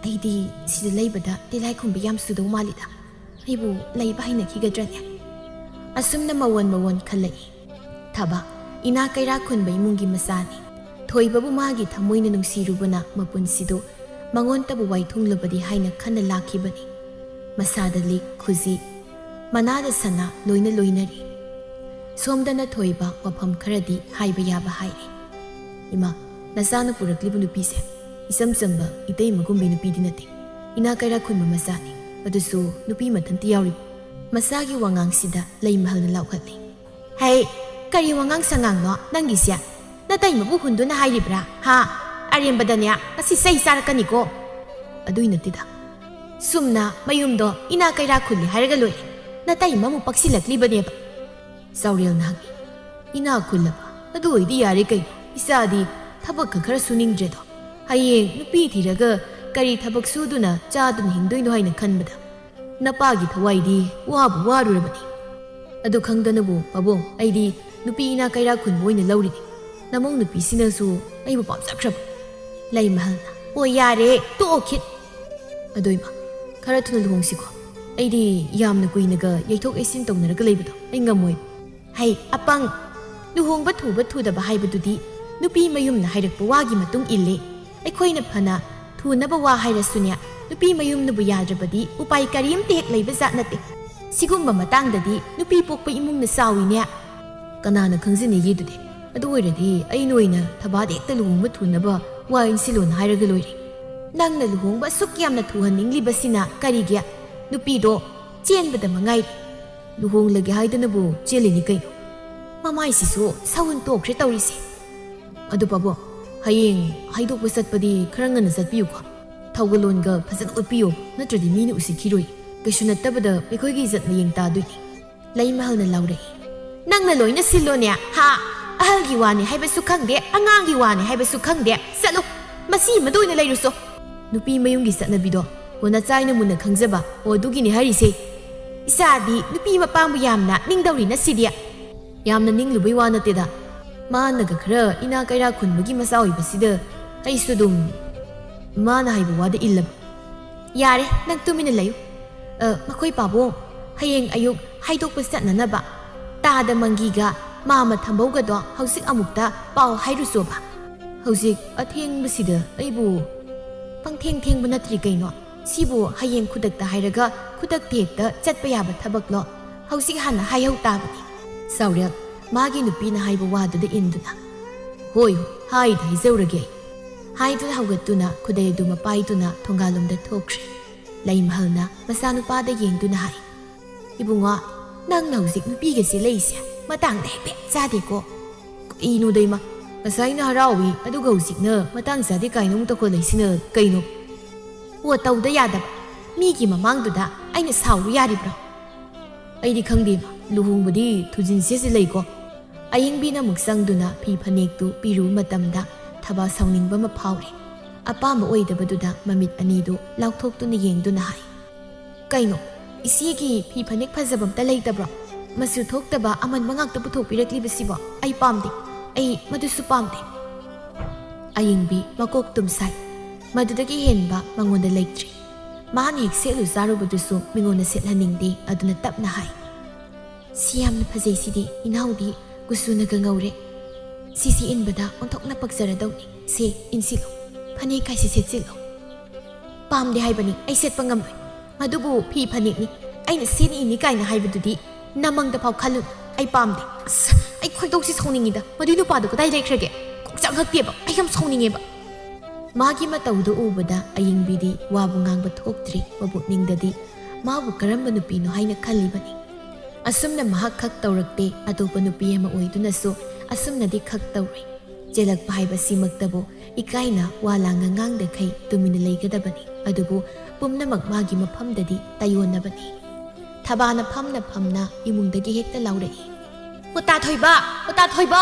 ꯑꯩꯗꯤ ꯁꯤꯗ ꯂꯩꯕꯗ ꯇꯤꯜꯂꯥꯏꯈꯨꯝꯕꯤ ꯌꯥꯝ ꯆꯨꯗꯧ ꯃꯥꯜꯂꯤꯗ꯫ ꯑꯩꯕꯨ ꯂꯩꯕ ꯍꯩꯅꯈꯤꯒꯗ꯭ꯔꯅꯦ? ꯑꯁꯨꯝꯅ ꯃꯋꯣꯟ ꯃꯋꯣꯟ ꯈꯜꯂꯛꯏ꯫ ꯊꯕ ꯏꯅꯥ ꯀꯩꯔꯥꯛ ꯈꯨꯟꯕ ꯏꯃꯨꯡꯒꯤ ꯃꯆꯥꯅꯤ꯫ ꯊꯣꯏꯕꯕꯨ ꯃꯥꯒꯤ ꯊꯃꯣꯏꯅ ꯅꯨꯡꯁꯤꯔꯨꯕꯅ ꯃꯄꯨꯟꯁꯤꯗꯨ ꯃꯉꯣꯟꯇꯕꯨ ꯋꯥꯏꯊꯨꯡꯂꯕꯗꯤ ꯍꯥꯏꯅ ꯈꯟꯅ ꯂꯥꯛꯈꯤꯕꯅꯤ꯫ ꯃꯁꯥꯗ ꯂꯤꯛ, ꯈꯨꯖꯤ, ꯃꯅꯥꯗ ꯁꯅꯥ ꯂꯣꯏꯅ ꯂꯣꯏꯅꯔꯤ꯫ ꯁꯣꯝꯗꯅ ꯊꯣꯏꯕ ꯋꯥꯐꯝ ꯈꯔꯗꯤ ꯍꯥꯏꯕ ꯌꯥꯕ ꯍꯥꯏꯔꯤ꯫ "ꯏꯃꯥ, ꯅꯆꯥꯅ ꯄꯨꯔꯛꯂꯤꯕ ꯅꯨꯄꯤꯁꯦ ꯏꯆꯝ ꯆꯝꯕ ꯏꯇꯩꯃꯒꯨꯝꯕꯤ ꯅꯨꯄꯤꯗꯤ ꯅꯠꯇꯦ꯫ ꯏꯅꯥ ꯀꯩꯔꯥꯛ ꯈꯨꯟꯕ ꯃꯆꯥꯅꯤ, ꯑꯗꯨꯁꯨ ꯅꯨꯄꯤ ꯃꯊꯟꯇ ꯌꯥꯎꯔꯤꯕ꯫" ꯃꯆꯥꯒꯤ ꯋꯥꯉꯥꯡꯁꯤꯗ ꯂꯩꯃꯍꯜꯅ ꯂꯥꯎꯈꯠꯂꯤ, "ꯍꯩ, ꯀꯔꯤ ꯋꯥꯉꯥꯡ ꯁꯉꯥꯡꯅꯣ ꯅꯪꯒꯤꯁꯦ? ꯅꯇꯩꯃꯕꯨ ꯍꯨꯟꯗꯨꯅ ꯍꯥꯏꯔꯤꯕ꯭ꯔꯥ, ꯍꯥ? ꯑꯔꯦꯝꯕꯗꯅꯦ ꯉꯁꯤ ꯆꯩ ꯆꯥꯔꯛꯀꯅꯤꯀꯣ꯫" "ꯑꯗꯨꯏ ꯅꯠꯇꯦꯗ, ꯁꯨꯝꯅ ꯃꯌꯨꯝꯗꯣ ꯏꯅꯥ ꯀꯩꯔꯥꯛ ꯈꯨꯜꯂꯤ ꯍꯥꯏꯔꯒ ꯂꯣꯏꯔꯦ꯫ ꯅꯇꯩꯃ ꯑꯃꯨꯛ ꯄꯛꯁꯤꯜꯂꯛꯂꯤꯕꯅꯦꯕ꯫" ꯆꯥꯎꯔꯦꯜꯅ ꯍꯪꯉꯤ, "ꯏꯅꯥ ꯈꯨꯜꯂꯕ? ꯑꯗꯨ ꯑꯣꯏꯗꯤ ꯌꯥꯔꯦ ꯀꯩꯅꯣ꯫ ꯏꯆꯥꯗꯤ ꯊꯕꯛꯀ ꯈꯔ ꯁꯨꯅꯤꯡꯗ꯭ꯔꯦꯗꯣ꯫ ꯍꯌꯦꯡ ꯅꯨꯄꯤ ꯊꯤꯔꯒ ꯀꯔꯤ ꯊꯕꯛ ꯁꯨꯗꯨꯅ ꯆꯥꯗꯨꯅ ꯍꯤꯡꯗꯣꯏꯅꯣ ꯍꯥꯏꯅ ꯈꯟꯕꯗ ꯅꯄꯥꯒꯤ ꯊꯋꯥꯏꯗꯤ ꯋꯥꯕꯨ ꯋꯥꯔꯨꯔꯕꯅꯤ꯫ ꯑꯗꯨ ꯈꯪꯗꯅꯕꯨ ꯄꯥꯕꯨꯡ, ꯑꯩꯗꯤ ꯅꯨꯄꯤ ꯏꯅꯥ ꯀꯩꯔꯥꯛ ꯈꯨꯟꯕ ꯑꯣꯏꯅ ꯂꯧꯔꯤꯅꯤ꯫ ꯅꯃꯧ ꯅꯨꯄꯤꯁꯤꯅꯁꯨ ꯑꯩꯕꯨ ꯄꯥꯝꯖꯈ꯭ꯔꯕ꯫" ꯂꯩꯃꯍꯜꯅ, "ꯑꯣ, ꯌꯥꯔꯦ, ꯇꯣꯛꯑꯣ ꯈꯤꯠ꯫ ꯑꯗꯣ ꯏꯃꯥ, ꯈꯔ ꯊꯨꯅ ꯂꯨꯍꯣꯡꯁꯤꯀꯣ꯫ ꯑꯩꯗꯤ ꯌꯥꯝꯅ ꯀꯨꯏꯅꯒ ꯌꯩꯊꯣꯛ ꯌꯩꯁꯤꯟ ꯇꯧꯅꯔꯒ ꯂꯩꯕꯗꯣ ꯑꯩ ꯉꯝꯃꯣꯏ꯫" "ꯍꯩ, ꯑꯄꯪ! ꯂꯨꯍꯣꯡꯕ ꯊꯨꯕ ꯊꯨꯗꯕ ꯍꯥꯏꯕꯗꯨꯗꯤ ꯅꯨꯄꯤ ꯃꯌꯨꯝꯅ ꯍꯥꯏꯔꯛꯄ ꯋꯥꯒꯤ ꯃꯇꯨꯡ ꯏꯜꯂꯦ꯫ ꯑꯩꯈꯣꯏꯅ ꯐꯅ ꯊꯨꯅꯕ ꯋꯥ ꯍꯥꯏꯔꯁꯨꯅꯦ, ꯅꯨꯄꯤ ꯃꯌꯨꯝꯅꯕꯨ ꯌꯥꯗ꯭ꯔꯕꯗꯤ ꯎꯄꯥꯏ ꯀꯔꯤꯝꯇ ꯍꯦꯛ ꯂꯩꯕ ꯖꯥꯠ ꯅꯠꯇꯦ꯫ ꯁꯤꯒꯨꯝꯕ ꯃꯇꯥꯡꯗꯗꯤ ꯅꯨꯄꯤ ꯄꯣꯛꯄ ꯏꯃꯨꯡꯅ ꯆꯥꯎꯏꯅꯦ꯫" "ꯀꯅꯥꯅ ꯈꯪꯖꯅꯤꯒꯦ ꯑꯗꯨꯗꯤ? ꯑꯗꯨ ꯑꯣꯏꯔꯗꯤ ꯑꯩꯅ ꯑꯣꯏꯅ ꯊꯕꯥꯗ ꯍꯦꯛꯇ ꯂꯨꯍꯣꯡꯕ ꯊꯨꯅꯕ ꯋꯥ ꯏꯟꯁꯤꯜꯂꯣꯅ ꯍꯥꯏꯔꯒ ꯂꯣꯏꯔꯦ꯫" ꯅꯪꯅ ꯂꯨꯍꯣꯡꯕ ꯑꯁꯨꯛ ꯌꯥꯝꯅ ꯊꯨꯍꯟꯅꯤꯡꯂꯤꯕꯁꯤꯅ ꯀꯔꯤꯒꯤ? ꯅꯨꯄꯤꯗꯣ ꯆꯦꯟꯕꯗ ꯃꯉꯥꯏꯔꯦ꯫ ꯂꯨꯍꯣꯡꯂꯒꯦ ꯍꯥꯏꯗꯅꯕꯨ ꯆꯦꯜꯂꯤꯅꯤ ꯀꯩꯅꯣ꯫ ꯃꯃꯥꯏꯁꯤꯁꯨ ꯁꯎꯟ ꯇꯣꯛꯈ꯭ꯔꯦ ꯇꯧꯔꯤꯁꯦ꯫ ꯑꯗꯨ ꯄꯥꯕꯨꯡ, ꯍꯌꯦꯡ ꯍꯩꯗꯣꯛꯄ ꯆꯠꯄꯗꯤ ꯈꯔ ꯉꯟꯅ ꯆꯠꯄꯤꯌꯨꯀꯣ꯫ ꯊꯧꯒꯜꯂꯣꯟꯒ ꯐꯖꯅ ꯎꯠꯄꯤꯌꯣ, ꯅꯠꯇ꯭ꯔꯗꯤ ꯃꯤꯅ ꯎꯁꯤꯠꯈꯤꯔꯣꯏ꯫ ꯀꯩꯁꯨ ꯅꯠꯇꯕꯗ ꯑꯩꯈꯣꯏꯒꯤ ꯏꯖꯠ ꯃꯌꯦꯡ ꯇꯥꯗꯣꯏꯅꯤ꯫ ꯂꯩꯃꯍꯜꯅ ꯂꯥꯎꯔꯛꯏ꯫ ꯅꯪꯅ ꯂꯣꯏꯅ ꯁꯤꯜꯂꯣꯅꯦ, ꯍꯥ? ꯑꯍꯜꯒꯤ ꯋꯥꯅꯤ ꯍꯥꯏꯕꯁꯨ ꯈꯪꯗꯦ, ꯑꯉꯥꯡꯒꯤ ꯋꯥꯅꯤ ꯍꯥꯏꯕꯁꯨ ꯈꯪꯗꯦ꯫ ꯆꯠꯂꯨ, ꯃꯁꯤ ꯑꯃꯗ ꯑꯣꯏꯅ ꯂꯩꯔꯨꯁꯣ꯫ ꯅꯨꯄꯤ ꯃꯌꯨꯝꯒꯤ ꯆꯠꯅꯕꯤꯗꯣ ꯑꯣ ꯅꯆꯥꯏꯅ ꯃꯨꯟꯅ ꯈꯪꯖꯕ, ꯑꯣ ꯑꯗꯨꯒꯤꯅꯤ ꯍꯥꯏꯔꯤꯁꯦ꯫ ꯏꯆꯥꯗꯤ ꯅꯨꯄꯤ ꯃꯄꯥꯝꯕꯨ ꯌꯥꯝꯅ ꯅꯤꯡꯗꯧꯔꯤꯅ ꯁꯤꯗꯤ꯫ ꯌꯥꯝꯅ ꯅꯤꯡꯂꯨꯕꯩ ꯋꯥ ꯅꯠꯇꯦꯗ꯫ ꯃꯥꯅꯒ ꯈꯔ ꯏꯅꯥ ꯀꯩꯔꯥ ꯈꯨꯟꯕꯒꯤ ꯃꯆꯥ ꯑꯣꯏꯕꯁꯤꯗ ꯑꯩꯁꯨ ꯑꯗꯨꯝ ꯃꯥꯅ ꯍꯥꯏꯕ ꯋꯥꯗ ꯏꯜꯂꯕ꯫ ꯌꯥꯔꯦ, ꯅꯪ ꯇꯨꯃꯤꯟꯅ ꯂꯩꯌꯨ꯫ ꯑ, ꯃꯈꯣꯏ ꯄꯥꯕꯨꯡ, ꯍꯌꯦꯡ ꯑꯌꯨꯛ ꯍꯩꯗꯣꯛꯄ ꯆꯠꯅꯅꯕ ꯇꯥꯗ ꯃꯪꯒꯤꯒ ꯃꯥꯃ ꯊꯝꯕꯧꯒꯗꯣ ꯍꯧꯖꯤꯛ ꯑꯃꯨꯛꯇ ꯄꯥꯎ ꯍꯥꯏꯔꯨꯆꯣꯕ꯫ ꯍꯧꯖꯤꯛ ꯑꯊꯦꯡꯕꯁꯤꯗ ꯑꯩꯕꯨ ꯄꯪꯊꯦꯡ ꯊꯦꯡꯕ ꯅꯠꯇ꯭ꯔꯤ ꯀꯩꯅꯣ? ꯁꯤꯕꯨ ꯍꯌꯦꯡ ꯈꯨꯗꯛꯇ ꯍꯥꯏꯔꯒ ꯈꯨꯗꯛꯇ ꯍꯦꯛꯇ ꯆꯠꯄ ꯌꯥꯕ ꯊꯕꯛꯂꯣ? ꯍꯧꯖꯤꯛ ꯍꯥꯟꯅ ꯍꯥꯏꯍꯧ ꯇꯥꯕꯅꯤ꯫ ꯆꯥꯎꯔꯦꯜ, ꯃꯥꯒꯤ ꯅꯨꯄꯤꯅ ꯍꯥꯏꯕ ꯋꯥꯗꯨꯗ ꯏꯟꯗꯨꯅ꯫ ꯍꯣꯏ, ꯍꯥꯏꯗꯤ ꯍꯥꯏꯖꯧꯔꯒꯦ꯫ ꯍꯥꯏꯗꯨꯅ ꯍꯧꯒꯠꯇꯨꯅ ꯈꯨꯗꯩ ꯑꯗꯨ ꯃꯄꯥꯏꯗꯨꯅ ꯊꯣꯡꯒꯥꯜꯂꯣꯝꯗ ꯊꯣꯛꯈ꯭ꯔꯦ꯫ ꯂꯩꯃꯍꯜꯅ ꯃꯆꯥꯅꯨꯄꯥꯗ ꯌꯦꯡꯗꯨꯅ ꯍꯥꯏ, "ꯏꯕꯨꯡꯉꯣ, ꯅꯪꯅ ꯍꯧꯖꯤꯛ ꯅꯨꯄꯤꯒ ꯆꯦꯜꯂꯛꯏꯁꯦ ꯃꯇꯥꯡꯗ ꯍꯥꯏꯐꯦꯠ ꯆꯥꯗꯦꯀꯣ?" ꯀꯩꯅꯣꯗ ꯏꯃꯥ, ꯉꯁꯥꯏꯅ ꯍꯔꯥꯎꯏ, ꯑꯗꯨꯒ ꯍꯧꯖꯤꯛꯅ ꯃꯇꯥꯡ ꯆꯥꯗꯦ ꯀꯥꯏꯅ ꯑꯃꯨꯛ ꯇꯧꯈꯠꯂꯛꯏꯁꯤꯅ ꯀꯩꯅꯣ? ꯑꯣ, ꯇꯧꯗ ꯌꯥꯗꯕ꯫ ꯃꯤꯒꯤ ꯃꯃꯥꯡꯗꯨꯗ ꯑꯩꯅ ꯁꯥꯎꯔꯨ ꯌꯥꯔꯤꯕ꯭ꯔꯣ? ꯑꯩꯗꯤ ꯈꯪꯗꯦ, ꯂꯨꯍꯣꯡꯕꯗꯤ ꯊꯨꯖꯤꯟꯁꯦꯁꯤ ꯂꯩꯀꯣ꯫ ꯑꯌꯤꯡꯕꯤꯅ ꯑꯃꯨꯛ ꯆꯪꯗꯨꯅ ꯐꯤ ꯐꯅꯦꯛꯇꯨ ꯄꯤꯔꯨꯕ ꯃꯇꯝꯗ ꯊꯕꯥ ꯁꯥꯎꯅꯤꯡꯕ ꯑꯃ ꯐꯥꯎꯔꯦ꯫ ꯑꯄꯥꯝꯕ ꯑꯣꯏꯗꯕꯗꯨꯗ ꯃꯃꯤꯠ ꯑꯅꯤꯗꯨ ꯂꯥꯎꯊꯣꯛꯇꯨꯅ ꯌꯦꯡꯗꯨꯅ ꯍꯥꯏ, "ꯀꯩꯅꯣ? ꯏꯆꯦꯒꯤ ꯐꯤ ꯐꯅꯦꯛ ꯐꯖꯕ ꯑꯝꯇ ꯂꯩꯇꯕ꯭ꯔꯣ? ꯃꯆꯨ ꯊꯣꯛꯇꯕ ꯑꯃꯟꯕ ꯉꯥꯛꯇ ꯄꯨꯊꯣꯛꯄꯤꯔꯛꯂꯤꯕꯁꯤꯕꯣ? ꯑꯩ ꯄꯥꯝꯗꯦ꯫ ꯑꯩ ꯃꯗꯨꯁꯨ ꯄꯥꯝꯗꯦ꯫" ꯑꯌꯤꯡꯕꯤ ꯃꯀꯣꯛ ꯇꯨꯝ ꯁꯥꯏ꯫ ꯃꯗꯨꯗꯒꯤ ꯍꯦꯟꯕ ꯃꯉꯣꯟꯗ ꯂꯩꯇ꯭ꯔꯦ꯫ ꯃꯍꯥꯛꯅ ꯍꯦꯛ ꯁꯦꯠꯂꯨ ꯆꯥꯔꯨꯕꯗꯨꯁꯨ ꯃꯤꯉꯣꯟꯗ ꯁꯦꯠꯍꯟꯅꯤꯡꯗꯦ꯫ ꯑꯗꯨꯅ ꯇꯞꯅ ꯍꯥꯏ, "ꯁꯤ ꯌꯥꯝꯅ ꯐꯖꯩ ꯁꯤꯗꯤ, ꯏꯅꯥꯎꯗꯤ ꯀꯨꯆꯨꯅꯒ ꯉꯧꯔꯦ꯫ ꯁꯤꯁꯤ ꯏꯟꯕꯗ ꯑꯣꯟꯊꯣꯛꯅ ꯄꯛꯆꯔꯗꯧꯅꯤ꯫ ꯁꯦ, ꯏꯟꯁꯤꯜꯂꯨ꯫ ꯐꯅꯦꯛ ꯀꯥꯏꯁꯤ ꯁꯦꯠꯆꯤꯜꯂꯨ꯫" "ꯄꯥꯝꯗꯦ ꯍꯥꯏꯕꯅꯤ, ꯑꯩ ꯁꯦꯠꯄ ꯉꯝꯂꯣꯏ꯫ ꯃꯗꯨꯕꯨ ꯐꯤ ꯐꯅꯦꯛꯅꯤ, ꯑꯩꯅ ꯁꯦꯠꯅ ꯏꯅꯤ ꯀꯥꯏꯅ ꯍꯥꯏꯕꯗꯨꯗꯤ ꯅꯃꯪꯗ ꯐꯥꯎ ꯈꯜꯂꯨꯅꯨ꯫ ꯑꯩ ꯄꯥꯝꯗꯦ꯫" ꯑꯁ, ꯑꯩ ꯈꯣꯏꯗꯧꯁꯤ ꯁꯥꯎꯅꯤꯡꯉꯤꯗ꯫ ꯃꯗꯨꯏ ꯅꯨꯄꯥꯗꯣ ꯀꯗꯥꯏ ꯂꯩꯈ꯭ꯔꯒꯦ? ꯀꯣꯛ ꯆꯥꯛꯉꯛꯇꯦꯕ꯫ ꯑꯩ ꯌꯥꯝ ꯁꯥꯎꯅꯤꯡꯉꯦꯕ꯫ ꯃꯥꯒꯤ ꯃꯇꯧꯗꯨ ꯎꯕꯗ ꯑꯌꯤꯡꯕꯤꯗꯤ ꯋꯥꯕꯨ ꯉꯥꯡꯕ ꯊꯣꯛꯇ꯭ꯔꯤ꯫ ꯃꯕꯨꯛꯅꯤꯡꯗꯗꯤ ꯃꯥꯕꯨ ꯀꯔꯝꯕ ꯅꯨꯄꯤꯅꯣ ꯍꯥꯏꯅ ꯈꯜꯂꯤꯕꯅꯤ꯫ ꯑꯁꯨꯝꯅ ꯃꯍꯥꯛ ꯈꯛ ꯇꯧꯔꯛꯇꯦ, ꯑꯇꯣꯞꯄ ꯅꯨꯄꯤ ꯑꯃ ꯑꯣꯏꯗꯨꯅꯁꯨ ꯑꯁꯨꯝꯅꯗꯤ ꯈꯛ ꯇꯧꯔꯣꯏ꯫ ꯆꯦꯜꯂꯛꯄ ꯍꯥꯏꯕꯁꯤꯃꯛꯇꯕꯨ ꯏꯀꯥꯏꯅ ꯋꯥ ꯂꯥꯡꯉ ꯉꯥꯡꯗꯈꯩ ꯇꯨꯃꯤꯟꯅ ꯂꯩꯒꯗꯕꯅꯤ꯫ ꯑꯗꯨꯕꯨ ꯄꯨꯝꯅꯃꯛ ꯃꯥꯒꯤ ꯃꯐꯝꯗꯗꯤ ꯇꯥꯏꯌꯣꯟꯅꯕꯅꯤ꯫ ꯊꯕꯥꯅ ꯐꯝꯅ ꯐꯝꯅ ꯏꯃꯨꯡꯗꯒꯤ ꯍꯦꯛꯇ ꯂꯥꯎꯔꯛꯏ, "ꯍꯨꯇꯥ ꯊꯣꯏꯕ! ꯍꯨꯇꯥ ꯊꯣꯏꯕ!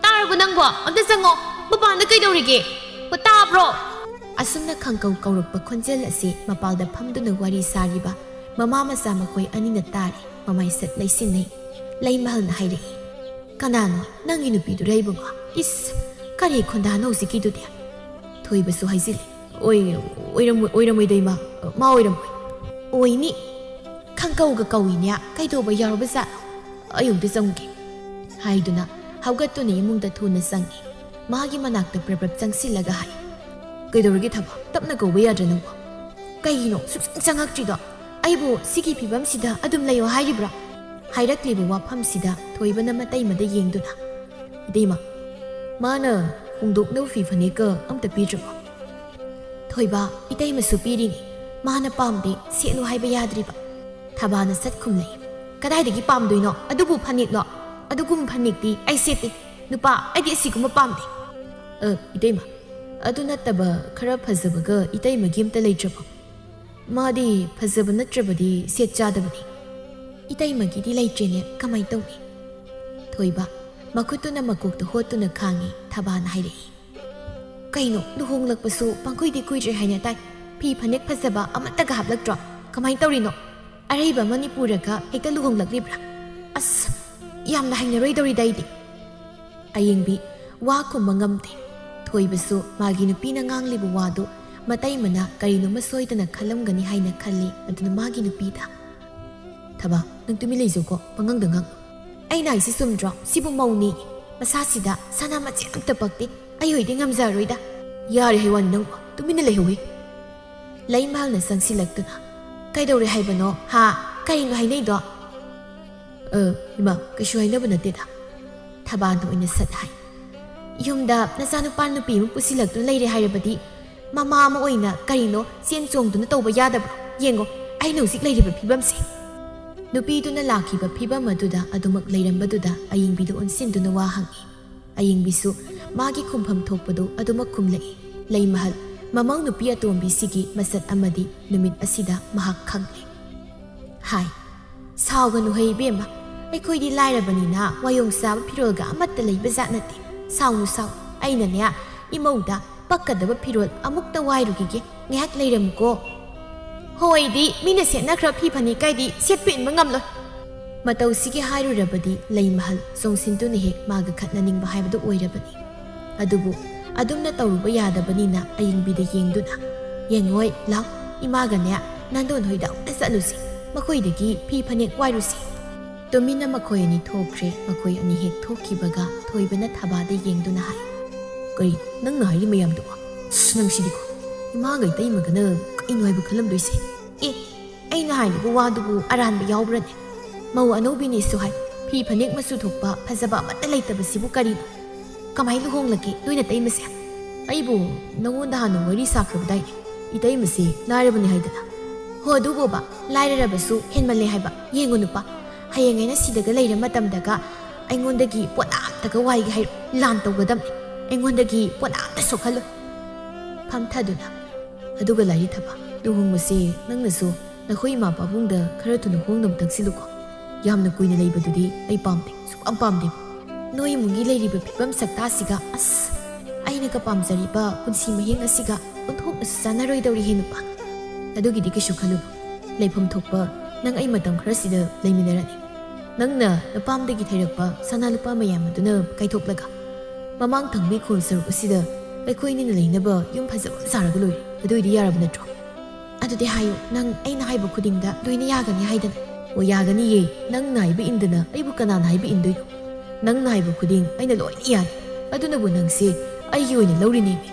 ꯇꯥꯔꯕꯣ ꯅꯪꯕꯣ? ꯑꯝꯇ ꯆꯪꯉꯣ꯫ ꯃꯄꯥꯟꯗ ꯀꯩꯗꯧꯔꯤꯒꯦ? ꯍꯨ ꯇꯥꯕ꯭ꯔꯣ?" ꯑꯁꯨꯝꯅ ꯈꯪꯀꯧ ꯀꯧꯔꯛꯄ ꯈꯣꯟꯖꯦꯜ ꯑꯁꯤ ꯃꯄꯥꯜꯗ ꯐꯝꯗꯨꯅ ꯋꯥꯔꯤ ꯁꯥꯔꯤꯕ ꯃꯃꯥ ꯃꯆꯥ ꯃꯈꯣꯏ ꯑꯅꯤꯅ ꯇꯥꯔꯦ꯫ ꯃꯃꯥꯏꯁꯛ ꯂꯩꯁꯤꯟꯅꯩ꯫ ꯂꯩꯃꯍꯜꯅ ꯍꯥꯏꯔꯛꯏ, "ꯀꯅꯥꯅꯣ? ꯅꯪꯒꯤ ꯅꯨꯄꯤꯗꯨꯔ ꯏꯕꯨꯡꯉꯣ? ꯏꯁ, ꯀꯔꯤ ꯈꯣꯟꯗꯥꯅꯣ ꯍꯧꯖꯤꯛꯀꯤꯗꯨꯗꯤ?" ꯊꯣꯏꯕꯁꯨ ꯍꯥꯏꯖꯤꯜꯂꯤ, "ꯑꯣꯏ-, ꯑꯣꯏꯔꯝꯃꯣꯏ, ꯑꯣꯏꯔꯝꯃꯣꯏꯗ ꯏꯃꯥ, ꯃꯥ ꯑꯣꯏꯔꯝꯃꯣꯏ꯫ ꯑꯣꯏꯅꯤ, ꯈꯪꯀꯧꯒ ꯀꯧꯏꯅꯦ, ꯀꯩꯗꯧꯕ ꯌꯥꯎꯔꯕꯖꯥꯠꯅꯣ? ꯑꯩ ꯑꯃꯨꯛꯇ ꯆꯪꯉꯨꯒꯦ," ꯍꯥꯏꯗꯨꯅ ꯍꯧꯒꯠꯇꯨꯅ ꯏꯃꯨꯡꯗ ꯊꯨꯅ ꯆꯪꯉꯤ꯫ ꯃꯥꯒꯤ ꯃꯅꯥꯛꯇ ꯄ꯭ꯔꯞ ꯄ꯭ꯔꯞ ꯆꯪꯁꯤꯜꯂꯒ ꯍꯥꯏ, "ꯀꯩꯗꯧꯔꯒꯦ ꯊꯕ? ꯇꯞꯅ ꯀꯧꯕ ꯌꯥꯗ꯭ꯔꯥ ꯅꯪꯕꯣ? ꯀꯩꯒꯤꯅꯣ ꯁꯨꯛꯆꯪ ꯆꯪꯉꯛꯇ꯭ꯔꯤꯗꯣ? ꯑꯩꯕꯨ ꯁꯤꯒꯤ ꯐꯤꯕꯝꯁꯤꯗ ꯑꯗꯨꯝ ꯂꯩꯌꯣ ꯍꯥꯏꯔꯤꯕ꯭ꯔꯥ?" ꯍꯥꯏꯔꯛꯂꯤꯕ ꯋꯥꯐꯝꯁꯤꯗ ꯊꯣꯏꯕꯅ ꯃꯇꯩꯃꯗ ꯌꯦꯡꯗꯨꯅ, "ꯏꯇꯩꯃ, ꯃꯥꯅ ꯍꯣꯡꯗꯣꯛꯅꯕ ꯐꯤ ꯐꯅꯦꯛꯀ ꯑꯝꯇ ꯄꯤꯗ꯭ꯔꯕꯣ?" "ꯊꯣꯏꯕ, ꯏꯇꯩꯃꯁꯨ ꯄꯤꯔꯤꯅꯤ꯫ ꯃꯥꯅ ꯄꯥꯝꯗꯦ, ꯁꯦꯠꯂꯨ ꯍꯥꯏꯕ ꯌꯥꯗ꯭ꯔꯤꯕ꯫" ꯊꯕꯥꯅ ꯁꯠ ꯈꯨꯝꯂꯛꯏ, "ꯀꯗꯥꯏꯗꯒꯤ ꯄꯥꯝꯗꯣꯏꯅꯣ? ꯑꯗꯨꯕꯨ ꯐꯅꯦꯛꯂꯣ? ꯑꯗꯨꯒꯨꯝꯕ ꯐꯅꯦꯛꯇꯤ ꯑꯩ ꯁꯦꯠꯇꯦ꯫ ꯅꯨꯄꯥ, ꯑꯩꯗꯤ ꯑꯁꯤꯒꯨꯝꯕ ꯄꯥꯝꯗꯦ꯫" "ꯑ, ꯏꯇꯩꯃ, ꯑꯗꯨ ꯅꯠꯇꯕ ꯈꯔ ꯐꯖꯕꯒ ꯏꯇꯩꯃꯒꯤ ꯑꯝꯇ ꯂꯩꯇ꯭ꯔꯕꯣ? ꯃꯥꯗꯤ ꯐꯖꯕ ꯅꯠꯇ꯭ꯔꯕꯗꯤ ꯁꯦꯠ ꯆꯥꯗꯕꯅꯤ꯫" "ꯏꯇꯩꯃꯒꯤꯗꯤ ꯂꯩꯇ꯭ꯔꯦꯅꯦ, ꯀꯃꯥꯏ ꯇꯧꯅꯤ?" ꯊꯣꯏꯕ, ꯃꯈꯨꯠꯇꯨꯅ ꯃꯀꯣꯛꯇ ꯍꯣꯠꯇꯨꯅ ꯈꯥꯡꯉꯤ꯫ ꯊꯕꯥꯅ ꯍꯥꯏꯔꯛꯏ, "ꯀꯩꯅꯣ, ꯂꯨꯍꯣꯡꯂꯛꯄꯁꯨ ꯄꯪꯀꯨꯏꯗꯤ ꯀꯨꯏꯗ꯭ꯔꯦ ꯍꯥꯏꯅ ꯇꯥꯏ꯫ ꯐꯤ ꯐꯅꯦꯛ ꯐꯖꯕ ꯑꯃꯠꯇꯒ ꯍꯥꯞꯂꯛꯇ꯭ꯔꯣ? ꯀꯃꯥꯏ ꯇꯧꯔꯤꯅꯣ? ꯑꯔꯩꯕ ꯑꯃꯅꯤ ꯄꯨꯔꯒ ꯍꯦꯛꯇ ꯂꯨꯍꯣꯡꯂꯛꯂꯤꯕ꯭ꯔꯥ? ꯑꯁ, ꯌꯥꯝꯅ ꯍꯩꯅꯔꯣꯏꯗꯧꯔꯤꯗ ꯑꯩꯗꯤ꯫" ꯑꯌꯤꯡꯕꯤ ꯋꯥ ꯈꯨꯝꯕ ꯉꯝꯗꯦ꯫ ꯊꯣꯏꯕꯁꯨ ꯃꯥꯒꯤ ꯅꯨꯄꯤꯅ ꯉꯥꯡꯂꯤꯕ ꯋꯥꯗꯨ ꯃꯇꯩꯃꯅ ꯀꯔꯤꯅꯣꯃ ꯁꯣꯏꯗꯅ ꯈꯜꯂꯝꯒꯅꯤ ꯍꯥꯏꯅ ꯈꯜꯂꯤ꯫ ꯑꯗꯨꯅ ꯃꯥꯒꯤ ꯅꯨꯄꯤꯗ, "ꯊꯕ, ꯅꯪ ꯇꯨꯃꯤꯟ ꯂꯩꯖꯧꯀꯣ, ꯄꯉꯥꯡꯗ ꯉꯥꯡ꯫ ꯑꯩꯅ ꯍꯥꯏꯁꯤ ꯆꯨꯝꯗ꯭ꯔꯣ? ꯁꯤꯕꯨ ꯃꯧꯅꯤ꯫ ꯃꯁꯥꯁꯤꯗ ꯁꯅꯥ ꯃꯆꯦꯠ ꯑꯝꯇ ꯄꯛꯇꯦ꯫ ꯑꯩ ꯑꯣꯏꯗꯤ ꯉꯝꯖꯔꯣꯏꯗ꯫" "ꯌꯥꯔꯦ ꯍꯥꯏꯋꯥꯅꯤ ꯅꯪꯕꯨ, ꯇꯨꯃꯤꯟꯅ ꯂꯩꯍꯧꯋꯤ꯫" ꯂꯩꯃꯍꯜꯅ ꯆꯪꯁꯤꯜꯂꯛꯇꯨꯅ, "ꯀꯩꯗꯧꯔꯦ ꯍꯥꯏꯕꯅꯣ? ꯍꯥ? ꯀꯔꯤꯅꯣ ꯍꯥꯏꯅꯩꯗꯣ?" "ꯑ, ꯏꯃꯥ, ꯀꯩꯁꯨ ꯍꯥꯏꯅꯕ ꯅꯠꯇꯦꯗ꯫" ꯊꯕꯥꯅ ꯑꯣꯏꯅ ꯁꯠ ꯍꯥꯏ꯫ ꯌꯨꯝꯗ ꯅꯆꯥꯅꯨꯄꯥ ꯅꯨꯄꯤ ꯑꯃ ꯄꯨꯁꯤꯜꯂꯛꯇꯨꯅ ꯂꯩꯔꯦ ꯍꯥꯏꯔꯕꯗꯤ ꯃꯃꯥ ꯑꯃ ꯑꯣꯏꯅ ꯀꯔꯤꯅꯣ ꯆꯦꯟ ꯆꯣꯡꯗꯨꯅ ꯇꯧꯕ ꯌꯥꯗꯕ꯭ꯔꯣ? ꯌꯦꯡꯉꯣ, ꯑꯩꯅ ꯍꯧꯖꯤꯛ ꯂꯩꯔꯤꯕ ꯐꯤꯕꯝꯁꯦ꯫ ꯅꯨꯄꯤꯗꯨꯅ ꯂꯥꯛꯈꯤꯕ ꯐꯤꯕꯝ ꯑꯗꯨꯗ ꯑꯗꯨꯃꯛ ꯂꯩꯔꯝꯕꯗꯨꯗ ꯑꯌꯤꯡꯕꯤꯗ ꯑꯣꯟꯁꯤꯟꯗꯨꯅ ꯋꯥ ꯍꯪꯉꯤ꯫ ꯑꯌꯤꯡꯕꯤꯁꯨ ꯃꯥꯒꯤ ꯈꯨꯝꯐꯝ ꯊꯣꯛꯄꯗꯨ ꯑꯗꯨꯃꯛ ꯈꯨꯝꯂꯛꯏ꯫ ꯂꯩꯃꯍꯜ, ꯃꯃꯧ ꯅꯨꯄꯤ ꯑꯇꯣꯝꯕꯤꯁꯤꯒꯤ ꯃꯁꯛ ꯑꯃꯗꯤ ꯅꯨꯃꯤꯠ ꯑꯁꯤꯗ ꯃꯍꯥꯛ ꯈꯪꯂꯦ꯫ ꯍꯥꯏ, ꯁꯥꯎꯒꯅꯨ ꯍꯩ ꯏꯕꯦꯝꯃ, ꯑꯩꯈꯣꯏꯗꯤ ꯂꯥꯏꯔꯕꯅꯤꯅ ꯋꯥꯌꯣꯡ ꯆꯥꯕ ꯐꯤꯔꯣꯜꯒ ꯑꯃꯠꯇ ꯂꯩꯕ ꯖꯥꯠ ꯅꯠꯇꯦ꯫ ꯁꯥꯎꯅꯨ ꯁꯥꯎ, ꯑꯩꯅꯅꯦ ꯏꯃꯧꯗ ꯄꯛꯀꯗꯕ ꯐꯤꯔꯣꯜ ꯑꯃꯨꯛꯇ ꯋꯥꯏꯔꯨꯈꯤꯒꯦ, ꯉꯥꯏꯍꯥꯛ ꯂꯩꯔꯝꯃꯨꯀꯣ꯫ ꯍꯣꯏꯗꯤ ꯃꯤꯅ ꯁꯦꯠꯅꯈ꯭ꯔ ꯐꯤ ꯐꯅꯦꯛ ꯀꯥꯏꯗꯤ ꯁꯦꯠꯄ ꯏꯟꯕ ꯉꯝꯂꯣꯏ꯫ ꯃꯇꯧꯁꯤꯒꯤ ꯍꯥꯏꯔꯨꯔꯕꯗꯤ ꯂꯩꯃꯍꯜ ꯆꯣꯡꯁꯤꯟꯗꯨꯅ ꯍꯦꯛ ꯃꯥꯒ ꯈꯠꯅꯅꯤꯡꯕ ꯍꯥꯏꯕꯗꯨ ꯑꯣꯏꯔꯕꯅꯤ꯫ ꯑꯗꯨꯕꯨ ꯑꯗꯨꯝꯅ ꯇꯧꯔꯨꯕ ꯌꯥꯗꯕꯅꯤꯅ ꯑꯌꯤꯡꯕꯤꯗ ꯌꯦꯡꯗꯨꯅ, "ꯌꯦꯡꯉꯣꯏ, ꯂꯥꯎ, ꯏꯃꯥꯒꯅꯦ ꯅꯟꯗꯣꯟ ꯍꯣꯏꯗ ꯑꯃꯨꯛꯇ ꯆꯠꯂꯨꯁꯤ, ꯃꯈꯣꯏꯗꯒꯤ ꯐꯤ ꯐꯅꯦꯛ ꯋꯥꯏꯔꯨꯁꯤ"꯫ ꯇꯨꯃꯤꯟꯅ ꯃꯈꯣꯏ ꯑꯅꯤ ꯊꯣꯛꯈ꯭ꯔꯦ꯫ ꯃꯈꯣꯏ ꯑꯅꯤ ꯍꯦꯛ ꯊꯣꯛꯈꯤꯕꯒ ꯊꯣꯏꯕꯅ ꯊꯕꯥꯗ ꯌꯦꯡꯗꯨꯅ ꯍꯥꯏ, "ꯀꯔꯤ ꯅꯪꯅ ꯍꯥꯏꯔꯤ ꯃꯌꯥꯝꯗꯨꯕꯣ? ꯑꯁ, ꯅꯪꯁꯤꯗꯤꯀꯣ, ꯏꯃꯥꯒ ꯏꯇꯩꯃꯒꯅ ꯀꯩꯅꯣ ꯍꯥꯏꯕ ꯈꯜꯂꯝꯗꯣꯏꯁꯦ?" ꯑꯦ, ꯑꯩꯅ ꯍꯥꯏꯔꯤꯕ ꯋꯥꯗꯨꯕꯨ ꯑꯔꯥꯟꯕ ꯌꯥꯎꯕ꯭ꯔꯅꯦ? ꯃꯧ ꯑꯅꯧꯕꯤꯅꯦꯁꯨ ꯍꯥꯏ, ꯐꯤ ꯐꯅꯦꯛ ꯃꯆꯨ ꯊꯣꯛꯄ ꯐꯖꯕ ꯑꯃꯠꯇ ꯂꯩꯇꯕꯁꯤꯕꯨ ꯀꯔꯤꯅꯣ? ꯀꯃꯥꯏ ꯂꯨꯍꯣꯡꯂꯒꯦ ꯅꯣꯏ ꯅꯇꯩꯃꯁꯦ? ꯑꯩꯕꯨ ꯅꯉꯣꯟꯗ ꯍꯥꯟꯅ ꯋꯥꯔꯤ ꯁꯥꯈ꯭ꯔꯕꯗꯥꯏꯅꯦ? ꯏꯇꯩꯃꯁꯦ ꯂꯥꯏꯔꯕꯅꯤ ꯍꯥꯏꯗꯅ꯫ ꯍꯣ, ꯑꯗꯨꯕꯣꯕ, ꯂꯥꯏꯔꯔꯕꯁꯨ ꯍꯦꯟꯃꯜꯂꯦ ꯍꯥꯏꯕ꯫ ꯌꯦꯡꯉꯨ ꯅꯨꯄꯥ, ꯍꯌꯦꯡ ꯑꯩꯅ ꯁꯤꯗꯒ ꯂꯩꯔ ꯃꯇꯝꯗꯒ ꯑꯩꯉꯣꯟꯗꯒꯤ ꯄꯣꯠ ꯑꯝꯇꯒ ꯋꯥꯏꯒꯦ ꯍꯥꯏꯔꯣ, ꯂꯥꯟ ꯇꯧꯒꯗꯕꯅꯦ꯫ ꯑꯩꯉꯣꯟꯗꯒꯤ ꯄꯣꯠ ꯑꯝꯇ ꯁꯣꯛꯍꯜꯂꯣ꯫ ꯐꯝꯊꯗꯨꯅ, ꯑꯗꯨꯒ ꯂꯥꯏꯔꯤ ꯊꯕ, ꯂꯨꯍꯣꯡꯕꯁꯦ ꯅꯪꯅꯁꯨ ꯅꯈꯣꯏ ꯏꯃꯥ ꯄꯥꯕꯨꯡꯗ ꯈꯔ ꯊꯨꯅ ꯍꯣꯡꯅꯕ ꯇꯛꯁꯤꯜꯂꯨꯀꯣ꯫ ꯌꯥꯝꯅ ꯀꯨꯏꯅ ꯂꯩꯕꯗꯨꯗꯤ ꯑꯩ ꯄꯥꯝꯗꯦ, ꯁꯨꯛꯄꯥꯝ ꯄꯥꯝꯗꯦ꯫ ꯅꯣꯏ ꯏꯃꯨꯡꯒꯤ ꯂꯩꯔꯤꯕ ꯐꯤꯕꯝ ꯁꯛꯇꯥꯁꯤꯒ, ꯑꯁ, ꯑꯩꯅꯒ ꯄꯥꯝꯖꯔꯤꯕ ꯄꯨꯟꯁꯤ ꯃꯍꯤꯡ ꯑꯁꯤꯒ ꯑꯣꯟꯊꯣꯛꯅꯁꯨ ꯆꯥꯟꯅꯔꯣꯏꯗꯧꯔꯤ ꯍꯦ ꯅꯨꯄꯥ꯫ ꯑꯗꯨꯒꯤꯗꯤ ꯀꯩꯁꯨ ꯈꯜꯂꯨꯅꯨ꯫ ꯂꯩꯐꯝ ꯊꯣꯛꯄ ꯅꯪ ꯑꯩ ꯃꯇꯝ ꯈꯔꯁꯤꯗ ꯂꯩꯃꯤꯟꯅꯔꯅꯤ꯫ ꯅꯪꯅ ꯅꯄꯥꯝꯗꯒꯤ ꯊꯩꯔꯛꯄ ꯁꯅꯥ ꯂꯨꯄꯥ ꯃꯌꯥꯝ ꯑꯗꯨꯅ ꯀꯥꯏꯊꯣꯛꯂꯒ, ꯃꯃꯥꯡ ꯊꯪꯕꯒꯤ ꯈꯣꯜ ꯁꯔꯨꯛ ꯑꯁꯤꯗ ꯑꯩꯈꯣꯏ ꯑꯅꯤꯅ ꯂꯩꯅꯕ ꯌꯨꯝ ꯐꯖꯕ ꯑꯃ ꯁꯥꯔꯒ ꯂꯣꯏꯔꯦ꯫ ꯑꯗꯨꯏꯗꯤ ꯌꯥꯔꯕ ꯅꯠꯇ꯭ꯔꯣ? ꯑꯗꯨꯗꯤ ꯍꯥꯏꯌꯨ, ꯅꯪ ꯑꯩꯅ ꯍꯥꯏꯕ ꯈꯨꯗꯤꯡꯗ ꯂꯣꯏꯅ ꯌꯥꯒꯅꯤ ꯍꯥꯏꯗꯅ? ꯑꯣ, ꯌꯥꯒꯅꯤꯌꯦ, ꯅꯪꯅ ꯍꯥꯏꯕ ꯏꯟꯗꯅ ꯑꯩꯕꯨ ꯀꯅꯥꯅ ꯍꯥꯏꯕ ꯏꯟꯗꯣꯏꯅꯣ? ꯅꯪꯅ ꯍꯥꯏꯕ ꯈꯨꯗꯤꯡ ꯑꯩꯅ ꯂꯣꯏꯅ ꯌꯥꯅꯤ꯫ ꯑꯗꯨꯅꯕꯨ ꯅꯪꯁꯦ ꯑꯩꯒꯤ ꯑꯣꯏꯅ ꯂꯧꯔꯤꯅꯦꯃꯤ꯫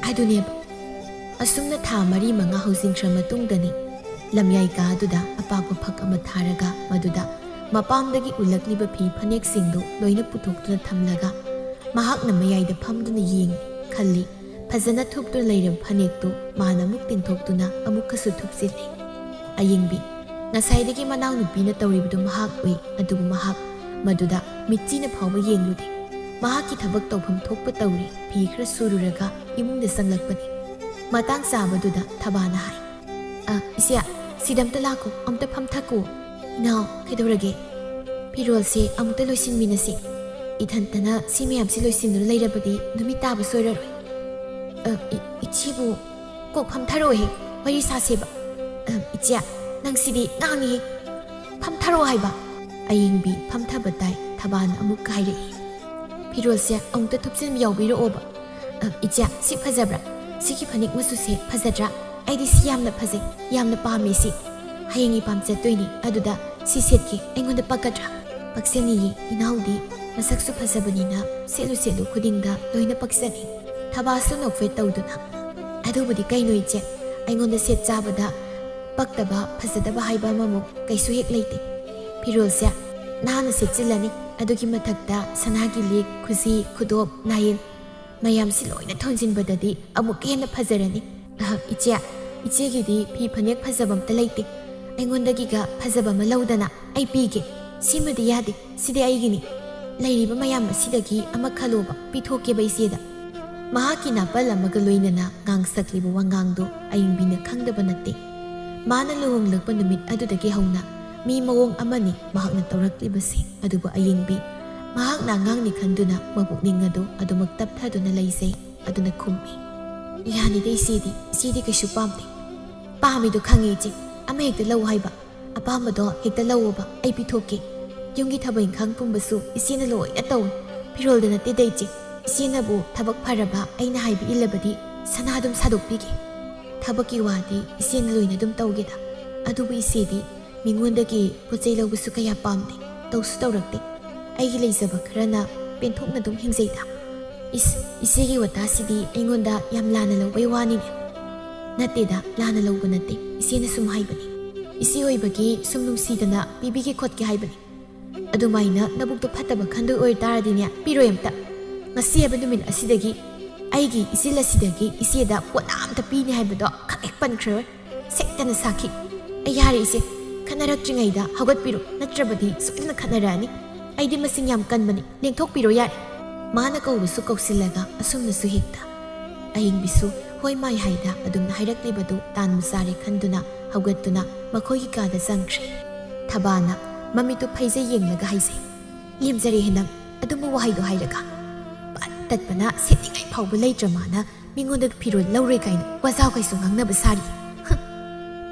ꯑꯗꯨꯅꯦꯕ꯫ ꯑꯁꯨꯝꯅ ꯊꯥ ꯃꯔꯤ ꯃꯉꯥ ꯍꯧꯖꯤꯟꯈ꯭ꯔ ꯃꯇꯨꯡꯗꯅꯤ ꯂꯝꯌꯥꯏ ꯀꯥ ꯑꯗꯨꯗ ꯑꯄꯥꯛꯄ ꯐꯛ ꯑꯃ ꯊꯥꯔꯒ ꯃꯗꯨꯗ ꯃꯄꯥꯝꯗꯒꯤ ꯎꯠꯂꯛꯂꯤꯕ ꯐꯤ ꯐꯅꯦꯛꯁꯤꯡꯗꯨ ꯂꯣꯏꯅ ꯄꯨꯊꯣꯛꯇꯨꯅ ꯊꯝꯂꯒ ꯃꯍꯥꯛꯅ ꯃꯌꯥꯏꯗ ꯐꯝꯗꯨꯅ ꯌꯦꯡꯂꯤ꯫ ꯈꯜꯂꯤ꯫ ꯐꯖꯅ ꯊꯨꯞꯇꯨꯅ ꯂꯩꯔꯕ ꯐꯅꯦꯛꯇꯨ ꯃꯥꯅ ꯑꯃꯨꯛ ꯇꯤꯡꯊꯣꯛꯇꯨꯅ ꯑꯃꯨꯛꯀꯁꯨ ꯊꯨꯞꯆꯤꯜꯂꯤ꯫ ꯑꯌꯦꯡꯕꯤ, ꯉꯁꯥꯏꯗꯒꯤ ꯃꯅꯥꯎꯅꯨꯄꯤꯅ ꯇꯧꯔꯤꯕꯗꯨ ꯃꯍꯥꯛ ꯎꯏ, ꯑꯗꯨꯕꯨ ꯃꯍꯥꯛ ꯃꯗꯨꯗ ꯃꯤꯠꯆꯤꯅ ꯐꯥꯎꯕ ꯌꯦꯡꯂꯨꯗꯦ꯫ ꯃꯍꯥꯛꯀꯤ ꯊꯕꯛ ꯇꯧꯐꯝ ꯊꯣꯛꯄ ꯇꯧꯔꯤ, ꯐꯤ ꯈꯔ ꯁꯨꯔꯨꯔꯒ ꯏꯃꯨꯡꯗ ꯆꯪꯂꯛꯄꯅꯤ꯫ ꯃꯇꯥꯡ ꯆꯥꯕꯗꯨꯗ ꯊꯕꯥꯅ ꯍꯥꯏ, "ꯑ, ꯏꯆꯦ, ꯁꯤꯗ ꯑꯝꯇ ꯂꯥꯛꯈꯣ, ꯑꯝꯇ ꯐꯝꯊꯈꯣ꯫ ꯏꯅꯥꯎ, ꯀꯩꯗꯧꯔꯒꯦ? ꯐꯤꯔꯣꯜꯁꯦ ꯑꯃꯨꯛꯇ ꯂꯣꯏꯁꯤꯟꯃꯤꯟꯅꯁꯤ꯫ ꯏꯊꯟꯇꯅ ꯁꯤ ꯃꯌꯥꯝꯁꯤ ꯂꯣꯏꯁꯤꯟꯗꯨꯅ ꯂꯩꯔꯕꯗꯤ ꯅꯨꯃꯤꯠ ꯇꯥꯕ ꯁꯣꯏꯔꯔꯣꯏ꯫ ꯑ, ꯏ-, ꯏꯆꯦꯕꯨ ꯀꯣꯛ ꯐꯝꯊꯔꯛꯑꯣꯍꯦ, ꯋꯥꯔꯤ ꯁꯥꯁꯦꯕ꯫ ꯑ, ꯏꯆꯦ, ꯅꯪꯁꯤꯗꯤ ꯉꯥꯡꯉꯤꯍꯦ꯫ ꯐꯝꯊꯔꯛꯑꯣ ꯍꯥꯏꯕ꯫" ꯑꯌꯦꯡꯕꯤ ꯐꯝꯊꯕ ꯇꯥꯏ꯫ ꯊꯕꯥꯅ ꯑꯃꯨꯛ ꯍꯥꯏꯔꯛꯏ, "ꯐꯤꯔꯣꯜꯁꯦ ꯑꯃꯨꯛꯇ ꯊꯨꯞꯆꯤꯟꯕ ꯌꯥꯎꯕꯤꯔꯛꯑꯣꯕ꯫ ꯑ, ꯏꯆꯦ, ꯁꯤ ꯐꯖꯕ꯭ꯔꯥ? ꯁꯤꯒꯤ ꯐꯅꯦꯛ ꯃꯆꯨꯁꯦ ꯐꯖꯗ꯭ꯔꯥ? ꯑꯩꯗꯤ ꯁꯤ ꯌꯥꯝꯅ ꯐꯖꯩ, ꯌꯥꯝꯅ ꯄꯥꯝꯃꯦ ꯁꯤ꯫ ꯍꯌꯦꯡ ꯏꯄꯥꯝ ꯆꯠꯇꯣꯏꯅꯤ, ꯑꯗꯨꯗ ꯁꯤ ꯁꯦꯠꯀꯦ꯫ ꯑꯩꯉꯣꯟꯗ ꯄꯛꯀꯗ꯭ꯔꯥ?" "ꯄꯛꯆꯅꯤꯌꯦ, ꯏꯅꯥꯎꯗꯤ ꯃꯁꯛꯁꯨ ꯐꯖꯕꯅꯤꯅ ꯁꯦꯠꯂꯨ ꯁꯦꯠꯂꯨ ꯈꯨꯗꯤꯡꯗ ꯂꯣꯏꯅ ꯄꯛꯆꯅꯤ꯫" ꯊꯕꯥꯁꯨ ꯅꯣꯛꯐꯦꯠ ꯇꯧꯗꯨꯅ, "ꯑꯗꯨꯕꯨꯗꯤ ꯀꯩꯅꯣ ꯏꯆꯦ, ꯑꯩꯉꯣꯟꯗ ꯁꯦꯠ ꯆꯥꯕꯗ ꯄꯛꯇꯕ, ꯐꯖꯗꯕ ꯍꯥꯏꯕ ꯑꯃꯃꯨꯛ ꯀꯩꯁꯨ ꯍꯦꯛ ꯂꯩꯇꯦ꯫ ꯐꯤꯔꯣꯜꯁꯦ ꯅꯥꯟꯅ ꯁꯦꯠꯆꯤꯜꯂꯅꯤ, ꯑꯗꯨꯒꯤ ꯃꯊꯛꯇ ꯁꯅꯥꯒꯤ ꯂꯤꯛ, ꯈꯨꯖꯤ, ꯈꯨꯗꯣꯞ, ꯅꯥꯌꯦꯟ ꯃꯌꯥꯝꯁꯤ ꯂꯣꯏꯅ ꯊꯣꯟꯖꯤꯟꯕꯗꯗꯤ ꯑꯃꯨꯛꯀ ꯍꯦꯟꯅ ꯐꯖꯔꯅꯤ꯫" "ꯑꯍ, ꯏꯆꯦ, ꯏꯆꯦꯒꯤꯗꯤ ꯐꯤ ꯐꯅꯦꯛ ꯐꯖꯕ ꯑꯝꯇ ꯂꯩꯇꯦ꯫ ꯑꯩꯉꯣꯟꯗꯒꯤꯒ ꯐꯖꯕ ꯑꯃ ꯂꯧꯗꯅ ꯑꯩ ꯄꯤꯒꯦ꯫ ꯁꯤꯃꯗꯤ ꯌꯥꯗꯦ, ꯁꯤꯗꯤ ꯑꯩꯒꯤꯅꯤ꯫ ꯂꯩꯔꯤꯕ ꯃꯌꯥꯝ ꯑꯁꯤꯗꯒꯤ ꯑꯃ ꯈꯜꯂꯣꯕ, ꯄꯤꯊꯣꯛꯀꯦꯕ ꯏꯆꯦꯗ꯫" ꯃꯍꯥꯛꯀꯤ ꯅꯥꯄꯜ ꯑꯃꯒ ꯂꯣꯏꯅꯅ ꯉꯥꯡꯁꯛꯂꯤꯕ ꯋꯥꯉꯥꯡꯗꯨ ꯑꯌꯦꯡꯕꯤꯅ ꯈꯪꯗꯕ ꯅꯠꯇꯦ꯫ ꯃꯥꯅ ꯂꯨꯍꯣꯡꯂꯛꯄ ꯅꯨꯃꯤꯠ ꯑꯗꯨꯗꯒꯤ ꯍꯧꯅ ꯃꯤ ꯃꯑꯣꯡ ꯑꯃꯅꯤ ꯃꯍꯥꯛꯅ ꯇꯧꯔꯛꯂꯤꯕꯁꯦ꯫ ꯑꯗꯨꯕꯨ ꯑꯌꯦꯡꯕꯤ ꯃꯍꯥꯛꯅ ꯑꯉꯥꯡꯅꯤ ꯈꯟꯗꯨꯅ ꯃꯄꯨꯛꯅꯤꯡ ꯑꯗꯨ ꯑꯗꯨꯃꯛ ꯇꯞꯊꯗꯨꯅ ꯂꯩꯖꯩ꯫ ꯑꯗꯨꯅ ꯈꯨꯝꯃꯤ, "ꯌꯥꯅꯤꯗ ꯏꯆꯦꯗꯤ, ꯏꯆꯦꯗꯤ ꯀꯩꯁꯨ ꯄꯥꯝꯗꯦ꯫" "ꯄꯥꯝꯃꯤꯗꯣ ꯈꯪꯉꯦ ꯏꯆꯦ, ꯑꯃ ꯍꯦꯛꯇ ꯂꯧ ꯍꯥꯏꯕ꯫ ꯑꯄꯥꯝꯕꯗꯣ ꯍꯦꯛꯇ ꯂꯧꯑꯣꯕ, ꯑꯩ ꯄꯤꯊꯣꯛꯀꯦ꯫ ꯌꯨꯝꯒꯤ ꯊꯕꯛ ꯏꯪꯈꯥꯡ ꯄꯨꯝꯕꯁꯨ ꯏꯆꯦꯅ ꯂꯣꯏꯅ ꯇꯧꯏ꯫ ꯐꯤꯔꯣꯜꯗ ꯅꯠꯇꯦꯗ ꯏꯆꯦ, ꯏꯆꯦꯅꯕꯨ ꯊꯕꯛ ꯐꯔꯕ ꯑꯩꯅ ꯍꯥꯏꯕ ꯏꯜꯂꯕꯗꯤ ꯁꯅꯥ ꯑꯗꯨꯝ ꯁꯥꯗꯣꯛꯄꯤꯒꯦ꯫ ꯊꯕꯛꯀꯤ ꯋꯥꯗꯤ ꯏꯆꯦꯅ ꯂꯣꯏꯅ ꯑꯗꯨꯝ ꯇꯧꯒꯦꯗ꯫ ꯑꯗꯨꯕꯨ ꯏꯆꯦꯗꯤ ꯃꯤꯉꯣꯟꯗꯒꯤ ꯄꯣꯠ ꯆꯩ ꯂꯧꯕꯁꯨ ꯀꯌꯥ ꯄꯥꯝꯗꯦ, ꯇꯧꯁꯨ ꯇꯧꯔꯛꯇꯦ꯫ ꯑꯩꯒꯤ ꯂꯩꯖꯕ ꯈꯔꯅ ꯄꯦꯟꯊꯣꯛꯅ ꯑꯗꯨꯝ ꯍꯤꯡꯖꯩꯗ꯫" "ꯏꯁ, ꯏꯆꯦꯒꯤ ꯋꯥꯇꯥꯁꯤꯗꯤ ꯑꯩꯉꯣꯟꯗ ꯌꯥꯝ ꯂꯥꯟꯅ ꯂꯧꯕꯩ ꯋꯥꯅꯤꯅꯦ꯫" "ꯅꯠꯇꯦꯗ, ꯂꯥꯟꯅ ꯂꯧꯕ ꯅꯠꯇꯦ, ꯏꯆꯦꯅ ꯁꯨꯝ ꯍꯥꯏꯕꯅꯤ꯫ ꯏꯆꯦ ꯑꯣꯏꯕꯒꯤ ꯁꯨꯝ ꯅꯨꯡꯁꯤꯗꯅ ꯄꯤꯕꯤꯒꯦ ꯈꯣꯠꯀꯦ ꯍꯥꯏꯕꯅꯤ꯫ ꯑꯗꯨꯃꯥꯏꯅ ꯅꯕꯨꯛꯇꯣ ꯐꯠꯇꯕ ꯈꯟꯗꯣꯏ ꯑꯣꯏꯇꯥꯔꯗꯤꯅꯦ, ꯄꯤꯔꯣꯏ ꯑꯝꯇ꯫" ꯉꯁꯤ ꯍꯥꯏꯕ ꯅꯨꯃꯤꯠ ꯑꯁꯤꯗꯒꯤ ꯑꯩꯒꯤ ꯏꯆꯤꯜ ꯑꯁꯤꯗꯒꯤ ꯏꯆꯦꯗ ꯄꯣꯠ ꯑꯝꯇ ꯄꯤꯅꯤ ꯍꯥꯏꯕꯗꯣ ꯈꯛ ꯍꯦꯛ ꯄꯟꯈ꯭ꯔꯔꯣꯏ꯫ ꯁꯦꯛꯇꯅ ꯁꯥꯈꯤ꯫ "ꯑꯩ ꯌꯥꯔꯦ ꯏꯆꯦ, ꯈꯠꯅꯔꯛꯇ꯭ꯔꯤꯉꯩꯗ ꯍꯧꯒꯠꯄꯤꯔꯣ, ꯅꯠꯇ꯭ꯔꯕꯗꯤ ꯁꯣꯏꯗꯅ ꯈꯠꯅꯔꯛꯑꯅꯤ꯫ ꯑꯩꯗꯤ ꯃꯁꯤꯡ ꯌꯥꯝ ꯀꯟꯕꯅꯤ, ꯂꯦꯡꯊꯣꯛꯄꯤꯔꯣ ꯌꯥꯔꯦ"꯫ ꯃꯥꯅ ꯀꯧꯕꯁꯨ ꯀꯧꯁꯤꯜꯂꯒ ꯑꯁꯨꯝꯅꯁꯨ ꯍꯦꯛꯇ꯫ ꯑꯍꯤꯡꯕꯤꯁꯨ "ꯍꯣꯏ ꯃꯥꯏ" ꯍꯥꯏꯗ ꯑꯗꯨꯝꯅ ꯍꯥꯏꯔꯛꯂꯤꯕꯗꯨ ꯇꯥꯟꯕ ꯆꯥꯔꯦ ꯈꯟꯗꯨꯅ ꯍꯧꯒꯠꯇꯨꯅ ꯃꯈꯣꯏꯒꯤ ꯀꯥꯗ ꯆꯪꯈ꯭ꯔꯦ꯫ ꯊꯕꯥꯅ ꯃꯃꯤꯠꯇꯨ ꯐꯩꯖꯩ ꯌꯦꯡꯂꯒ ꯍꯥꯏꯖꯩ, "ꯂꯦꯝꯖꯔꯦꯍꯦ ꯅꯪ, ꯑꯗꯨꯝꯕ ꯋꯥꯍꯩꯗꯣ ꯍꯥꯏꯔꯒ꯫ ꯄꯠ ꯇꯠꯄꯅ ꯁꯦꯠꯅꯤꯡꯉꯥꯏ ꯐꯥꯎꯕ ꯂꯩꯇ꯭ꯔ ꯃꯥꯅ ꯃꯤꯉꯣꯟꯗ ꯐꯤꯔꯣꯜ ꯂꯧꯔꯣꯏ ꯀꯥꯏꯅ ꯋꯥꯖꯥꯎ ꯀꯩꯁꯨ ꯉꯥꯡꯅꯕ ꯁꯥꯔꯤ꯫ ꯍꯨꯝ,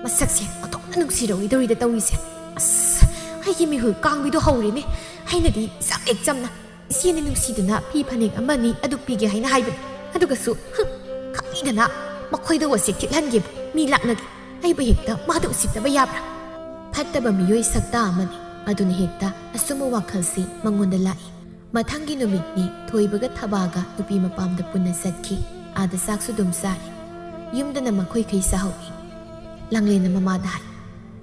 ꯃꯁꯛꯁꯦ ꯑꯣꯟꯊꯣꯛꯅ ꯅꯨꯡꯁꯤꯔꯛꯑꯣꯏꯗꯧꯔꯤꯗ ꯇꯧꯔꯤꯁꯦ꯫ ꯑꯁ, ꯑꯩꯒꯤ ꯃꯤꯍꯨꯜ ꯀꯥꯡꯕꯤꯗꯣ ꯍꯧꯔꯦꯅꯦ꯫ ꯑꯩꯅꯗꯤ ꯏꯆꯝ ꯍꯦꯛ ꯆꯝꯅ ꯏꯆꯦꯅ ꯅꯨꯡꯁꯤꯗꯨꯅ ꯐꯤ ꯐꯅꯦꯛ ꯑꯃ ꯑꯅꯤ ꯑꯗꯨ ꯄꯤꯒꯦ ꯍꯥꯏꯅ ꯍꯥꯏꯕꯅꯤ꯫ ꯑꯗꯨꯒꯁꯨ, ꯍꯨꯝ, ꯈꯪꯉꯤꯗꯅ ꯃꯈꯣꯏꯗ ꯋꯥꯁꯦꯛ ꯊꯤꯠꯍꯟꯒꯦꯕꯨ ꯃꯤ ꯂꯥꯛꯅꯒꯦ꯫ ꯑꯩꯕꯨ ꯍꯦꯛꯇ ꯃꯥꯗ ꯎꯁꯤꯠꯇꯕ ꯌꯥꯕ꯭ꯔꯥ?" ꯐꯠꯇꯕ ꯃꯤꯑꯣꯏ ꯁꯛꯇ ꯑꯃꯅꯤ꯫ ꯑꯗꯨꯅ ꯍꯦꯛꯇ ꯑꯁꯨꯝꯕ ꯋꯥꯈꯜꯁꯤ ꯃꯉꯣꯟꯗ ꯂꯥꯛꯏ꯫ ꯃꯊꯪꯒꯤ ꯅꯨꯃꯤꯠꯅꯤ ꯊꯣꯏꯕꯒ ꯊꯕꯥꯒ ꯅꯨꯄꯤ ꯃꯄꯥꯝꯗ ꯄꯨꯟꯅ ꯆꯠꯈꯤ꯫ ꯑꯥꯗ ꯆꯥꯛꯁꯨ ꯑꯗꯨꯝ ꯆꯥꯔꯦ꯫ ꯌꯨꯝꯗꯅ ꯃꯈꯣꯏꯈꯩ ꯆꯥꯍꯧꯏ꯫ ꯂꯥꯡꯂꯦꯟꯅ ꯃꯃꯥꯗ ꯍꯥꯏ,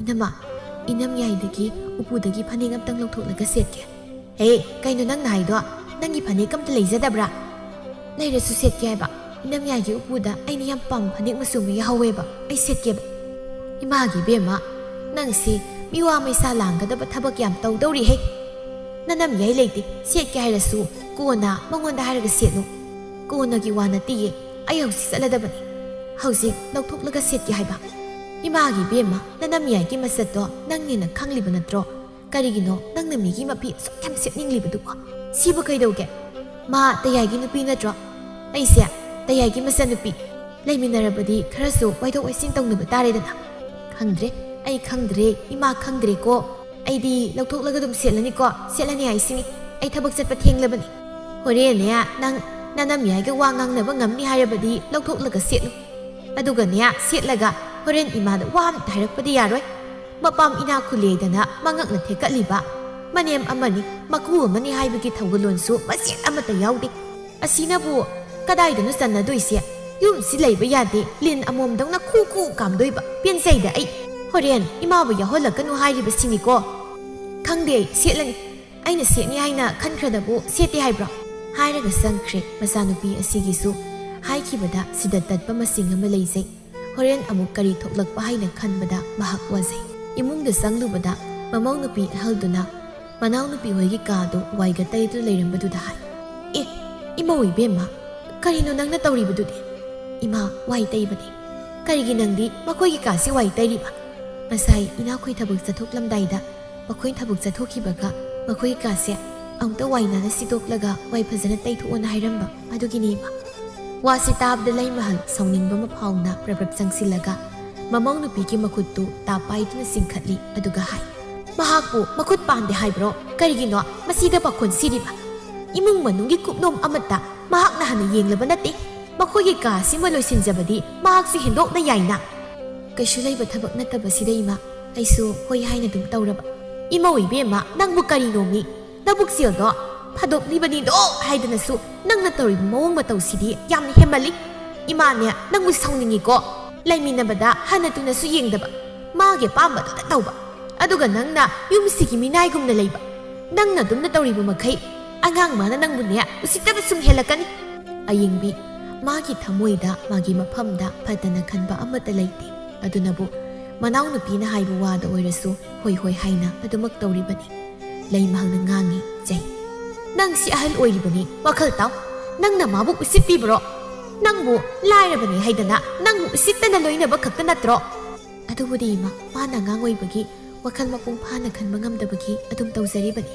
"ꯏꯅꯝꯃ, ꯏꯅꯝ ꯌꯥꯏꯗꯒꯤ ꯎꯄꯨꯗꯒꯤ ꯐꯅꯦꯛ ꯑꯝꯇꯪ ꯂꯧꯊꯣꯛꯂꯒ ꯁꯦꯠꯀꯦ"꯫ "ꯍꯦ, ꯀꯩꯅꯣ ꯅꯪꯅ ꯍꯥꯏꯗꯣ? ꯅꯪꯒꯤ ꯐꯅꯦꯛ ꯑꯝꯇ ꯂꯩꯖꯗꯕ꯭ꯔꯥ?" "ꯂꯩꯔꯁꯨ ꯁꯦꯠꯀꯦ ꯍꯥꯏꯕ꯫ ꯏꯅꯝ ꯌꯥꯏꯒꯤ ꯎꯄꯨꯗ ꯑꯩꯅ ꯌꯥꯝ ꯄꯥꯝꯕ ꯐꯅꯦꯛ ꯃꯆꯨ ꯑꯃ ꯌꯥꯍꯧꯋꯦꯕ꯫ ꯑꯩ ꯁꯦꯠꯀꯦꯕ"꯫ ꯏꯃꯥꯒꯤ ꯏꯕꯦꯝꯃ, ꯅꯪꯁꯤ ꯃꯤꯋꯥ ꯃꯩꯁꯥ ꯂꯥꯡꯒꯗꯕ ꯊꯕꯛ ꯌꯥꯝ ꯇꯧꯗꯧꯔꯤꯍꯦ꯫ ꯅꯅꯝ ꯌꯥꯏ ꯂꯩꯇꯦ, ꯁꯦꯠꯀꯦ ꯍꯥꯏꯔꯁꯨ ꯀꯣꯟꯅ ꯃꯉꯣꯟꯗ ꯍꯥꯏꯔꯒ ꯁꯦꯠꯂꯨ꯫ ꯀꯣꯟꯅꯒꯤ ꯋꯥ ꯅꯠꯇꯤꯌꯦ, ꯑꯩ ꯍꯧꯖꯤꯛ ꯆꯠꯂꯗꯕꯅꯤ꯫ ꯍꯧꯖꯤꯛ ꯂꯧꯊꯣꯛꯂꯒ ꯁꯦꯠꯀꯦ ꯍꯥꯏꯕ꯫ ꯏꯃꯥꯒꯤ ꯏꯕꯦꯝꯃ, ꯅꯅꯝ ꯌꯥꯏꯒꯤ ꯃꯁꯛꯇꯣ ꯅꯪ ꯍꯦꯟꯅ ꯈꯪꯂꯤꯕ ꯅꯠꯇ꯭ꯔꯣ? ꯀꯔꯤꯒꯤꯅꯣ ꯅꯪꯅ ꯃꯤꯒꯤ ꯃꯐꯤ ꯑꯁꯨꯛ ꯌꯥꯝ ꯁꯦꯠꯅꯤꯡꯂꯤꯕꯗꯨꯕꯣ? ꯁꯤꯕꯨ ꯀꯩꯗꯧꯒꯦ? ꯃꯥ ꯇꯌꯥꯏꯒꯤ ꯅꯨꯄꯤ ꯅꯠꯇ꯭ꯔꯣ? ꯑꯩꯁꯦ ꯇꯌꯥꯏꯒꯤ ꯃꯆꯟꯅꯨꯄꯤ꯫ ꯂꯩꯃꯤꯟꯅꯔꯕꯗꯤ ꯈꯔꯁꯨ ꯋꯥꯏꯊꯣꯛ ꯋꯥꯏꯁꯤꯟ ꯇꯧꯅꯕ ꯇꯥꯔꯦꯗꯅ꯫ ꯈꯪꯗ꯭ꯔꯦ, ꯑꯩ ꯈꯪꯗ꯭ꯔꯦ, ꯏꯃꯥ ꯈꯪꯗ꯭ꯔꯦꯀꯣ꯫ ꯑꯩꯗꯤ ꯂꯧꯊꯣꯛꯂꯒ ꯑꯗꯨꯝ ꯁꯦꯠꯂꯅꯤꯀꯣ, ꯁꯦꯠꯂꯅꯤ ꯍꯥꯏꯁꯤꯅꯤ꯫ ꯑꯩ ꯊꯕꯛ ꯆꯠꯄ ꯊꯦꯡꯂꯕꯅꯤ꯫ ꯍꯣꯔꯦꯟꯅꯦ ꯅꯪ ꯅꯅꯝ ꯌꯥꯏꯒ ꯋꯥ ꯉꯥꯡꯅꯕ ꯉꯝꯅꯤ ꯍꯥꯏꯔꯕꯗꯤ ꯂꯧꯊꯣꯛꯂꯒ ꯁꯦꯠꯂꯨ꯫ ꯑꯗꯨꯒꯅꯦ, ꯁꯦꯠꯂꯒ ꯍꯣꯔꯦꯟ ꯏꯃꯥꯗ ꯋꯥ ꯑꯝꯇ ꯍꯥꯏꯔꯛꯄꯗꯤ ꯌꯥꯔꯣꯏ꯫ ꯃꯄꯥꯝ ꯏꯅꯥꯛ ꯈꯨꯜꯂꯦꯗꯅ ꯃꯉꯛꯅ ꯊꯦꯛꯀꯠꯂꯤꯕ ꯃꯅꯦꯝ ꯑꯃꯅꯤ, ꯃꯀꯨ ꯑꯃꯅꯤ ꯍꯥꯏꯕꯒꯤ ꯊꯧꯒꯜꯂꯣꯟꯁꯨ ꯃꯆꯦꯠ ꯑꯃꯠꯇ ꯌꯥꯎꯗꯦ꯫ ꯑꯁꯤꯅꯕꯨ ꯀꯗꯥꯏꯗꯅꯣ ꯆꯟꯅꯗꯣꯏꯁꯦ? ꯌꯨꯝꯁꯤ ꯂꯩꯕ ꯌꯥꯗꯦ, ꯂꯤꯟ ꯑꯃꯣꯝꯗꯧꯅ ꯈꯨ ꯈꯨ ꯀꯥꯝꯗꯣꯏꯕ꯫ ꯄꯦꯟꯖꯩꯗ ꯑꯩ꯫ ꯍꯣꯔꯦꯟ ꯏꯃꯥꯕꯨ ꯌꯥꯎꯍꯜꯂꯛꯀꯅꯨ ꯍꯥꯏꯔꯤꯕꯁꯤꯅꯤꯀꯣ꯫ ꯈꯪꯗꯦ ꯑꯩ, ꯁꯦꯠꯂꯅꯤ꯫ ꯑꯩꯅ ꯁꯦꯠꯅꯤ ꯍꯥꯏꯅ ꯈꯟꯈ꯭ꯔꯗꯕꯨ ꯁꯦꯠꯇꯦ ꯍꯥꯏꯕ꯭ꯔꯣ? ꯍꯥꯏꯔꯒ ꯆꯪꯈ꯭ꯔꯦ꯫ ꯃꯆꯥꯅꯨꯄꯤ ꯑꯁꯤꯒꯤꯁꯨ ꯍꯥꯏꯈꯤꯕꯗ ꯁꯤꯗ ꯇꯠꯄ ꯃꯁꯤꯡ ꯑꯃ ꯂꯩꯖꯩ꯫ ꯍꯣꯔꯦꯟ ꯑꯃꯨꯛ ꯀꯔꯤ ꯊꯣꯛꯂꯛꯄ ꯍꯥꯏꯅ ꯈꯟꯕꯗ ꯃꯍꯥꯛ ꯋꯥꯖꯩ꯫ ꯏꯃꯨꯡꯗ ꯆꯪꯂꯨꯕꯗ ꯃꯃꯧ ꯅꯨꯄꯤ ꯑꯍꯜꯗꯨꯅ ꯃꯅꯥꯎꯅꯨꯄꯤ ꯍꯣꯏꯒꯤ ꯀꯥꯗꯨ ꯋꯥꯏꯒ ꯇꯩꯗꯨꯅ ꯂꯩꯔꯝꯕꯗꯨꯗ ꯍꯥꯏ, "ꯑꯦ, ꯏꯃꯧ ꯏꯕꯦꯝꯃ, ꯀꯔꯤꯅꯣ ꯅꯪꯅ ꯇꯧꯔꯤꯕꯗꯨꯗꯤ?" "ꯏꯃꯥ, ꯋꯥꯏ ꯇꯩꯕꯅꯤ꯫" "ꯀꯔꯤꯒꯤ ꯅꯪꯗꯤ ꯃꯈꯣꯏꯒꯤ ꯀꯥꯁꯤ ꯋꯥꯏ ꯇꯩꯔꯤꯕ?" "ꯉꯁꯥꯏ ꯏꯅꯥꯎꯈꯣꯏ ꯊꯕꯛ ꯆꯠꯊꯣꯛꯂꯝꯗꯥꯏꯗ ꯃꯈꯣꯏ ꯊꯕꯛ ꯆꯠꯊꯣꯛꯈꯤꯕꯒ ꯃꯈꯣꯏ ꯀꯥꯁꯦ ꯑꯃꯨꯛꯇ ꯋꯥꯏ ꯅꯥꯟꯅ ꯁꯤꯠꯇꯣꯛꯂꯒ ꯋꯥꯏ ꯐꯖꯅ ꯇꯩꯊꯣꯛꯑꯣꯅ ꯍꯥꯏꯔꯝꯕ, ꯑꯗꯨꯒꯤꯅꯦ ꯏꯃꯥ꯫" ꯋꯥꯁꯤ ꯇꯥꯕꯗ ꯂꯩꯃꯍꯜ ꯁꯥꯎꯅꯤꯡꯕ ꯑꯃ ꯐꯥꯎꯅ ꯄ꯭ꯔꯞ ꯄ꯭ꯔꯞ ꯆꯪꯁꯤꯜꯂꯒ ꯃꯃꯧ ꯅꯨꯄꯤꯒꯤ ꯃꯈꯨꯠꯇꯨ ꯇꯥꯞ ꯄꯥꯏꯗꯨꯅ ꯆꯤꯡꯈꯠꯂꯤ, ꯑꯗꯨꯒ ꯍꯥꯏ, "ꯃꯍꯥꯛꯄꯨ ꯃꯈꯨꯠ ꯄꯥꯟꯗꯦ ꯍꯥꯏꯕ꯭ꯔꯣ? ꯀꯔꯤꯒꯤꯅꯣ ꯃꯁꯤꯗ ꯄꯥꯈꯣꯟ ꯁꯤꯔꯤꯕ? ꯏꯃꯨꯡ ꯃꯅꯨꯡꯒꯤ ꯀꯨꯞꯅꯣꯝ ꯑꯃꯠꯇ ꯃꯍꯥꯛꯅ ꯍꯥꯟꯅ ꯌꯦꯡꯂꯕ ꯅꯠꯇꯦ꯫ ꯃꯈꯣꯏꯒꯤ ꯀꯥ ꯑꯁꯤꯃ ꯂꯣꯏꯁꯤꯟꯖꯕꯗꯤ ꯃꯍꯥꯛꯁꯤ ꯍꯦꯟꯗꯣꯛꯅ ꯌꯥꯏꯅ꯫" "ꯀꯩꯁꯨ ꯂꯩꯕ ꯊꯕꯛ ꯅꯠꯇꯕꯁꯤꯗ ꯏꯃꯥ, ꯑꯩꯁꯨ ꯍꯣꯏ ꯍꯥꯏꯅ ꯑꯗꯨꯝ ꯇꯧꯔꯕ꯫" "ꯏꯃꯧ ꯏꯕꯦꯝꯃ, ꯅꯪꯕꯨ ꯀꯔꯤꯅꯣꯃꯤ? ꯅꯕꯨꯛꯆꯦꯜꯗꯣ ꯐꯥꯗꯣꯛꯂꯤꯕꯅꯤꯗꯣ ꯍꯥꯏꯗꯅꯁꯨ ꯅꯪꯅ ꯇꯧꯔꯤꯕ ꯃꯑꯣꯡ ꯃꯇꯧꯁꯤꯗꯤ ꯌꯥꯝꯅ ꯍꯦꯟꯃꯜꯂꯤ꯫ ꯏꯃꯥꯅꯦ ꯅꯪꯕꯨ ꯁꯥꯎꯅꯤꯡꯉꯤꯀꯣ꯫ ꯂꯩꯃꯤꯟꯅꯕꯗ ꯍꯟꯅ ꯇꯨꯅꯁꯨ ꯌꯦꯡꯗꯕ, ꯃꯥꯒꯤ ꯑꯄꯥꯝꯕꯗꯨꯗ ꯇꯧꯕ꯫ ꯑꯗꯨꯒ ꯅꯪꯅ ꯌꯨꯝꯁꯤꯒꯤ ꯃꯤꯅꯥꯏꯒꯨꯝꯅ ꯂꯩꯕ꯫ ꯅꯪꯅ ꯑꯗꯨꯝꯅ ꯇꯧꯔꯤꯕ ꯃꯈꯩ ꯑꯉꯥꯡ ꯃꯥꯅ ꯅꯪꯕꯨꯅꯦ ꯎꯁꯤꯠꯇꯕ ꯁꯨꯝ ꯍꯦꯜꯂꯛꯀꯅꯤ꯫" ꯑꯌꯤꯡꯕꯤ, ꯃꯥꯒꯤ ꯊꯃꯣꯏꯗ ꯃꯥꯒꯤ ꯃꯐꯝꯗ ꯐꯠꯇꯅ ꯈꯟꯕ ꯑꯃꯠꯇ ꯂꯩꯇꯦ꯫ ꯑꯗꯨꯅꯕꯨ ꯃꯅꯥꯎꯅꯨꯄꯤꯅ ꯍꯥꯏꯕ ꯋꯥꯗ ꯑꯣꯏꯔꯁꯨ ꯍꯣꯏ ꯍꯣꯏ ꯍꯥꯏꯅ ꯑꯗꯨꯃꯛ ꯇꯧꯔꯤꯕꯅꯤ꯫ ꯂꯩꯃꯍꯜꯅ ꯉꯥꯡꯉꯤ, ꯆꯩ꯫ "ꯅꯪꯁꯤ ꯑꯍꯜ ꯑꯣꯏꯔꯤꯕꯅꯤ, ꯋꯥꯈꯜ ꯇꯥꯎ꯫ ꯅꯪꯅ ꯃꯥꯕꯨ ꯎꯁꯤꯠꯄꯤꯕ꯭ꯔꯣ? ꯅꯪꯕꯨ ꯂꯥꯏꯔꯕꯅꯤ ꯍꯥꯏꯗꯅ ꯅꯪꯕꯨ ꯎꯁꯤꯠꯇꯅ ꯂꯣꯏꯅꯕ ꯈꯛꯇ ꯅꯠꯇ꯭ꯔꯣ?" "ꯑꯗꯨꯕꯨꯗꯤ ꯏꯃꯥ, ꯃꯥꯅ ꯑꯉꯥꯡ ꯑꯣꯏꯕꯒꯤ ꯋꯥꯈꯜ ꯃꯄꯨꯡ ꯐꯥꯅ ꯈꯟꯕ ꯉꯝꯗꯕꯒꯤ ꯑꯗꯨꯝ ꯇꯧꯖꯔꯤꯕꯅꯤ꯫"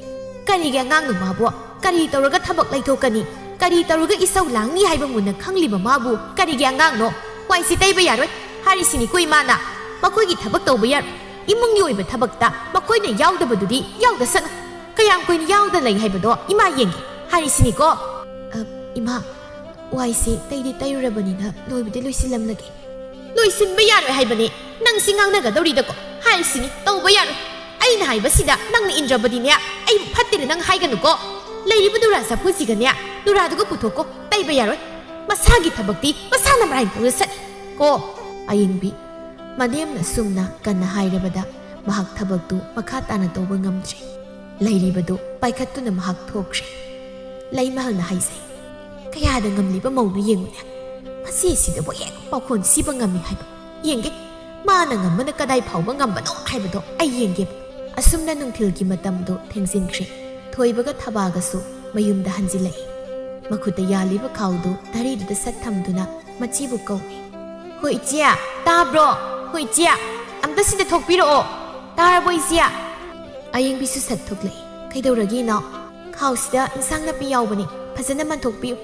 "ꯀꯔꯤꯒꯤ ꯑꯉꯥꯡꯅꯣ ꯃꯥꯕꯨ? ꯀꯔꯤ ꯇꯧꯔꯒ ꯊꯕꯛ ꯂꯩꯊꯣꯛꯀꯅꯤ? ꯀꯔꯤ ꯇꯧꯔꯒ ꯏꯁꯧ ꯂꯥꯡꯅꯤ ꯍꯥꯏꯕ ꯃꯨꯟꯅ ꯈꯪꯂꯤꯕ ꯃꯥꯕꯨ ꯀꯔꯤꯒꯤ ꯑꯉꯥꯡꯅꯣ? ꯋꯥꯏꯁꯤ ꯇꯩꯕ ꯌꯥꯔꯣꯏ ꯍꯥꯏꯔꯤꯁꯤꯅꯤꯀꯣ ꯏꯃꯥꯅ꯫ ꯃꯈꯣꯏꯒꯤ ꯊꯕꯛ ꯇꯧꯕ ꯌꯥꯔꯣꯏ꯫ ꯏꯃꯨꯡꯒꯤ ꯑꯣꯏꯕ ꯊꯕꯛꯇ ꯃꯈꯣꯏꯅ ꯌꯥꯎꯗꯕꯗꯨꯗꯤ ꯌꯥꯎꯗꯁꯅꯨ꯫ ꯀꯌꯥꯝ ꯀꯨꯏꯅ ꯌꯥꯎꯗ ꯂꯩ ꯍꯥꯏꯕꯗꯣ ꯏꯃꯥ ꯌꯦꯡꯒꯦ ꯍꯥꯏꯔꯤꯁꯤꯅꯤꯀꯣ꯫" "ꯑ, ꯏꯃꯥ, ꯋꯥꯏꯁꯦ ꯇꯩꯗꯤ ꯇꯩꯔꯨꯔꯕꯅꯤꯅ ꯂꯣꯏꯕꯗꯤ ꯂꯣꯏꯁꯤꯜꯂꯝꯂꯒꯦ꯫" "ꯂꯣꯏꯁꯤꯟꯕ ꯌꯥꯔꯣꯏ ꯍꯥꯏꯕꯅꯦ꯫ ꯅꯪꯁꯤ ꯉꯥꯡꯅꯒꯗꯧꯔꯤꯗꯀꯣ ꯍꯥꯏꯔꯤꯁꯤꯅꯤ, ꯇꯧꯕ ꯌꯥꯔꯣꯏ꯫ ꯑꯩꯅ ꯍꯥꯏꯕꯁꯤꯗ ꯅꯪꯅ ꯏꯟꯗ꯭ꯔꯕꯗꯤꯅꯦ, ꯑꯩꯕꯨ ꯐꯠꯇꯦꯅ ꯅꯪ ꯍꯥꯏꯒꯅꯨꯀꯣ꯫ ꯂꯩꯔꯤꯕ ꯅꯨꯔꯥ ꯆꯐꯨꯁꯤꯒꯅꯦ, ꯅꯨꯔꯥꯗꯨꯒ ꯄꯨꯊꯣꯛꯀꯣ, ꯇꯩꯕ ꯌꯥꯔꯣꯏ꯫ ꯃꯁꯥꯒꯤ ꯊꯕꯛꯇꯤ ꯃꯁꯥꯅ ꯃꯔꯥꯏ ꯇꯧꯖꯁꯅꯤ ꯀꯣ꯫" ꯑꯌꯤꯡꯕꯤ, ꯃꯅꯦꯝꯅ ꯁꯨꯝꯅ ꯀꯟꯅ ꯍꯥꯏꯔꯕꯗ ꯃꯍꯥꯛ ꯊꯕꯛꯇꯨ ꯃꯈꯥ ꯇꯥꯅ ꯇꯧꯕ ꯉꯝꯗ꯭ꯔꯦ꯫ ꯂꯩꯔꯤꯕꯗꯨ ꯄꯥꯏꯈꯠꯇꯨꯅ ꯃꯍꯥꯛ ꯊꯣꯛꯈ꯭ꯔꯦ꯫ ꯂꯩꯃꯍꯜꯅ ꯍꯥꯏꯖꯩ꯫ "ꯀꯌꯥꯗ ꯉꯝꯂꯤꯕ ꯃꯧꯅꯣ ꯌꯦꯡꯉꯨꯅꯦ꯫ ꯃꯁꯤꯁꯤꯗꯕꯨ ꯍꯦꯛ ꯄꯥꯎꯈꯣꯟ ꯁꯤꯕ ꯉꯝꯃꯤ ꯍꯥꯏꯕ꯫ ꯌꯦꯡꯒꯦ, ꯃꯥꯅ ꯉꯝꯕꯅ ꯀꯗꯥꯏ ꯐꯥꯎꯕ ꯉꯝꯕꯅꯣ ꯍꯥꯏꯕꯗꯣ ꯑꯩ ꯌꯦꯡꯒꯦ꯫" ꯑꯁꯨꯝꯅ ꯅꯨꯡꯊꯤꯜꯒꯤ ꯃꯇꯝꯗꯨ ꯊꯦꯡꯖꯤꯟꯈ꯭ꯔꯦ꯫ ꯊꯣꯏꯕꯒ ꯊꯕꯥꯒꯁꯨ ꯃꯌꯨꯝꯗ ꯍꯟꯖꯤꯜꯂꯛꯏ꯫ ꯃꯈꯨꯠꯇ ꯌꯥꯜꯂꯤꯕ ꯈꯥꯎꯗꯨ ꯙꯔꯤꯗꯨꯗ ꯁꯠ ꯊꯝꯗꯨꯅ ꯃꯆꯦꯕꯨ ꯀꯧꯏ꯫ "ꯍꯣ ꯏꯆꯦ, ꯇꯥꯕ꯭ꯔꯣ? ꯍꯣ ꯏꯆꯦ, ꯑꯝꯇ ꯁꯤꯗ ꯊꯣꯛꯄꯤꯔꯛꯑꯣ꯫ ꯇꯥꯔꯕꯣ ꯏꯆꯦ?" ꯑꯌꯦꯡꯕꯤꯁꯨ ꯁꯠ ꯊꯣꯛꯂꯛꯏ꯫ "ꯀꯩꯗꯧꯔꯒꯦ ꯏꯅꯥꯎ?" "ꯈꯥꯎꯁꯤꯗ ꯏꯟꯁꯥꯡ ꯅꯥꯄꯤ ꯌꯥꯎꯕꯅꯤ, ꯐꯖꯅ ꯃꯟꯊꯣꯛꯄꯤꯌꯨ꯫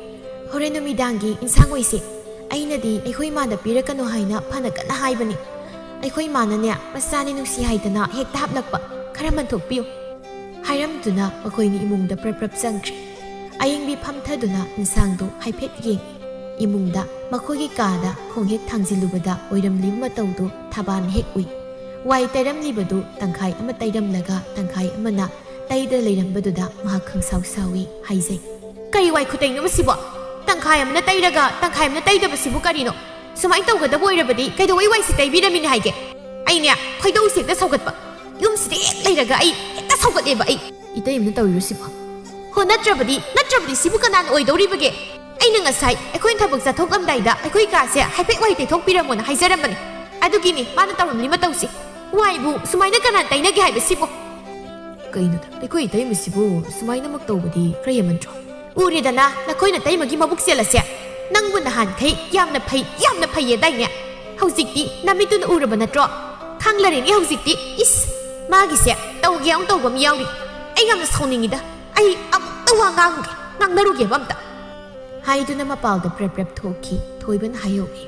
ꯍꯣꯔꯦꯟ ꯅꯨꯃꯤꯗꯥꯡꯒꯤ ꯏꯟꯁꯥꯡ ꯑꯣꯏꯁꯦ꯫ ꯑꯩꯅꯗꯤ ꯑꯩꯈꯣꯏ ꯏꯃꯥꯗ ꯄꯤꯔꯛꯀꯅꯨ ꯍꯥꯏꯅ ꯐꯅ ꯀꯟꯅ ꯍꯥꯏꯕꯅꯤ꯫ ꯑꯩꯈꯣꯏ ꯏꯃꯥꯅꯅꯦ, ꯃꯆꯥꯅꯤ ꯅꯨꯡꯁꯤ ꯍꯥꯏꯗꯅ ꯍꯦꯛꯇ ꯍꯥꯞꯂꯛꯄ꯫ ꯈꯔ ꯃꯟꯊꯣꯛꯄꯤꯌꯨ꯫" ꯍꯥꯏꯔꯝꯗꯨꯅ ꯃꯈꯣꯏꯅꯤ ꯏꯃꯨꯡꯗ ꯄ꯭ꯔꯞ ꯄ꯭ꯔꯞ ꯆꯪꯈ꯭ꯔꯦ꯫ ꯑꯌꯦꯡꯕꯤ ꯐꯝꯊꯗꯨꯅ ꯏꯟꯁꯥꯡꯗꯨ ꯍꯥꯏꯐꯦꯠ ꯌꯦꯡꯏ꯫ ꯏꯃꯨꯡꯗ ꯃꯈꯣꯏꯒꯤ ꯀꯥꯗ ꯈꯣꯡ ꯍꯦꯛ ꯊꯥꯡꯖꯤꯜꯂꯨꯕꯗ ꯑꯣꯏꯔꯝꯂꯤꯕ ꯃꯇꯧꯗꯨ ꯊꯕꯥꯅ ꯍꯦꯛ ꯎꯏ꯫ ꯋꯥꯏ ꯇꯩꯔꯝꯂꯤꯕꯗꯨ ꯇꯪꯈꯥꯏ ꯑꯃ ꯇꯩꯔꯝꯂꯒ ꯇꯪꯈꯥꯏ ꯑꯃꯅ ꯇꯩꯗ ꯂꯩꯔꯝꯕꯗꯨꯗ ꯃꯍꯥꯛ ꯈꯪꯁꯥꯎ ꯁꯥꯎꯏ ꯍꯥꯏꯖꯩ꯫ "ꯀꯔꯤ ꯋꯥꯏ ꯈꯨꯇꯩꯅꯣ ꯃꯁꯤꯕꯣ? ꯇꯪꯈꯥꯏ ꯑꯃꯅ ꯇꯩꯔꯒ ꯇꯪꯈꯥꯏ ꯑꯃꯅ ꯇꯩꯗꯕꯁꯤꯕꯨ ꯀꯔꯤꯅꯣ? ꯁꯨꯃꯥꯏꯅ ꯇꯧꯒꯗꯕ ꯑꯣꯏꯔꯕꯗꯤ ꯀꯩꯗꯧꯕꯩ ꯋꯥꯏꯁꯤ ꯇꯩꯕꯤꯔꯝꯃꯤꯅꯦ ꯍꯥꯏꯒꯦ? ꯑꯩꯅꯦ, ꯈꯣꯏꯗꯧꯁꯦ ꯍꯦꯛꯇ ꯁꯧꯒꯠꯄ꯫ ꯌꯨꯝꯁꯤꯗ ꯍꯦꯛ ꯂꯩꯔꯒ ꯑꯩ ꯍꯦꯛꯇ ꯁꯧꯒꯠꯂꯦꯕ ꯑꯩ꯫" "ꯏꯇꯩꯃꯅ ꯇꯧꯔꯤꯔꯣ ꯁꯤꯕꯣ?" "ꯍꯣ, ꯅꯠꯇ꯭ꯔꯕꯗꯤ, ꯅꯠꯇ꯭ꯔꯕꯗꯤ ꯁꯤꯕꯨ ꯀꯅꯥꯅ ꯑꯣꯏꯗꯧꯔꯤꯕꯒꯦ? ꯑꯩꯅ ꯉꯁꯥꯏ ꯑꯩꯈꯣꯏꯅ ꯊꯕꯛ ꯆꯠꯊꯣꯛꯂꯝꯗꯥꯏꯗ ꯑꯩꯈꯣꯏ ꯀꯥꯁꯦ ꯍꯥꯏꯐꯦꯠ ꯋꯥꯏ ꯇꯩꯊꯣꯛꯄꯤꯔꯝꯃꯣꯅ ꯍꯥꯏꯖꯔꯝꯕꯅꯤ꯫ ꯑꯗꯨꯒꯤꯅꯤ ꯃꯥꯅ ꯇꯧꯔꯝꯂꯤ ꯃꯇꯧꯁꯦ꯫ ꯋꯥꯏꯕꯨ ꯁꯨꯃꯥꯏꯅ ꯀꯅꯥꯅ ꯇꯩꯅꯒꯦ ꯍꯥꯏꯕ ꯁꯤꯕꯣ?" "ꯀꯩꯅꯣꯗ, ꯑꯩꯈꯣꯏ ꯏꯇꯩꯃꯁꯤꯕꯨ ꯁꯨꯃꯥꯏꯅꯃꯛ ꯇꯧꯕꯗꯤ ꯈꯔ ꯍꯦꯟꯃꯟꯗ꯭ꯔꯣ?" "ꯎꯔꯦꯗꯅ ꯅꯈꯣꯏ ꯅꯇꯩꯃꯒꯤ ꯃꯕꯨꯛ ꯆꯦꯜ ꯑꯁꯦ꯫ ꯅꯪꯕꯨ ꯅꯍꯥꯟꯈꯩ ꯌꯥꯝꯅ ꯐꯩ, ꯌꯥꯝꯅ ꯐꯩꯌꯦꯗꯥꯏꯅꯦ? ꯍꯧꯖꯤꯛꯇꯤ ꯅꯃꯤꯠꯇꯨꯅ ꯎꯔꯕ ꯅꯠꯇ꯭ꯔꯣ? ꯈꯪꯂꯔꯦꯅꯦ ꯍꯧꯖꯤꯛꯇꯤ꯫ ꯏꯁ, ꯃꯥꯒꯤꯁꯦ ꯇꯧꯒꯦ ꯌꯥꯎꯅ ꯇꯧꯕ ꯑꯃ ꯌꯥꯎꯔꯤ꯫ ꯑꯩ ꯌꯥꯝꯅ ꯁꯥꯎꯅꯤꯡꯉꯤꯗ꯫ ꯑꯩ ꯑꯃꯨꯛꯇ ꯋꯥ ꯉꯥꯡꯉꯨꯒꯦ, ꯉꯥꯡꯅꯔꯨꯒꯦꯕ ꯑꯝꯇ꯫" ꯍꯥꯏꯗꯨꯅ ꯃꯄꯥꯜꯗ ꯄ꯭ꯔꯦꯞ ꯄ꯭ꯔꯦꯞ ꯊꯣꯛꯈꯤ꯫ ꯊꯣꯏꯕꯅ ꯍꯥꯏꯍꯧꯏ꯫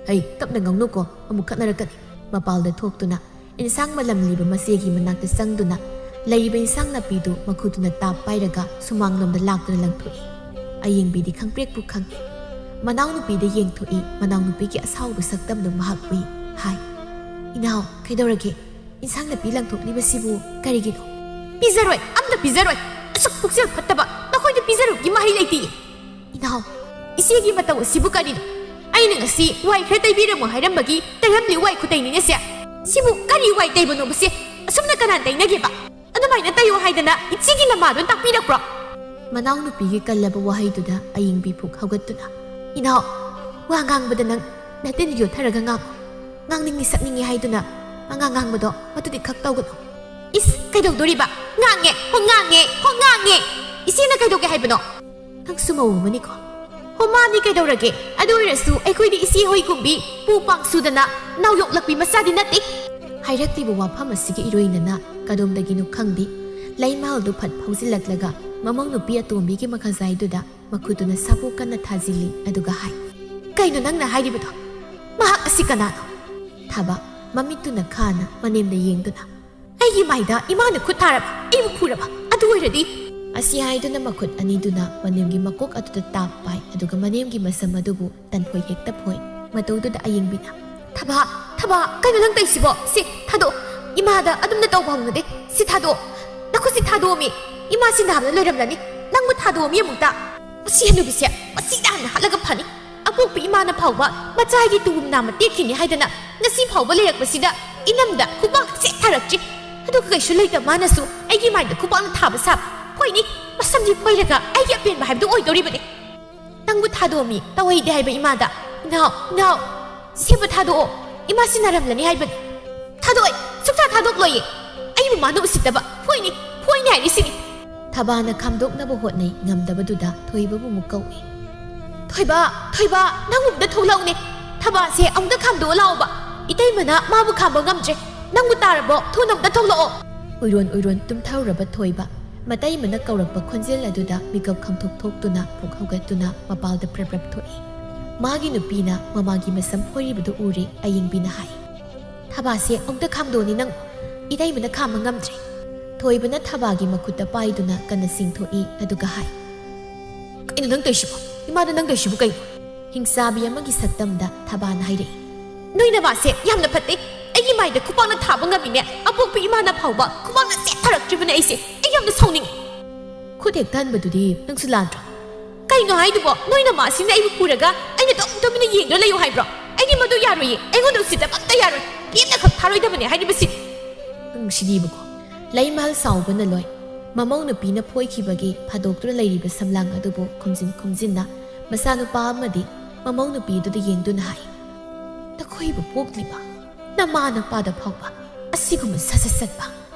"ꯑꯩ ꯇꯞꯅ ꯉꯥꯡꯅꯨꯀꯣ, ꯑꯃꯨꯛ ꯈꯠꯅꯔꯛꯀꯅꯤ꯫" ꯃꯄꯥꯜꯗ ꯊꯣꯛꯇꯨꯅ ꯏꯟꯁꯥꯡ ꯃꯜꯂꯝꯂꯤꯕ ꯃꯆꯦꯒꯤ ꯃꯅꯥꯛꯇ ꯆꯪꯗꯨꯅ ꯂꯩꯔꯤꯕ ꯏꯟꯁꯥꯡ ꯅꯥꯄꯤꯗꯨ ꯃꯈꯨꯠꯇꯨꯅ ꯇꯥꯞ ꯄꯥꯏꯔꯒ ꯁꯨꯃꯥꯡꯂꯣꯝꯗ ꯂꯥꯛꯇꯨꯅ ꯂꯪꯊꯣꯛꯏ꯫ ꯑꯌꯦꯡꯕꯤꯗꯤ ꯈꯪꯄ꯭ꯔꯦꯛꯄꯨ ꯈꯪꯏ꯫ ꯃꯅꯥꯎꯅꯨꯄꯤꯗ ꯌꯦꯡꯊꯣꯛꯏ꯫ ꯃꯅꯥꯎꯅꯨꯄꯤꯒꯤ ꯑꯁꯥꯎꯕ ꯁꯛꯇꯝꯗꯨ ꯃꯍꯥꯛ ꯎꯏ꯫ ꯍꯥꯏ, "ꯏꯅꯥꯎ, ꯀꯩꯗꯧꯔꯒꯦ? ꯏꯟꯁꯥꯡ ꯅꯥꯄꯤ ꯂꯪꯊꯣꯛꯂꯤꯕꯁꯤꯕꯨ ꯀꯔꯤꯒꯤꯅꯣ?" "ꯄꯤꯖꯔꯣꯏ, ꯑꯝꯇ ꯄꯤꯖꯔꯣꯏ꯫ ꯑꯁꯨꯛ ꯄꯨꯛꯆꯦꯜ ꯐꯠꯇꯕ ꯅꯈꯣꯏꯗ ꯄꯤꯖꯔꯨꯕꯒꯤ ꯃꯍꯩ ꯂꯩꯇꯦ꯫" "ꯏꯅꯥꯎ, ꯏꯆꯦꯒꯤ ꯃꯇꯧ ꯑꯁꯤꯕꯨ ꯀꯔꯤꯅꯣ? ꯑꯩꯅ ꯉꯁꯤ ꯋꯥꯏ ꯈꯔ ꯇꯩꯕꯤꯔꯝꯃꯣ ꯍꯥꯏꯔꯝꯕꯒꯤ ꯇꯩꯔꯝꯂꯤ ꯋꯥꯏ ꯈꯨꯇꯩꯅꯤꯅꯦ ꯁꯦ꯫ ꯁꯤꯕꯨ ꯀꯔꯤ ꯋꯥꯏ ꯇꯩꯕꯅꯣꯕ ꯁꯦ? ꯑꯁꯨꯝꯅ ꯀꯅꯥꯅ ꯇꯩꯅꯒꯦꯕ? ꯑꯗꯨꯃꯥꯏꯅ ꯇꯩꯌꯨ ꯍꯥꯏꯗꯅ ꯏꯆꯦꯒꯤ ꯅꯃꯥꯗꯨꯅ ꯇꯥꯛꯄꯤꯔꯛꯄ꯭ꯔꯣ?" ꯃꯅꯥꯎꯅꯨꯄꯤꯒꯤ ꯀꯜꯂꯕ ꯋꯥꯍꯩꯗꯨꯗ ꯑꯌꯤꯡꯕꯤ ꯐꯨꯛ ꯍꯧꯒꯠꯇꯨꯅ, "ꯏꯅꯥꯎ, ꯋꯥ ꯉꯥꯡꯕꯗ ꯅꯪ ꯅꯇꯤꯟ ꯌꯣꯠꯊꯔꯒ ꯉꯥꯡꯉꯨ꯫ ꯉꯥꯡꯅꯤꯡꯉꯤ ꯁꯛꯅꯤꯡꯉꯤ ꯍꯥꯏꯗꯨꯅ ꯄꯉꯥꯡ ꯉꯥꯡꯕꯗꯣ ꯃꯗꯨꯗꯤ ꯈꯛ ꯇꯧꯒꯅꯨ꯫" "ꯏꯁ, ꯀꯩꯗꯧꯗꯣꯔꯤꯕ? ꯉꯥꯡꯉꯦ, ꯍꯣ ꯉꯥꯡꯉꯦ, ꯍꯣ ꯉꯥꯡꯉꯦ꯫ ꯏꯆꯦꯅ ꯀꯩꯗꯧꯒꯦ ꯍꯥꯏꯕꯅꯣ?" "ꯅꯪꯁꯨ ꯃꯧ ꯑꯃꯅꯤꯀꯣ꯫" "ꯍꯣ ꯃꯥꯅꯤ, ꯀꯩꯗꯧꯔꯒꯦ? ꯑꯗꯨ ꯑꯣꯏꯔꯁꯨ ꯑꯩꯈꯣꯏꯗꯤ ꯏꯆꯦ ꯍꯣꯏꯒꯨꯝꯕꯤ ꯄꯨ ꯄꯥꯡ ꯁꯨꯗꯅ ꯅꯥꯎ ꯌꯣꯛꯂꯛꯄꯤ ꯃꯆꯥꯗꯤ ꯅꯠꯇꯦ꯫" ꯍꯥꯏꯔꯛꯂꯤꯕ ꯋꯥꯐꯝ ꯑꯁꯤꯒꯤ ꯏꯔꯣꯏꯅꯅ ꯀꯗꯣꯝꯗꯒꯤꯅꯣ ꯈꯪꯗꯦ, ꯂꯩꯃꯥꯜꯗꯨ ꯐꯠ ꯐꯥꯎꯖꯤꯜꯂꯛꯂꯒ ꯃꯃꯧ ꯅꯨꯄꯤ ꯑꯇꯣꯝꯕꯤꯒꯤ ꯃꯈꯥꯖꯥꯏꯗꯨꯗ ꯃꯈꯨꯠꯇꯨꯅ ꯁꯥꯄꯣ ꯀꯟꯅ ꯊꯥꯖꯤꯜꯂꯤ, ꯑꯗꯨꯒ ꯍꯥꯏ, "ꯀꯩꯅꯣ ꯅꯪꯅ ꯍꯥꯏꯔꯤꯕꯗꯣ? ꯃꯍꯥꯛ ꯑꯁꯤ ꯀꯅꯥꯅꯣ?" ꯊꯕ, ꯃꯃꯤꯠꯇꯨꯅ ꯈꯥꯅ ꯃꯅꯦꯝꯗ ꯌꯦꯡꯗꯨꯅ, "ꯑꯩꯒꯤ ꯃꯥꯏꯗ ꯏꯃꯥꯅ ꯈꯨꯠ ꯊꯥꯔꯕ, ꯑꯩꯕꯨ ꯐꯨꯔꯕ? ꯑꯗꯨ ꯑꯣꯏꯔꯗꯤ!" ꯑꯁꯤ ꯍꯥꯏꯗꯨꯅ ꯃꯈꯨꯠ ꯑꯅꯤꯗꯨꯅ ꯃꯅꯦꯝꯒꯤ ꯃꯀꯣꯛ ꯑꯗꯨꯗ ꯇꯥꯞ ꯄꯥꯏ, ꯑꯗꯨꯒ ꯃꯅꯦꯝꯒꯤ ꯃꯁꯝ ꯑꯗꯨꯕꯨ ꯇꯟꯐꯣꯏ ꯍꯦꯛꯇ ꯐꯣꯏ꯫ ꯃꯇꯧꯗꯨꯗ ꯑꯌꯤꯡꯕꯤꯅ, "ꯊꯕꯥ, ꯊꯕꯥ, ꯀꯩꯅꯣ ꯅꯪ ꯇꯧꯏꯁꯤꯕꯣ? ꯁꯤ ꯊꯥꯗꯣꯛꯑꯣ꯫ ꯏꯃꯥꯗ ꯑꯗꯨꯝꯅ ꯇꯧꯕ ꯍꯧꯅꯗꯦ꯫ ꯁꯤ ꯊꯥꯗꯣꯛꯑꯣ꯫ ꯅꯈꯨꯠꯁꯤ ꯊꯥꯗꯣꯛꯑꯣꯃꯤ꯫ ꯏꯃꯥꯁꯤ ꯅꯥꯕꯅ ꯂꯣꯏꯔꯝꯂꯅꯤ꯫ ꯅꯪꯕꯨ ꯊꯥꯗꯣꯛꯑꯣꯃꯤ ꯑꯃꯨꯛꯇ꯫ ꯃꯁꯤ ꯍꯅꯨꯕꯤꯁꯦ ꯃꯁꯤꯗ ꯍꯥꯟꯅ ꯍꯥꯠꯂꯒ ꯐꯅꯤ꯫ ꯑꯄꯣꯛꯄ ꯏꯃꯥꯅ ꯐꯥꯎꯕ ꯃꯆꯥꯒꯤ ꯇꯨꯒꯨꯝ ꯅꯥꯝꯃ ꯇꯦꯛꯈꯤꯅꯤ ꯍꯥꯏꯗꯅ ꯉꯁꯤ ꯐꯥꯎꯕ ꯂꯩꯔꯛꯄꯁꯤꯗ ꯏꯅꯝꯗ ꯈꯨꯕꯥꯛ ꯁꯦꯠ ꯊꯥꯔꯛꯇ꯭ꯔꯤ꯫ ꯑꯗꯨꯒ ꯀꯩꯁꯨ ꯂꯩꯇꯕ ꯃꯥꯅꯁꯨ ꯑꯩꯒꯤ ꯃꯥꯏꯗ ꯈꯨꯕꯥꯛꯅ ꯊꯥꯕ ꯁꯥꯕ꯫ ꯍꯣꯏꯅꯤ, ꯃꯁꯝꯁꯤ ꯐꯣꯏꯔꯒ ꯑꯩꯒꯤ ꯑꯄꯦꯟꯕ ꯍꯥꯏꯕꯗꯨ ꯑꯣꯏꯗꯧꯔꯤꯕꯅꯤ꯫ ꯅꯪꯕꯨ ꯊꯥꯗꯣꯛꯑꯝꯃꯤ, ꯇꯧꯍꯩꯗꯦ ꯍꯥꯏꯕ ꯏꯃꯥꯗ꯫ ꯏꯅꯥꯎ, ꯏꯅꯥꯎ, ꯁꯤꯕꯨ ꯊꯥꯗꯣꯛꯑꯣ꯫ ꯏꯃꯥ ꯁꯤꯟꯅꯔꯝꯂꯅꯤ ꯍꯥꯏꯕꯅꯤ꯫ ꯊꯥꯗꯣꯛꯑꯣꯏ, ꯁꯨꯛꯊꯥ ꯊꯥꯗꯣꯛꯂꯣꯏꯌꯦ꯫ ꯑꯩꯕꯨ ꯃꯥꯅ ꯎꯁꯤꯠꯇꯕ꯫ ꯐꯣꯏꯅꯤ, ꯐꯣꯏꯅꯤ ꯍꯥꯏꯔꯤꯁꯤꯅꯤ꯫" ꯊꯕꯥꯅ ꯈꯥꯝꯗꯣꯛꯅꯕ ꯍꯣꯠꯅꯩ, ꯉꯝꯗꯕꯗꯨꯗ ꯊꯣꯏꯕꯕꯨ ꯑꯃꯨꯛ ꯀꯧꯏ꯫ "ꯊꯣꯏꯕ, ꯊꯣꯏꯕ, ꯅꯪ ꯑꯃꯨꯛꯇ ꯊꯣꯛꯂꯛꯎꯅꯦ꯫ ꯊꯕꯥꯁꯦ ꯑꯃꯨꯛꯇ ꯈꯥꯝꯗꯣꯛꯑ ꯂꯥꯛꯑꯣꯕ꯫ ꯏꯇꯩꯃꯅ ꯃꯥꯕꯨ ꯈꯥꯝꯕ ꯉꯝꯗ꯭ꯔꯦ꯫ ꯅꯪꯕꯨ ꯇꯥꯔꯕꯣ? ꯊꯨꯅ ꯑꯃꯨꯛꯇ ꯊꯣꯛꯂꯛꯑꯣ꯫" ꯎꯏꯔꯣꯟ ꯎꯏꯔꯣꯟ ꯇꯨꯝꯊꯔꯨꯔꯕ ꯊꯣꯏꯕ ꯃꯇꯩꯃꯅ ꯀꯧꯔꯛꯄ ꯈꯣꯟꯖꯦꯜ ꯑꯗꯨꯗ ꯃꯤꯀꯞ ꯈꯪꯊꯣꯛ ꯊꯣꯛꯇꯨꯅ ꯐꯨꯛ ꯍꯧꯒꯠꯇꯨꯅ ꯃꯄꯥꯜꯗ ꯄ꯭ꯔꯞ ꯄ꯭ꯔꯞ ꯊꯣꯛꯏ꯫ ꯃꯥꯒꯤ ꯅꯨꯄꯤꯅ ꯃꯃꯥꯒꯤ ꯃꯁꯝ ꯐꯣꯏꯔꯤꯕꯗꯨ ꯎꯔꯦ꯫ ꯑꯌꯤꯡꯕꯤꯅ ꯍꯥꯏ, "ꯊꯕꯥꯁꯦ ꯑꯃꯨꯛꯇ ꯈꯥꯝꯗꯣꯛꯑꯅꯤ ꯅꯪ꯫ ꯏꯇꯩꯃꯅ ꯈꯥꯝꯕ ꯉꯝꯗ꯭ꯔꯦ꯫" ꯊꯣꯏꯕꯅ ꯊꯕꯥꯒꯤ ꯃꯈꯨꯠꯇ ꯄꯥꯏꯗꯨꯅ ꯀꯟꯅ ꯆꯤꯡꯊꯣꯛꯏ, ꯑꯗꯨꯒ ꯍꯥꯏ, "ꯀꯩꯅꯣ ꯅꯪ ꯇꯧꯏꯁꯤꯕꯣ? ꯏꯃꯥꯗ ꯅꯪ ꯇꯧꯏꯁꯤꯕꯨ ꯀꯩꯅꯣ?" ꯍꯤꯡꯆꯥꯕꯤ ꯑꯃꯒꯤ ꯁꯛꯇꯝꯗ ꯊꯕꯥꯅ ꯍꯥꯏꯔꯛꯏ, "ꯅꯣꯏ ꯅꯃꯥꯁꯦ ꯌꯥꯝꯅ ꯐꯠꯇꯦ꯫ ꯑꯩꯒꯤ ꯃꯥꯏꯗ ꯈꯨꯄꯥꯛꯅ ꯊꯥꯕ ꯉꯝꯃꯤꯅꯦ꯫ ꯑꯄꯣꯛꯄ ꯏꯃꯥꯅ ꯐꯥꯎꯕ ꯈꯨꯄꯥꯛꯅ ꯆꯦꯠꯊꯔꯛꯇ꯭ꯔꯤꯕꯅꯦ ꯑꯩꯁꯦ꯫ ꯑꯩ ꯌꯥꯝꯅ ꯁꯥꯎꯅꯤꯡꯉꯤ꯫" "ꯈꯨꯠ ꯍꯦꯛ ꯊꯟꯕꯗꯨꯗꯤ ꯅꯪꯁꯨ ꯂꯥꯟꯗ꯭ꯔꯣ?" "ꯀꯩꯅꯣ ꯍꯥꯏꯗꯨꯕꯣ? ꯅꯣꯏ ꯅꯃꯥꯁꯤꯡꯅ ꯑꯩꯕꯨ ꯄꯨꯔꯒ ꯑꯩꯅ ꯑꯗꯨꯝ ꯇꯨꯃꯤꯟꯅ ꯌꯦꯡꯗꯨꯅ ꯂꯩꯌꯨ ꯍꯥꯏꯕ꯭ꯔꯣ? ꯑꯩꯗꯤ ꯃꯗꯨ ꯌꯥꯔꯣꯏꯌꯦ꯫ ꯑꯩꯉꯣꯟꯗ ꯎꯁꯤꯠꯇꯕ ꯑꯝꯇ ꯌꯥꯔꯣꯏ꯫ ꯂꯦꯝꯅ ꯈꯛ ꯊꯥꯔꯣꯏꯗꯕꯅꯦ ꯍꯥꯏꯔꯤꯕꯁꯤ꯫" ꯅꯨꯡꯁꯤꯗꯤꯕꯀꯣ꯫ ꯂꯩꯃꯥꯜ ꯁꯥꯎꯕꯅ ꯂꯣꯏ꯫ ꯃꯃꯧ ꯅꯨꯄꯤꯅ ꯐꯣꯏꯈꯤꯕꯒꯤ ꯐꯥꯗꯣꯛꯇꯨꯅ ꯂꯩꯔꯤꯕ ꯁꯝꯂꯥꯡ ꯑꯗꯨꯕꯨ ꯈꯨꯝꯖꯤꯟ ꯈꯨꯝꯖꯤꯟꯅ ꯃꯆꯥꯅꯨꯄꯥ ꯑꯃꯗꯤ ꯃꯃꯧ ꯅꯨꯄꯤꯗꯨꯗ ꯌꯦꯡꯗꯨꯅ ꯍꯥꯏ, "ꯅꯈꯣꯏꯕꯨ ꯄꯣꯛꯂꯤꯕ ꯅꯃꯥ ꯅꯄꯥꯗ ꯐꯥꯎꯕ ꯑꯁꯤꯒꯨꯝꯕ ꯁꯥꯖꯠ ꯆꯠꯄ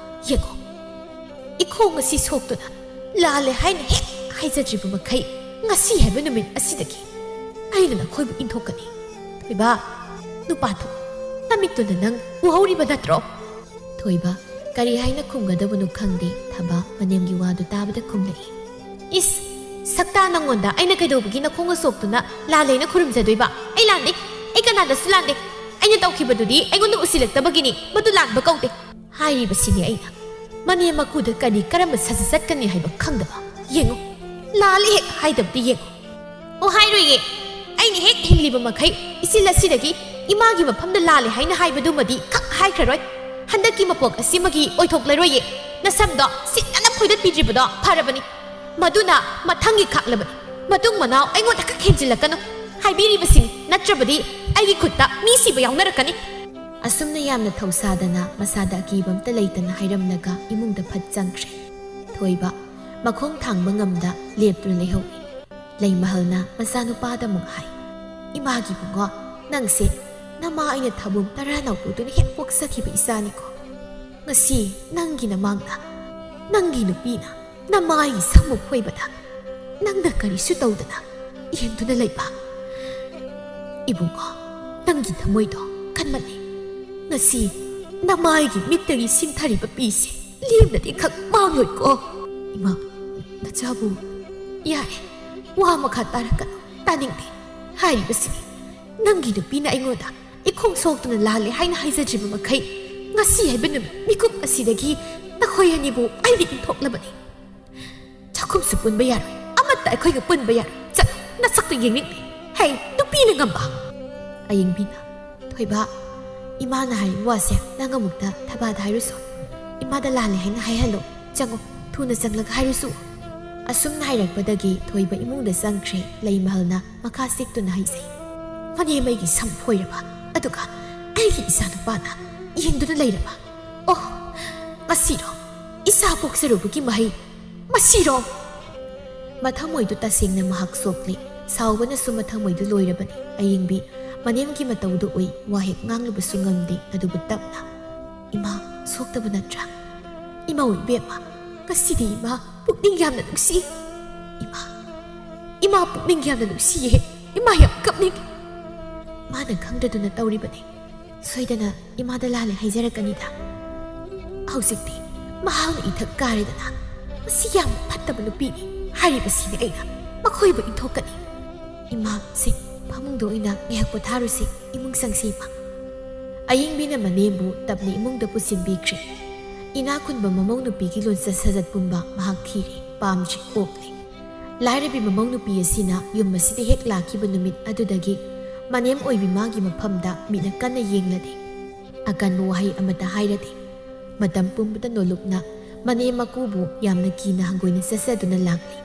ꯌꯦꯡꯉꯨ꯫ ꯏꯈꯣꯡ ꯑꯁꯤ ꯁꯣꯛꯇꯨꯅ ꯂꯥꯜꯂꯦ ꯍꯥꯏꯅ ꯍꯦꯛ ꯍꯥꯏꯖꯗ꯭ꯔꯤꯕ ꯃꯈꯩ ꯉꯁꯤ ꯍꯥꯏꯕ ꯅꯨꯃꯤꯠ ꯑꯁꯤꯗꯒꯤ ꯑꯩꯅ ꯅꯈꯣꯏꯕꯨ ꯏꯟꯊꯣꯛꯀꯅꯤ꯫ ꯊꯣꯏꯕ, ꯅꯨꯄꯥ ꯊꯣꯛ, ꯅꯃꯤꯠꯇꯨꯅ ꯅꯪ ꯎꯍꯧꯔꯤꯕ ꯅꯠꯇ꯭ꯔꯣ?" ꯊꯣꯏꯕ ꯀꯔꯤ ꯍꯥꯏꯅ ꯈꯨꯝꯒꯗꯕꯅꯣ ꯈꯪꯗꯦ꯫ ꯊꯕꯥ ꯃꯅꯦꯝꯒꯤ ꯋꯥꯗꯨ ꯇꯥꯕꯗ ꯈꯨꯝꯂꯛꯏ, "ꯏꯁ, ꯁꯛꯇꯥ ꯅꯪꯉꯣꯟꯗ ꯑꯩꯅ ꯀꯩꯗꯧꯕꯒꯤ ꯅꯈꯣꯡ ꯑꯁꯣꯛꯇꯨꯅ ꯂꯥꯜꯂꯦꯅ ꯈꯨꯔꯨꯝꯖꯗꯣꯏꯕ? ꯑꯩ ꯂꯥꯟꯗꯦ, ꯑꯩ ꯀꯅꯥꯗꯁꯨ ꯂꯥꯟꯗꯦ꯫ ꯑꯩꯅ ꯇꯧꯈꯤꯕꯗꯨꯗꯤ ꯑꯩꯉꯣꯟꯗ ꯎꯁꯤꯜꯂꯛꯇꯕꯒꯤꯅꯤ, ꯃꯗꯨ ꯂꯥꯟꯕ ꯀꯧꯗꯦ" ꯍꯥꯏꯔꯤꯕꯁꯤꯅꯤ ꯑꯩꯅ꯫ ꯃꯅꯦꯝ ꯃꯀꯨꯗ ꯀꯔꯤ ꯀꯔꯝꯕ ꯁꯥꯖꯠ ꯆꯠꯀꯅꯤ ꯍꯥꯏꯕ ꯈꯪꯗꯕ꯫ ꯌꯦꯡꯉꯨ, ꯂꯥꯜꯂꯦ ꯍꯦꯛ ꯍꯥꯏꯗꯕꯗꯤ ꯌꯦꯡꯉꯨ꯫ "ꯑꯣ, ꯍꯥꯏꯔꯣꯏꯌꯦ꯫ ꯑꯩꯅ ꯍꯦꯛ ꯍꯤꯡꯂꯤꯕ ꯃꯈꯩ ꯏꯆꯤꯜ ꯑꯁꯤꯗꯒꯤ ꯏꯃꯥꯒꯤ ꯃꯐꯝꯗ ꯂꯥꯜꯂꯦ ꯍꯥꯏꯅ ꯍꯥꯏꯕꯗꯨꯃꯗꯤ ꯈꯛ ꯍꯥꯏꯈ꯭ꯔꯔꯣꯏ꯫ ꯍꯟꯗꯛꯀꯤ ꯃꯄꯣꯛ ꯑꯁꯤꯃꯒꯤ ꯑꯣꯏꯊꯣꯛꯂꯔꯣꯏꯌꯦ꯫ ꯅꯁꯝꯗꯣ ꯁꯤꯠꯅꯅ ꯐꯣꯏꯗꯠꯄꯤꯗ꯭ꯔꯤꯕꯗꯣ ꯐꯔꯕꯅꯤ꯫ ꯃꯗꯨꯅ ꯃꯊꯪꯒꯤ ꯈꯥꯛꯂꯕꯅꯤ꯫ ꯃꯇꯨꯡ ꯃꯅꯥꯎ ꯑꯩꯉꯣꯟꯗ ꯈꯛ ꯍꯦꯟꯖꯤꯜꯂꯛꯀꯅꯨ꯫ ꯍꯥꯏꯕꯤꯔꯤꯕꯁꯤꯅꯤ, ꯅꯠꯇ꯭ꯔꯕꯗꯤ ꯑꯩꯒꯤ ꯈꯨꯠꯇ ꯃꯤ ꯁꯤꯕ ꯌꯥꯎꯅꯔꯛꯀꯅꯤ"꯫ ꯑꯁꯨꯝꯅ ꯌꯥꯝꯅ ꯊꯧꯁꯥꯗꯅ, ꯃꯁꯥꯗ ꯑꯀꯤꯕ ꯑꯝꯇ ꯂꯩꯇꯅ ꯍꯥꯏꯔꯝꯂꯒ ꯏꯃꯨꯡꯗ ꯐꯠ ꯆꯪꯈ꯭ꯔꯦ꯫ ꯊꯣꯏꯕ ꯃꯈꯣꯡ ꯊꯥꯡꯕ ꯉꯝꯗ ꯂꯦꯞꯇꯨꯅ ꯂꯩꯍꯧꯏ꯫ ꯂꯩꯃꯍꯜꯅ ꯃꯆꯥꯅꯨꯄꯥꯗ ꯑꯃꯨꯛ ꯍꯥꯏ, "ꯏꯃꯥꯒꯤ ꯏꯕꯨꯡꯉꯣ, ꯅꯪꯁꯦ ꯅꯃꯥ ꯑꯩꯅ ꯊꯥꯕꯨꯝ ꯇꯔꯥ ꯅꯥꯎꯄꯨꯗꯨꯅ ꯍꯦꯛ ꯄꯣꯛꯆꯈꯤꯕ ꯏꯆꯥꯅꯤꯀꯣ꯫ ꯉꯁꯤ ꯅꯪꯒꯤ ꯅꯃꯥꯡꯗ ꯅꯪꯒꯤ ꯅꯨꯄꯤꯅ ꯅꯃꯥ ꯑꯩꯒꯤ ꯁꯝꯕꯨ ꯐꯣꯏꯕꯗ ꯅꯪꯅ ꯀꯔꯤꯁꯨ ꯇꯧꯗꯅ ꯌꯦꯡꯗꯨꯅ ꯂꯩꯕ꯫ ꯏꯕꯨꯡꯉꯣ, ꯅꯪꯒꯤ ꯊꯃꯣꯏꯗꯣ ꯀꯟꯃꯜꯂꯤ꯫ ꯉꯁꯤ ꯅꯃꯥ ꯑꯩꯒꯤ ꯃꯤꯠꯇꯒꯤ ꯁꯤꯟꯊꯔꯤꯕ ꯄꯤꯁꯦ ꯂꯦꯝꯅꯗꯤ ꯈꯛ ꯃꯥꯡꯂꯣꯏꯀꯣ"꯫ "ꯏꯃꯥ, ꯅꯆꯥꯕꯨ"꯫ "ꯌꯥꯔꯦ, ꯋꯥ ꯃꯈꯥ ꯇꯥꯔꯛꯀꯅꯨ, ꯇꯥꯅꯤꯡꯗꯦ꯫ ꯍꯥꯏꯔꯤꯕꯁꯤꯅꯤ, ꯅꯪꯒꯤ ꯅꯨꯄꯤꯅ ꯑꯩꯉꯣꯟꯗ ꯏꯈꯣꯡ ꯁꯣꯛꯇꯨꯅ ꯂꯥꯜꯂꯦ ꯍꯥꯏꯅ ꯍꯥꯏꯖꯗ꯭ꯔꯤꯕ ꯃꯈꯩ ꯉꯁꯤ ꯍꯥꯏꯕ ꯅꯨꯃꯤꯠ ꯃꯤꯀꯨꯞ ꯑꯁꯤꯗꯒꯤ ꯅꯈꯣꯏ ꯑꯅꯤꯕꯨ ꯑꯩꯅ ꯏꯟꯊꯣꯛꯂꯕꯅꯤ꯫ ꯆꯥꯛꯈꯨꯝꯁꯨ ꯄꯨꯟꯕ ꯌꯥꯔꯣꯏ, ꯑꯃꯠꯇ ꯑꯩꯈꯣꯏꯒ ꯄꯨꯟꯕ ꯌꯥꯔꯣꯏ꯫ ꯆꯠꯂꯣ, ꯅꯁꯛꯇꯨ ꯌꯦꯡꯅꯤꯡꯗꯦ꯫ ꯍꯦ, ꯅꯨꯄꯤꯅ ꯉꯝꯕ!" ꯑꯌꯦꯡꯕꯤꯅ, "ꯊꯣꯏꯕ, ꯏꯃꯥꯅ ꯍꯥꯏꯔꯤꯕ ꯋꯥꯁꯦ ꯅꯪ ꯑꯃꯨꯛꯇ ꯊꯕꯥꯗ ꯍꯥꯏꯔꯨꯁꯣ꯫ ꯏꯃꯥꯗ ꯂꯥꯜꯂꯦ ꯍꯥꯏꯅ ꯍꯥꯏꯍꯜꯂꯣ꯫ ꯆꯪꯉꯣ, ꯊꯨꯅ ꯆꯪꯂꯒ ꯍꯥꯏꯔꯨꯁꯨ"꯫ ꯑꯁꯨꯝꯅ ꯍꯥꯏꯔꯛꯄꯗꯒꯤ ꯊꯣꯏꯕ ꯏꯃꯨꯡꯗ ꯆꯪꯈ꯭ꯔꯦ꯫ ꯂꯩꯃꯍꯜꯅ ꯃꯈꯥ ꯁꯤꯛꯇꯨꯅ ꯍꯥꯏꯖꯩ, "ꯃꯅꯦꯝ ꯑꯩꯒꯤ ꯁꯝ ꯐꯣꯏꯔꯕ, ꯑꯗꯨꯒ ꯑꯩꯒꯤ ꯏꯆꯥꯅꯨꯄꯥꯅ ꯌꯦꯡꯗꯨꯅ ꯂꯩꯔꯕ꯫ ꯑꯣ, ꯉꯁꯤꯔꯣ? ꯏꯆꯥ ꯄꯣꯛꯆꯔꯨꯕꯒꯤ ꯃꯍꯩ ꯃꯁꯤꯔꯣ? ꯃꯊꯃꯣꯏꯗꯨ ꯇꯁꯦꯡꯅ ꯃꯍꯥꯛ ꯁꯣꯛꯂꯤ꯫ ꯁꯥꯎꯕꯅꯁꯨ ꯃꯊꯃꯣꯏꯗꯨ ꯂꯣꯏꯔꯕꯅꯤ꯫ ꯑꯌꯤꯡꯕꯤ ꯃꯅꯦꯝꯒꯤ ꯃꯇꯧꯗꯨ ꯎꯏ꯫ ꯋꯥ ꯍꯦꯛ ꯉꯥꯡꯂꯨꯕꯁꯨ ꯉꯝꯗꯦ꯫ ꯑꯗꯨꯕꯨ ꯇꯞꯅ, "ꯏꯃꯥ, ꯁꯣꯛꯇꯕ ꯅꯠꯇ꯭ꯔꯥ? ꯏꯃꯥ, ꯏꯕꯦꯝꯃ, ꯉꯁꯤꯗꯤ ꯏꯃꯥ ꯄꯨꯛꯅꯤꯡ ꯌꯥꯝꯅ ꯅꯨꯡꯁꯤ꯫ ꯏꯃꯥ, ꯏꯃꯥ ꯄꯨꯛꯅꯤꯡ ꯌꯥꯝꯅ ꯅꯨꯡꯁꯤꯌꯦ꯫ ꯏꯃꯥ ꯌꯥꯝ ꯀꯞꯅꯤꯡꯉꯤ꯫" ꯃꯥꯅ ꯈꯪꯗꯗꯨꯅ ꯇꯧꯔꯤꯕꯅꯤ꯫ ꯁꯣꯏꯗꯅ ꯏꯃꯥꯗ ꯂꯥꯜꯂꯦ ꯍꯥꯏꯖꯔꯛꯀꯅꯤꯗ꯫ ꯍꯧꯖꯤꯛꯇꯤ ꯃꯍꯥꯛꯅ ꯏꯊꯛ ꯀꯥꯔꯦꯗꯅ꯫ "ꯃꯁꯤ ꯌꯥꯝ ꯐꯠꯇꯕ ꯅꯨꯄꯤꯅꯤ" ꯍꯥꯏꯔꯤꯕꯁꯤꯅꯤ ꯑꯩꯅ ꯃꯈꯣꯏꯕꯨ ꯏꯟꯊꯣꯛꯀꯅꯤ꯫ "ꯏꯃꯥ, ꯁꯦ, ꯐꯃꯨꯡꯗ ꯑꯣꯏꯅ ꯉꯥꯏꯍꯥꯛ ꯄꯣꯊꯥꯔꯨꯁꯤ, ꯏꯃꯨꯡ ꯆꯪꯁꯤ ꯏꯃꯥ꯫" ꯑꯌꯤꯡꯕꯤꯅ ꯃꯅꯦꯝꯕꯨ ꯇꯞꯅ ꯏꯃꯨꯡꯗ ꯄꯨꯁꯤꯟꯕꯤꯈ꯭ꯔꯦ꯫ ꯏꯅꯥꯛ ꯈꯨꯟꯕ ꯃꯃꯧ ꯅꯨꯄꯤꯒꯤ ꯂꯣꯟꯆꯠ ꯁꯥꯖꯠ ꯄꯨꯝꯕ ꯃꯍꯥꯛ ꯊꯤꯔꯦ, ꯄꯥꯝꯗ꯭ꯔꯦ, ꯑꯣꯛꯂꯦ꯫ ꯂꯥꯏꯔꯕꯤ ꯃꯃꯧ ꯅꯨꯄꯤ ꯑꯁꯤꯅ ꯌꯨꯝ ꯑꯁꯤꯗ ꯍꯦꯛ ꯂꯥꯛꯈꯤꯕ ꯅꯨꯃꯤꯠ ꯑꯗꯨꯗꯒꯤ ꯃꯅꯦꯝ ꯑꯣꯏꯕꯤ ꯃꯥꯒꯤ ꯃꯐꯝꯗ ꯃꯤꯠꯅ ꯀꯟꯅ ꯌꯦꯡꯂꯗꯦ꯫ ꯑꯀꯟꯕ ꯋꯥꯍꯩ ꯑꯃꯠꯇ ꯍꯥꯏꯔꯗꯦ꯫ ꯃꯇꯝ ꯄꯨꯝꯕꯗ ꯅꯣꯂꯨꯛꯅ ꯃꯅꯦꯝ ꯃꯀꯨꯕꯨ ꯌꯥꯝꯅ ꯀꯤꯅ ꯍꯪꯒꯣꯏꯅ ꯆꯠꯆꯗꯨꯅ ꯂꯥꯛꯂꯤ꯫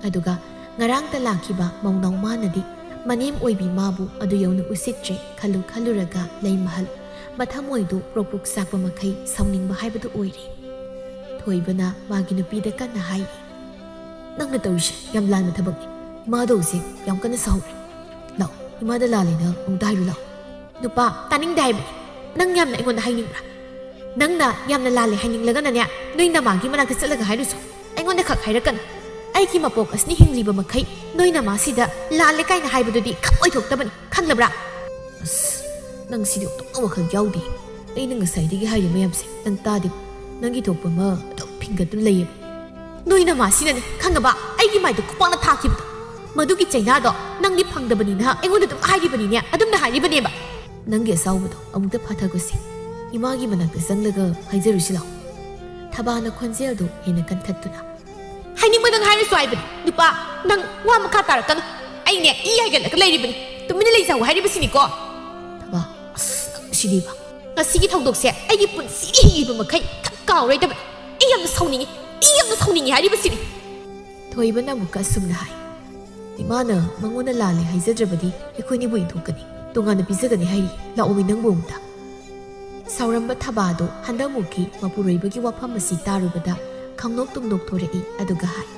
ꯑꯗꯨꯒ ꯉꯔꯥꯡꯇ ꯂꯥꯛꯈꯤꯕ ꯃꯧꯅꯥꯎ ꯃꯥꯅꯗꯤ ꯃꯅꯦꯝ ꯑꯣꯏꯕꯤ ꯃꯥꯕꯨ ꯑꯗꯨ ꯌꯧꯅ ꯎꯁꯤꯠꯇ꯭ꯔꯦ꯫ ꯈꯜꯂꯨ ꯈꯜꯂꯨꯔꯒ ꯂꯩ ꯃꯍꯜ ꯃꯊꯃꯣꯏꯗꯨ ꯄ꯭ꯔꯣꯛ ꯄ꯭ꯔꯣꯛ ꯆꯥꯛꯄ ꯃꯈꯩ ꯁꯥꯎꯅꯤꯡꯕ ꯍꯥꯏꯕꯗꯨ ꯑꯣꯏꯔꯦ꯫ ꯊꯣꯏꯕꯅ ꯃꯥꯒꯤ ꯅꯨꯄꯤꯗ ꯀꯟꯅ ꯍꯥꯏꯔꯤ, "ꯅꯪꯅ ꯇꯧꯔꯤꯁꯦ ꯌꯥꯝ ꯂꯥꯟꯕ ꯊꯕꯛꯅꯤ꯫ ꯏꯃꯥꯗꯣ ꯍꯧꯖꯤꯛ ꯌꯥꯝ ꯀꯟꯅ ꯁꯥꯎꯔꯦ꯫ ꯂꯥꯛꯑꯣ, ꯏꯃꯥꯗ ꯂꯥꯜꯂꯦꯅ ꯑꯃꯨꯛꯇ ꯍꯥꯏꯔꯨ ꯂꯥꯛꯑꯣ꯫" "ꯅꯨꯄꯥ, ꯇꯥꯅꯤꯡꯗꯦ ꯍꯥꯏꯕꯅꯤ꯫ ꯅꯪ ꯌꯥꯝꯅ ꯑꯩꯉꯣꯟꯗ ꯍꯥꯏꯅꯤꯡꯕ꯭ꯔꯥ? ꯅꯪꯅ ꯌꯥꯝꯅ ꯂꯥꯜꯂꯦ ꯍꯥꯏꯅꯤꯡꯂꯒꯅꯅꯦ, ꯅꯣꯏ ꯅꯃꯥꯒꯤ ꯃꯅꯥꯛꯇ ꯆꯠꯂꯒ ꯍꯥꯏꯔꯨꯁꯨ꯫ ꯑꯩꯉꯣꯟꯗ ꯈꯛ ꯍꯥꯏꯔꯛꯀꯅꯨ꯫ ꯑꯩꯒꯤ ꯃꯄꯣꯛ ꯑꯁꯤꯅ ꯍꯤꯡꯂꯤꯕ ꯃꯈꯩ ꯅꯣꯏ ꯅꯃꯥꯁꯤꯗ ꯂꯥꯜꯂꯦ ꯀꯥꯏꯅ ꯍꯥꯏꯕꯗꯨꯗꯤ ꯈꯝ ꯑꯣꯏꯊꯣꯛꯇꯕꯅꯤ, ꯈꯪꯂꯕ꯭ꯔꯥ?" "ꯑꯁ, ꯅꯪ ꯁꯤꯗꯤ ꯑꯣꯟꯊꯣꯛꯅ ꯋꯥꯈꯜ ꯌꯥꯎꯗꯦ꯫ ꯑꯩꯅ ꯉꯁꯥꯏꯗꯒꯤ ꯍꯥꯏꯔꯤ ꯃꯌꯥꯝꯁꯦ ꯅꯪ ꯇꯥꯗꯦ꯫ ꯅꯪꯒꯤ ꯊꯣꯛꯄ ꯑꯃ ꯑꯗꯨꯝ ꯐꯤꯡꯒꯠꯇꯨꯅ ꯂꯩꯌꯦꯕ꯫" "ꯅꯣꯏ ꯅꯃꯥꯁꯤꯅꯅꯦ, ꯈꯪꯉꯕ? ꯑꯩꯒꯤ ꯃꯥꯏꯗ ꯈꯨꯄꯥꯛꯅ ꯊꯥꯈꯤꯕꯗꯣ꯫ ꯃꯗꯨꯒꯤ ꯆꯩꯅꯥꯗꯣ ꯅꯪꯗꯤ ꯐꯪꯗꯕꯅꯤꯅ ꯑꯩꯉꯣꯟꯗ ꯑꯗꯨꯝ ꯍꯥꯏꯔꯤꯕꯅꯤꯅꯦ, ꯑꯗꯨꯝꯅ ꯍꯥꯏꯔꯤꯕꯅꯦꯕ꯫" "ꯅꯪꯒꯤ ꯑꯁꯥꯎꯕꯗꯣ ꯑꯃꯨꯛꯇ ꯐꯥꯊꯈꯣꯁꯤ꯫ ꯏꯃꯥꯒꯤ ꯃꯅꯥꯛꯇ ꯆꯪꯂꯒ ꯍꯥꯏꯖꯔꯨꯁꯤ ꯂꯥꯛꯑꯣ꯫" ꯊꯕꯥꯅ ꯈꯣꯟꯖꯦꯜꯗꯨ ꯍꯦꯟꯅ ꯀꯟꯈꯠꯇꯨꯅ, "ꯍꯥꯏꯅꯤꯡꯕꯗꯪ ꯍꯥꯏꯔꯁꯨ ꯍꯥꯏꯕꯅꯤ꯫ ꯅꯨꯄꯥ, ꯅꯪ ꯋꯥ ꯃꯈꯥ ꯇꯥꯔꯛꯀꯅꯨ꯫ ꯑꯩꯅꯦ ꯏ ꯍꯥꯏꯒꯠꯂꯒ ꯂꯩꯔꯤꯕꯅꯤ꯫ ꯇꯨꯃꯤꯟꯅ ꯂꯩꯖꯍꯧ ꯍꯥꯏꯔꯤꯕꯁꯤꯅꯤꯀꯣ꯫" "ꯊꯕꯥ, ꯑꯁ, ꯅꯪ ꯁꯤꯗꯤꯕ꯫ ꯉꯁꯤꯒꯤ ꯊꯧꯗꯣꯛꯁꯦ ꯑꯩꯒꯤ ꯄꯨꯟꯁꯤꯒꯤ ꯍꯤꯡꯂꯤꯕ ꯃꯈꯩ ꯈꯛ ꯀꯥꯎꯔꯣꯏꯗꯕ꯫ ꯑꯩ ꯌꯥꯝꯅ ꯁꯥꯎꯅꯤꯡꯉꯤ꯫ ꯑꯩ ꯌꯥꯝꯅ ꯁꯥꯎꯅꯤꯡꯉꯤ ꯍꯥꯏꯔꯤꯕꯁꯤꯅꯤ꯫" ꯊꯣꯏꯕꯅ ꯑꯃꯨꯛꯀ ꯑꯁꯨꯝꯅ ꯍꯥꯏ, "ꯏꯃꯥꯅ ꯃꯉꯣꯟꯗ ꯂꯥꯜꯂꯦ ꯍꯥꯏꯖꯗ꯭ꯔꯕꯗꯤ ꯑꯩꯈꯣꯏꯅꯤꯕꯨ ꯏꯟꯊꯣꯛꯀꯅꯤ, ꯇꯣꯉꯥꯟꯅ ꯄꯤꯖꯒꯅꯤ ꯍꯥꯏꯔꯤ꯫ ꯂꯥꯛꯑꯣꯃꯤ ꯅꯪꯕꯨ ꯑꯃꯨꯛꯇ꯫" ꯁꯥꯎꯔꯝꯕ ꯊꯕꯥꯗꯨ ꯍꯟꯗꯛꯃꯨꯛꯀꯤ ꯃꯄꯨꯔꯣꯏꯕꯒꯤ ꯋꯥꯐꯝ ꯑꯁꯤ ꯇꯥꯔꯨꯕꯗ ꯈꯪꯅꯣꯛ ꯇꯨꯝꯅꯣꯛꯊꯣꯔꯛꯏ, ꯑꯗꯨꯒ ꯍꯥꯏ,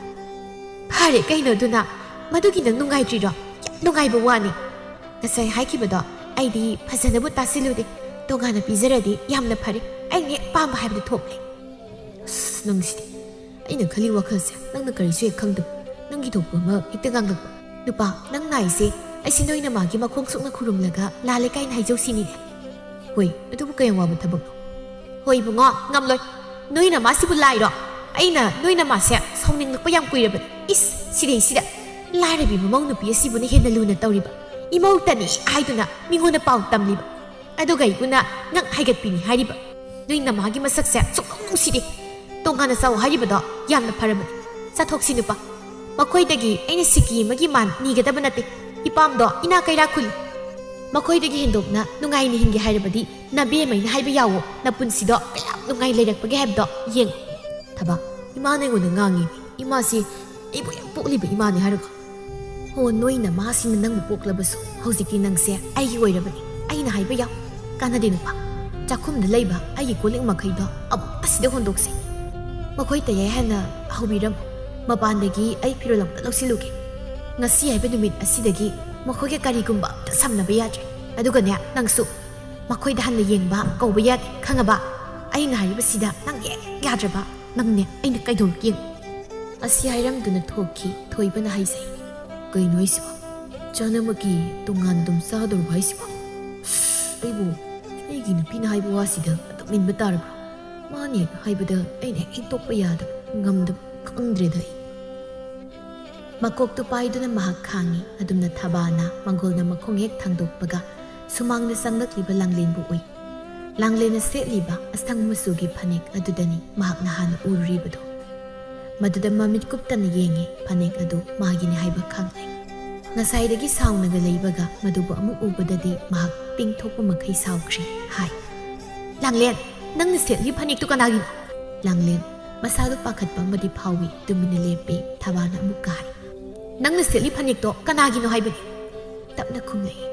"ꯐꯔꯦ ꯀꯩꯅꯣ ꯑꯗꯨꯅ? ꯃꯗꯨꯒꯤ ꯅꯪ ꯅꯨꯡꯉꯥꯏꯇ꯭ꯔꯤꯔꯣ? ꯌꯥꯝ ꯅꯨꯡꯉꯥꯏꯕ ꯋꯥꯅꯤ꯫ ꯉꯁꯥꯏ ꯍꯥꯏꯈꯤꯕꯗꯣ ꯑꯩꯗꯤ ꯐꯖꯅꯕꯨ ꯇꯥꯁꯤꯜꯂꯨꯗꯦ꯫ ꯇꯣꯉꯥꯟꯅ ꯄꯤꯖꯔꯗꯤ ꯌꯥꯝꯅ ꯐꯔꯦ꯫ ꯑꯩꯅ ꯍꯦꯛ ꯄꯥꯝꯕ ꯍꯥꯏꯕꯗꯨ ꯊꯣꯛꯂꯦ꯫ ꯑꯁ, ꯅꯪꯁꯤꯗꯤ꯫ ꯑꯩꯅ ꯈꯜꯂꯤ ꯋꯥꯈꯜꯁꯦ ꯅꯪꯅ ꯀꯔꯤꯁꯨ ꯍꯦꯛ ꯈꯪꯗꯕ, ꯅꯪꯒꯤ ꯊꯣꯛꯄ ꯑꯃ ꯍꯦꯛꯇ ꯉꯥꯡꯂꯛꯄ꯫ ꯅꯨꯄꯥ, ꯅꯪ ꯅꯥꯏꯁꯦ ꯑꯩꯁꯦ ꯅꯣꯏ ꯅꯃꯥꯒꯤ ꯃꯈꯣꯡ ꯁꯨꯛꯅ ꯈꯨꯔꯨꯝꯂꯒ ꯂꯥꯜꯂꯦ ꯀꯥꯏꯅ ꯍꯥꯏꯖꯧ ꯁꯤꯅꯤꯅꯦ? ꯍꯣꯏ, ꯑꯗꯨꯕꯨ ꯀꯌꯥꯝ ꯋꯥꯕ ꯊꯕꯛꯅꯣ?" "ꯍꯣꯏ ꯏꯕꯨꯡꯉꯣ, ꯉꯝꯂꯣꯏ꯫ ꯅꯣꯏ ꯅꯃꯥꯁꯤꯕꯨ ꯂꯥꯏꯔꯣ? ꯑꯩꯅ ꯅꯣꯏ ꯅꯃꯥꯁꯦ ꯁꯥꯎꯅꯤꯡꯂꯛꯄ ꯌꯥꯝ ꯀꯨꯏꯔꯕꯅꯤ꯫ ꯏꯁ, ꯁꯤꯗꯩꯁꯤꯗ ꯂꯥꯏꯔꯕꯤ ꯃꯃꯧ ꯅꯨꯄꯤ ꯑꯁꯤꯕꯨꯅ ꯍꯦꯟꯅ ꯂꯨꯅ ꯇꯧꯔꯤꯕ꯫ ꯏꯃꯧꯇꯅꯤ ꯍꯥꯏꯗꯨꯅ ꯃꯤꯉꯣꯟꯗ ꯄꯥꯎ ꯇꯝꯂꯤꯕ꯫ ꯑꯗꯨꯒ ꯑꯩꯕꯨꯅ ꯉꯛ ꯍꯥꯏꯒꯠꯄꯤꯅꯤ ꯍꯥꯏꯔꯤꯕ꯫ ꯅꯣꯏ ꯅꯃꯥꯒꯤ ꯃꯁꯛꯁꯦ ꯁꯨꯛꯅꯨꯡ ꯅꯨꯡꯁꯤꯗꯦ꯫ ꯇꯣꯉꯥꯟꯅ ꯆꯥꯎ ꯍꯥꯏꯔꯤꯕꯗꯣ ꯌꯥꯝꯅ ꯐꯔꯕꯅꯤ꯫ ꯆꯥꯊꯣꯛꯁꯤ ꯅꯨꯄꯥ꯫ ꯃꯈꯣꯏꯗꯒꯤ ꯑꯩꯅ ꯁꯤꯀꯤ ꯑꯃꯒꯤ ꯃꯥꯟ ꯅꯤꯒꯗꯕ ꯅꯠꯇꯦ꯫ ꯏꯄꯥꯝꯗꯣ ꯏꯅꯥ ꯀꯩꯔꯥ ꯈꯨꯜꯂꯤ꯫ ꯃꯈꯣꯏꯗꯒꯤ ꯍꯦꯟꯗꯣꯛꯅ ꯅꯨꯡꯉꯥꯏꯅ ꯍꯤꯡꯒꯦ ꯍꯥꯏꯔꯕꯗꯤ ꯅꯕꯦꯝꯃꯩꯅ ꯍꯥꯏꯕ ꯌꯥꯋꯣ, ꯅꯄꯨꯟꯁꯤꯗꯣ ꯀꯌꯥꯝ ꯅꯨꯡꯉꯥꯏ ꯂꯩꯔꯛꯄꯒꯦ ꯍꯥꯏꯕꯗꯣ ꯌꯦꯡꯉꯨ꯫ ꯊꯕꯥ, ꯏꯃꯥꯅ ꯑꯩꯉꯣꯟꯗ ꯉꯥꯡꯉꯤ꯫ ꯏꯃꯥꯁꯤ ꯑꯩꯕꯨ ꯌꯥꯝ ꯄꯣꯛꯂꯤꯕ ꯏꯃꯥꯅꯤ ꯍꯥꯏꯔꯒ꯫ ꯍꯣ, ꯅꯣꯏ ꯅꯃꯥꯁꯤꯅ ꯅꯪꯕꯨ ꯄꯣꯛꯂꯕꯁꯨ ꯍꯧꯖꯤꯛꯇꯤ ꯅꯪꯁꯦ ꯑꯩꯒꯤ ꯑꯣꯏꯔꯕꯅꯤ꯫ ꯑꯩꯅ ꯍꯥꯏꯕ ꯌꯥꯎ꯫ ꯀꯥꯟꯅꯗꯦ ꯅꯨꯄꯥ꯫ ꯆꯥꯛꯈꯨꯝꯗ ꯂꯩꯕ ꯑꯩꯒꯤ ꯀꯣꯜ ꯂꯤꯛ ꯃꯈꯩꯗꯣ ꯑꯃꯨꯛ ꯑꯁꯤꯗ ꯍꯣꯟꯗꯣꯛꯁꯤ꯫ ꯃꯈꯣꯏ ꯇꯌꯥꯏ ꯍꯥꯏꯅ ꯍꯧꯕꯤꯔꯝꯃꯨ꯫ ꯃꯄꯥꯟꯗꯒꯤ ꯑꯩ ꯐꯤꯔꯣꯜ ꯑꯝꯇ ꯂꯧꯁꯤꯜꯂꯨꯒꯦ꯫ ꯉꯁꯤ ꯍꯥꯏꯕ ꯅꯨꯃꯤꯠ ꯑꯁꯤꯗꯒꯤ ꯃꯈꯣꯏꯒ ꯀꯔꯤꯒꯨꯝꯕ ꯑꯝꯇ ꯁꯝꯅꯕ ꯌꯥꯗ꯭ꯔꯦ꯫ ꯑꯗꯨꯒꯅꯦ, ꯅꯪꯁꯨ ꯃꯈꯣꯏꯗ ꯍꯟꯅ ꯌꯦꯡꯕ ꯀꯧꯕ ꯌꯥꯗꯦ, ꯈꯪꯉꯕ? ꯑꯩꯅ ꯍꯥꯏꯔꯤꯕꯁꯤꯗ ꯅꯪ ꯍꯦꯛ ꯌꯥꯗ꯭ꯔꯕ, ꯅꯪꯅꯦ ꯑꯩꯅ ꯀꯩꯗꯧꯔꯒꯦ ꯌꯦꯡꯉꯨ꯫ ꯑꯁꯤ ꯍꯥꯏꯔꯝꯗꯨꯅ ꯊꯣꯛꯈꯤ꯫ ꯊꯣꯏꯕꯅ ꯍꯥꯏꯖꯩ, "ꯀꯩꯅꯣ ꯍꯥꯏꯁꯤꯕꯣ? ꯆꯥꯅꯃꯛꯀꯤ ꯇꯣꯉꯥꯟꯅ ꯑꯗꯨꯝ ꯆꯥꯗꯧꯔꯕ ꯍꯥꯏꯁꯤꯕꯣ? ꯑꯩꯕꯨ ꯑꯩꯒꯤ ꯅꯨꯄꯤꯅ ꯍꯥꯏꯕ ꯋꯥꯁꯤꯗ ꯑꯗꯨꯝ ꯏꯟꯕ ꯇꯥꯔꯕ꯭ꯔꯥ? ꯃꯥꯅ ꯍꯦꯛ ꯍꯥꯏꯕꯗ ꯑꯩꯅ ꯍꯦꯛ ꯍꯦꯛꯇꯣꯛꯄ ꯌꯥꯗꯕ, ꯉꯝꯗꯕ ꯈꯪꯗ꯭ꯔꯦꯗ ꯑꯩ꯫" ꯃꯀꯣꯛꯇꯨ ꯄꯥꯏꯗꯨꯅ ꯃꯍꯥꯛ ꯈꯥꯡꯉꯤ꯫ ꯑꯗꯨꯝꯅ ꯊꯕꯥꯅ ꯃꯪꯒꯣꯜꯅ ꯃꯈꯣꯡ ꯍꯦꯛ ꯊꯥꯡꯗꯣꯛꯄꯒ ꯁꯨꯃꯥꯡꯗ ꯆꯪꯂꯛꯂꯤꯕ ꯂꯥꯡꯂꯦꯟꯕꯨ ꯎꯏ꯫ ꯂꯥꯡꯂꯦꯟꯅ ꯁꯦꯠꯂꯤꯕ ꯑꯁꯪ ꯃꯆꯨꯒꯤ ꯐꯅꯦꯛ ꯑꯗꯨꯗꯅꯤ ꯃꯍꯥꯛꯅ ꯍꯥꯟꯅ ꯎꯔꯨꯔꯤꯕꯗꯨ꯫ ꯃꯗꯨꯗ ꯃꯃꯤꯠ ꯀꯨꯞꯇꯅ ꯌꯦꯡꯉꯤ꯫ ꯐꯅꯦꯛ ꯑꯗꯨ ꯃꯥꯒꯤꯅꯤ ꯍꯥꯏꯕ ꯈꯪꯂꯦ꯫ ꯉꯁꯥꯏꯗꯒꯤ ꯁꯥꯎꯅꯒ ꯂꯩꯕꯒ ꯃꯗꯨꯕꯨ ꯑꯃꯨꯛ ꯎꯕꯗꯗꯤ ꯃꯍꯥꯛ ꯄꯤꯡ ꯊꯣꯛꯄ ꯃꯈꯩ ꯁꯥꯎꯈ꯭ꯔꯤ꯫ ꯍꯥꯏ, "ꯂꯥꯡꯂꯦꯟ, ꯅꯪꯅ ꯁꯦꯠꯂꯤ ꯐꯅꯦꯛꯇꯨ ꯀꯅꯥꯒꯤꯅꯣ?" ꯂꯥꯡꯂꯦꯟ ꯃꯁꯥꯗꯨ ꯄꯥꯈꯠꯄ ꯑꯃꯗꯤ ꯐꯥꯎꯏ꯫ ꯇꯨꯃꯤꯟꯅ ꯂꯦꯞꯄꯤ꯫ ꯊꯕꯥꯅ ꯑꯃꯨꯛꯀ ꯍꯥꯏ, "ꯅꯪꯅ ꯁꯦꯠꯂꯤ ꯐꯅꯦꯛꯇꯣ ꯀꯅꯥꯒꯤꯅꯣ ꯍꯥꯏꯕꯅꯤ?" ꯇꯞꯅ ꯈꯨꯝꯂꯛꯏ,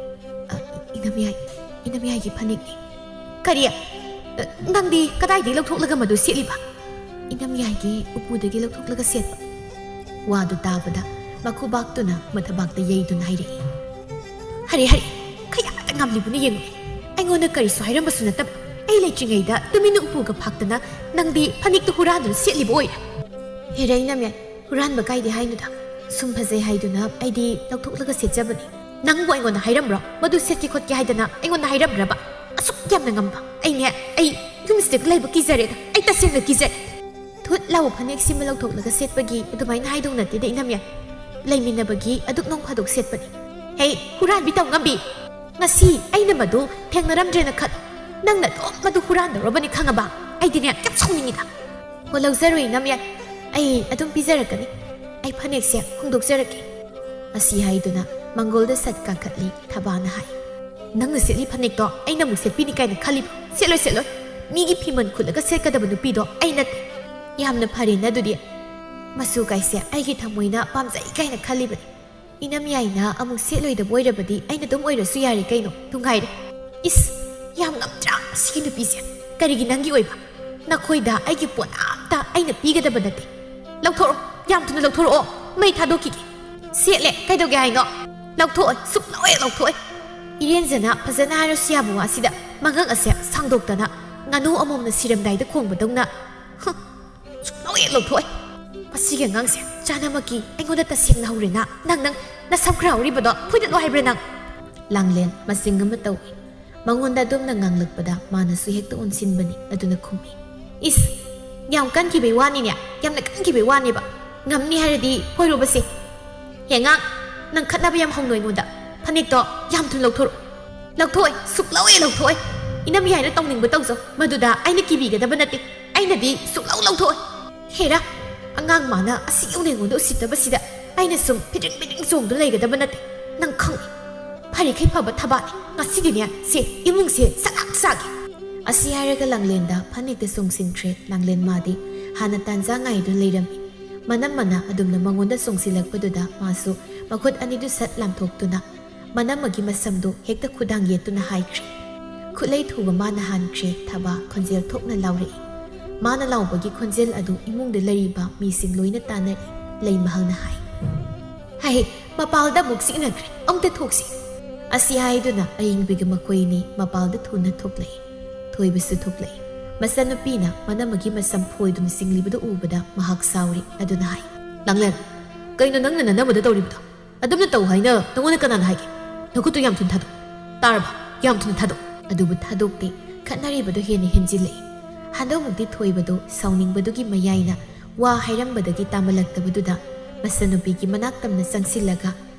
"ꯑ, ꯏꯅꯝꯌꯥꯏ, ꯏꯅꯝꯌꯥꯏꯒꯤ ꯐꯅꯦꯛꯅꯤ꯫" ꯀꯔꯤ? ꯅꯪꯗꯤ ꯀꯗꯥꯏꯗꯒꯤ ꯂꯧꯊꯣꯛꯂꯒ ꯃꯗꯨ ꯁꯦꯠꯂꯤꯕ? ꯏꯅꯝꯌꯥꯏꯒꯤ ꯎꯄꯨꯗꯒꯤ ꯂꯧꯊꯣꯛꯂꯒ ꯁꯦꯠꯄ꯫ ꯋꯥꯗꯨ ꯇꯥꯕꯗ ꯃꯈꯨꯕꯥꯛꯇꯨꯅ ꯃꯊꯕꯥꯛꯇ ꯌꯩꯗꯨꯅ ꯍꯥꯏꯔꯛꯏ꯫ "ꯍꯔꯦ, ꯍꯔꯦ, ꯀꯌꯥꯗ ꯉꯝꯂꯤꯕꯅꯣ ꯌꯦꯡꯉꯨꯅꯦ꯫ ꯑꯩꯉꯣꯟꯗ ꯀꯔꯤꯁꯨ ꯍꯥꯏꯔꯝꯕꯁꯨ ꯅꯠꯇꯕ, ꯑꯩ ꯂꯩꯇ꯭ꯔꯤꯉꯩꯗ ꯇꯨꯃꯤꯟꯅ ꯎꯄꯨꯒ ꯐꯥꯛꯇꯅ ꯅꯪꯗꯤ ꯐꯅꯦꯛꯇꯨ ꯍꯨꯔꯥꯟꯗꯨꯅ ꯁꯦꯠꯂꯤꯕ ꯑꯣꯏꯔꯦ꯫" "ꯍꯦꯔꯥ ꯏꯅꯝꯌꯥꯏ, ꯍꯨꯔꯥꯟꯕ ꯀꯥꯏꯗꯦ ꯍꯥꯏꯅꯨꯗ꯫ ꯁꯨꯝ ꯐꯖꯩ ꯍꯥꯏꯗꯨꯅ ꯑꯩꯗꯤ ꯂꯧꯊꯣꯛꯂꯒ ꯁꯦꯠꯆꯕꯅꯤ꯫ ꯅꯪꯕꯨ ꯑꯩꯉꯣꯟꯗ ꯍꯥꯏꯔꯝꯕ꯭ꯔꯣ? ꯃꯗꯨ ꯁꯦꯠꯀꯦ ꯈꯣꯠꯀꯦ ꯍꯥꯏꯗꯅ ꯑꯩꯉꯣꯟꯗ ꯍꯥꯏꯔꯝꯕ꯭ꯔꯕ? ꯑꯁꯨꯛ ꯌꯥꯝꯅ ꯉꯝꯕ ꯑꯩꯅꯦ, ꯑꯩ ꯌꯨꯝꯁꯤꯗ ꯂꯩꯕ ꯀꯤꯖꯔꯦꯗ꯫ ꯑꯩ ꯇꯁꯦꯡꯅ ꯀꯤꯖꯔꯦ꯫" "ꯊꯨꯠ ꯂꯥꯎꯕ ꯐꯅꯦꯛꯁꯤꯃ ꯂꯧꯊꯣꯛꯂꯒ ꯁꯦꯠꯄꯒꯤ ꯑꯗꯨꯃꯥꯏꯅ ꯍꯥꯏꯗꯧ ꯅꯠꯇꯦꯗ ꯏꯅꯝꯌꯥꯏ꯫ ꯂꯩꯃꯤꯟꯅꯕꯒꯤ ꯑꯗꯨꯛ ꯅꯣꯡ ꯐꯥꯗꯣꯛ ꯁꯦꯠꯄꯅꯤ꯫" "ꯍꯦ, ꯍꯨꯔꯥꯟꯕꯤ ꯇꯧꯉꯝꯕꯤ! ꯉꯁꯤ ꯑꯩꯅ ꯃꯗꯨ ꯊꯦꯡꯅꯔꯝꯗ꯭ꯔꯦꯅ ꯈꯜꯂꯨ꯫ ꯅꯪꯅ ꯑꯗꯨꯝ ꯃꯗꯨ ꯍꯨꯔꯥꯟꯗꯧꯔꯕꯅꯤ ꯈꯪꯉꯕ? ꯑꯩꯗꯤꯅꯦ ꯌꯥꯝ ꯁꯥꯎꯅꯤꯡꯉꯤꯗ꯫" "ꯍꯣ, ꯂꯧꯖꯔꯣꯏ ꯏꯅꯝꯌꯥꯏ꯫ ꯑꯩ ꯑꯗꯨꯝ ꯄꯤꯖꯔꯛꯀꯅꯤ꯫ ꯑꯩ ꯐꯅꯦꯛꯁꯦ ꯍꯣꯡꯗꯣꯛꯆꯔꯛꯀꯦ꯫" ꯑꯁꯤ ꯍꯥꯏꯗꯨꯅ ꯃꯪꯒꯣꯜꯗ ꯁꯠ ꯀꯥꯈꯠꯂꯤ ꯊꯕꯥꯅ ꯍꯥꯏ꯫ "ꯅꯪꯅ ꯁꯦꯠꯂꯤ ꯐꯅꯦꯛꯇꯣ ꯑꯩꯅ ꯑꯃꯨꯛ ꯁꯦꯠꯄꯤꯅꯤ ꯀꯥꯏꯅ ꯈꯜꯂꯤꯕ? ꯁꯦꯠꯂꯣꯏ, ꯁꯦꯠꯂꯣꯏ꯫ ꯃꯤꯒꯤ ꯐꯤꯃꯟ ꯈꯨꯠꯂꯒ ꯁꯦꯠꯀꯗꯕ ꯅꯨꯄꯤꯗꯣ ꯑꯩ ꯅꯠꯇꯦ꯫" "ꯌꯥꯝꯅ ꯐꯔꯦꯅ ꯑꯗꯨꯗꯤ꯫ ꯃꯆꯨ ꯀꯥꯏꯁꯦ ꯑꯩꯒꯤ ꯊꯃꯣꯏꯅ ꯄꯥꯝꯖꯩ ꯀꯥꯏꯅ ꯈꯜꯂꯤꯕꯅꯤ꯫ ꯏꯅꯝꯌꯥꯏꯅ ꯑꯃꯨꯛ ꯁꯦꯠꯂꯣꯏꯗꯕ ꯑꯣꯏꯔꯕꯗꯤ ꯑꯩꯅ ꯑꯗꯨꯝ ꯑꯣꯏꯔꯁꯨ ꯌꯥꯔꯦ ꯀꯩꯅꯣ, ꯅꯨꯡꯉꯥꯏꯔꯦ꯫" "ꯏꯁ, ꯌꯥꯝ ꯉꯝꯗ꯭ꯔꯥ ꯁꯤꯒꯤ ꯅꯨꯄꯤꯁꯦ? ꯀꯔꯤꯒꯤ ꯅꯪꯒꯤ ꯑꯣꯏꯕ? ꯅꯈꯣꯏꯗ ꯑꯩꯒꯤ ꯄꯣꯠ ꯑꯝꯇ ꯑꯩꯅ ꯄꯤꯒꯗꯕ ꯅꯠꯇꯦ꯫ ꯂꯧꯊꯣꯔꯛꯑꯣ, ꯌꯥꯝ ꯊꯨꯅ ꯂꯧꯊꯣꯔꯛꯑꯣ, ꯃꯩ ꯊꯥꯗꯣꯛꯈꯤꯒꯦ꯫" "ꯁꯦꯠꯂꯦ, ꯀꯩꯗꯧꯒꯦ ꯍꯥꯏꯅꯣ? ꯂꯧꯊꯣꯛꯑꯣꯏ, ꯁꯨꯛꯂꯧ ꯍꯦꯛ ꯂꯧꯊꯣꯛꯑꯣꯏ꯫" ꯏꯔꯦꯟꯖꯅ ꯐꯖꯅ ꯍꯥꯏꯔꯁꯨ ꯌꯥꯕ ꯋꯥꯁꯤꯗ ꯃꯉꯛ ꯑꯁꯦ ꯁꯥꯡꯗꯣꯛꯇꯅ ꯉꯥꯅꯨ ꯑꯃꯣꯝꯅ ꯁꯤꯔꯝꯗꯥꯏꯗ ꯈꯣꯡꯕꯗꯧꯅ꯫ "ꯍꯨꯝ, ꯁꯨꯛꯂꯧ ꯍꯦꯛ ꯂꯧꯊꯣꯛꯑꯣꯏ꯫ ꯃꯁꯤꯒꯤ ꯑꯉꯥꯡꯁꯦ ꯆꯥꯅꯃꯛꯀꯤ ꯑꯩꯉꯣꯟꯗ ꯇꯁꯦꯡꯅ ꯍꯧꯔꯦꯅ꯫ ꯅꯪ, ꯅꯪ ꯅꯁꯝ ꯈꯔ ꯍꯧꯔꯤꯕꯗꯣ ꯐꯣꯏꯗꯠꯂꯣ ꯍꯥꯏꯕ꯭ꯔꯥ ꯅꯪ?" ꯂꯥꯡꯂꯦꯟ ꯃꯆꯤꯡ ꯑꯃ ꯇꯧꯏ꯫ ꯃꯉꯣꯟꯗ ꯑꯗꯨꯝꯅ ꯉꯥꯡꯂꯛꯄꯗ ꯃꯥꯅꯁꯨ ꯍꯦꯛꯇ ꯑꯣꯟꯁꯤꯟꯕꯅꯤ꯫ ꯑꯗꯨꯅ ꯈꯨꯝꯃꯤ, "ꯏꯁ, ꯌꯥꯝ ꯀꯟꯈꯤꯕꯩ ꯋꯥꯅꯤꯅꯦ, ꯌꯥꯝꯅ ꯀꯟꯈꯤꯕꯩ ꯋꯥꯅꯦꯕ꯫ ꯉꯝꯅꯤ ꯍꯥꯏꯔꯗꯤ ꯐꯣꯏꯔꯣꯕꯁꯦ꯫ ꯍꯦ ꯑꯉꯥꯡ, ꯅꯪ ꯈꯠꯅꯕ ꯌꯥꯝ ꯍꯧꯅꯣ ꯑꯩꯉꯣꯟꯗ꯫ ꯐꯅꯦꯛꯇꯣ ꯌꯥꯝ ꯊꯨꯅ ꯂꯧꯊꯣꯔꯛꯑꯣ꯫" "ꯂꯧꯊꯣꯛꯑꯣꯏ, ꯁꯨꯛꯂꯧ ꯍꯦꯛ ꯂꯧꯊꯣꯛꯑꯣꯏ꯫ ꯏꯅꯝꯌꯥꯏꯅ ꯇꯧꯅꯤꯡꯕ ꯇꯧꯖꯧ, ꯃꯗꯨꯗ ꯑꯩꯅ ꯀꯤꯕꯤꯒꯗꯕ ꯅꯠꯇꯦ꯫ ꯑꯩꯅꯗꯤ ꯁꯨꯛꯂꯧ ꯂꯧꯊꯣꯛꯑꯣꯏ꯫" "ꯍꯦꯔꯥ, ꯑꯉꯥꯡ ꯃꯥꯅ ꯑꯁꯤ ꯌꯧꯅ ꯑꯩꯉꯣꯟꯗ ꯎꯁꯤꯠꯇꯕꯁꯤꯗ ꯑꯩꯅ ꯁꯨꯝ ꯐꯤꯗ꯭ꯔꯤꯡ ꯐꯤꯗ꯭ꯔꯤꯡ ꯆꯣꯡꯗꯨꯅ ꯂꯩꯒꯗꯕ ꯅꯠꯇꯦ, ꯅꯪ ꯈꯪꯉꯤ꯫ ꯐꯔꯤꯈꯩ ꯐꯕ ꯊꯕꯥꯛꯅꯤ꯫ ꯉꯁꯤꯗꯤꯅꯦ, ꯁꯦ, ꯏꯃꯨꯡꯁꯦ ꯁꯂꯥꯛ ꯁꯥꯒꯦ꯫" ꯑꯁꯤ ꯍꯥꯏꯔꯒ ꯂꯥꯡꯂꯦꯟꯗ ꯐꯅꯦꯛꯇ ꯆꯣꯡꯁꯤꯟꯈ꯭ꯔꯦ꯫ ꯂꯥꯡꯂꯦꯟ ꯃꯥꯗꯤ ꯍꯥꯟꯅ ꯇꯥꯟꯖꯥ ꯉꯥꯏꯗꯨꯅ ꯂꯩꯔꯝꯃꯤ꯫ ꯃꯅꯝꯃꯅ ꯑꯗꯨꯝꯅ ꯃꯉꯣꯟꯗ ꯆꯣꯡꯁꯤꯜꯂꯛꯄꯗꯨꯗ ꯃꯥꯁꯨ ꯃꯈꯨꯠ ꯑꯅꯤꯗꯨ ꯁꯠ ꯂꯥꯝꯊꯣꯛꯇꯨꯅ ꯃꯅꯝꯃꯒꯤ ꯃꯁꯝꯗꯨ ꯍꯦꯛꯇ ꯈꯨꯗꯥꯡ ꯌꯦꯠꯇꯨꯅ ꯍꯥꯏꯈ꯭ꯔꯦ, ꯈꯨꯠꯂꯩ ꯊꯨꯕ ꯃꯥꯅ ꯍꯥꯟꯈ꯭ꯔꯦ꯫ ꯊꯕꯥ ꯈꯣꯟꯖꯦꯜ ꯊꯣꯛꯅ ꯂꯥꯎꯔꯛꯏ꯫ ꯃꯥꯅ ꯂꯥꯎꯕꯒꯤ ꯈꯣꯟꯖꯦꯜ ꯑꯗꯨ ꯏꯃꯨꯡꯗ ꯂꯩꯔꯤꯕ ꯃꯤꯁꯤꯡ ꯂꯣꯏꯅ ꯇꯥꯅꯔꯤ꯫ ꯂꯩꯃꯍꯜꯅ ꯍꯥꯏ, "ꯍꯩ, ꯃꯄꯥꯜꯗ ꯑꯃꯨꯛ ꯆꯤꯛꯅꯈ꯭ꯔꯦ, ꯑꯃꯨꯛꯇ ꯊꯣꯛꯁꯤ"꯫ ꯑꯁꯤ ꯍꯥꯏꯗꯨꯅ ꯑꯌꯤꯡꯕꯤꯒ ꯃꯈꯣꯏ ꯑꯅꯤ ꯃꯄꯥꯜꯗ ꯊꯨꯅ ꯊꯣꯛꯂꯛꯏ꯫ ꯊꯣꯏꯕꯁꯨ ꯊꯣꯛꯂꯛꯏ꯫ ꯃꯆꯥꯅꯨꯄꯤꯅ ꯃꯅꯝꯃꯒꯤ ꯃꯁꯝ ꯐꯣꯏꯗꯨꯅ ꯆꯤꯡꯂꯤꯕꯗꯨ ꯎꯕꯗ ꯃꯍꯥꯛ ꯁꯥꯎꯔꯤ꯫ ꯑꯗꯨꯅ ꯍꯥꯏ, "ꯂꯥꯡꯂꯦꯟ, ꯀꯩꯅꯣ ꯅꯪꯅ ꯅꯅꯝꯃꯗ ꯇꯧꯔꯤꯕꯗꯣ? ꯑꯗꯨꯝꯅ ꯇꯧ ꯍꯥꯏꯅ ꯅꯉꯣꯟꯗ ꯀꯅꯥꯅ ꯍꯥꯏꯒꯦ? ꯅꯈꯨꯠꯇꯨ ꯌꯥꯝ ꯊꯨꯅ ꯊꯥꯗꯣꯛ꯫ ꯇꯥꯔꯕ? ꯌꯥꯝ ꯊꯨꯅ ꯊꯥꯗꯣꯛ"꯫ ꯑꯗꯨꯕꯨ ꯊꯥꯗꯣꯛꯇꯦ꯫ ꯈꯠꯅꯔꯤꯕꯗꯨ ꯍꯦꯟꯅ ꯍꯦꯟꯖꯤꯜꯂꯛꯏ꯫ ꯍꯟꯗꯛꯃꯨꯛꯇꯤ ꯊꯣꯏꯕꯗꯨ ꯁꯥꯎꯅꯤꯡꯕꯗꯨꯒꯤ ꯃꯌꯥꯏꯅ ꯋꯥ ꯍꯥꯏꯔꯝꯕꯗꯒꯤ ꯇꯥꯃꯜꯂꯛꯇꯕꯗꯨꯗ ꯃꯆꯥꯅꯨꯄꯤꯒꯤ ꯃꯅꯥꯛ ꯇꯝꯅ ꯆꯪꯁꯤꯜꯂꯒ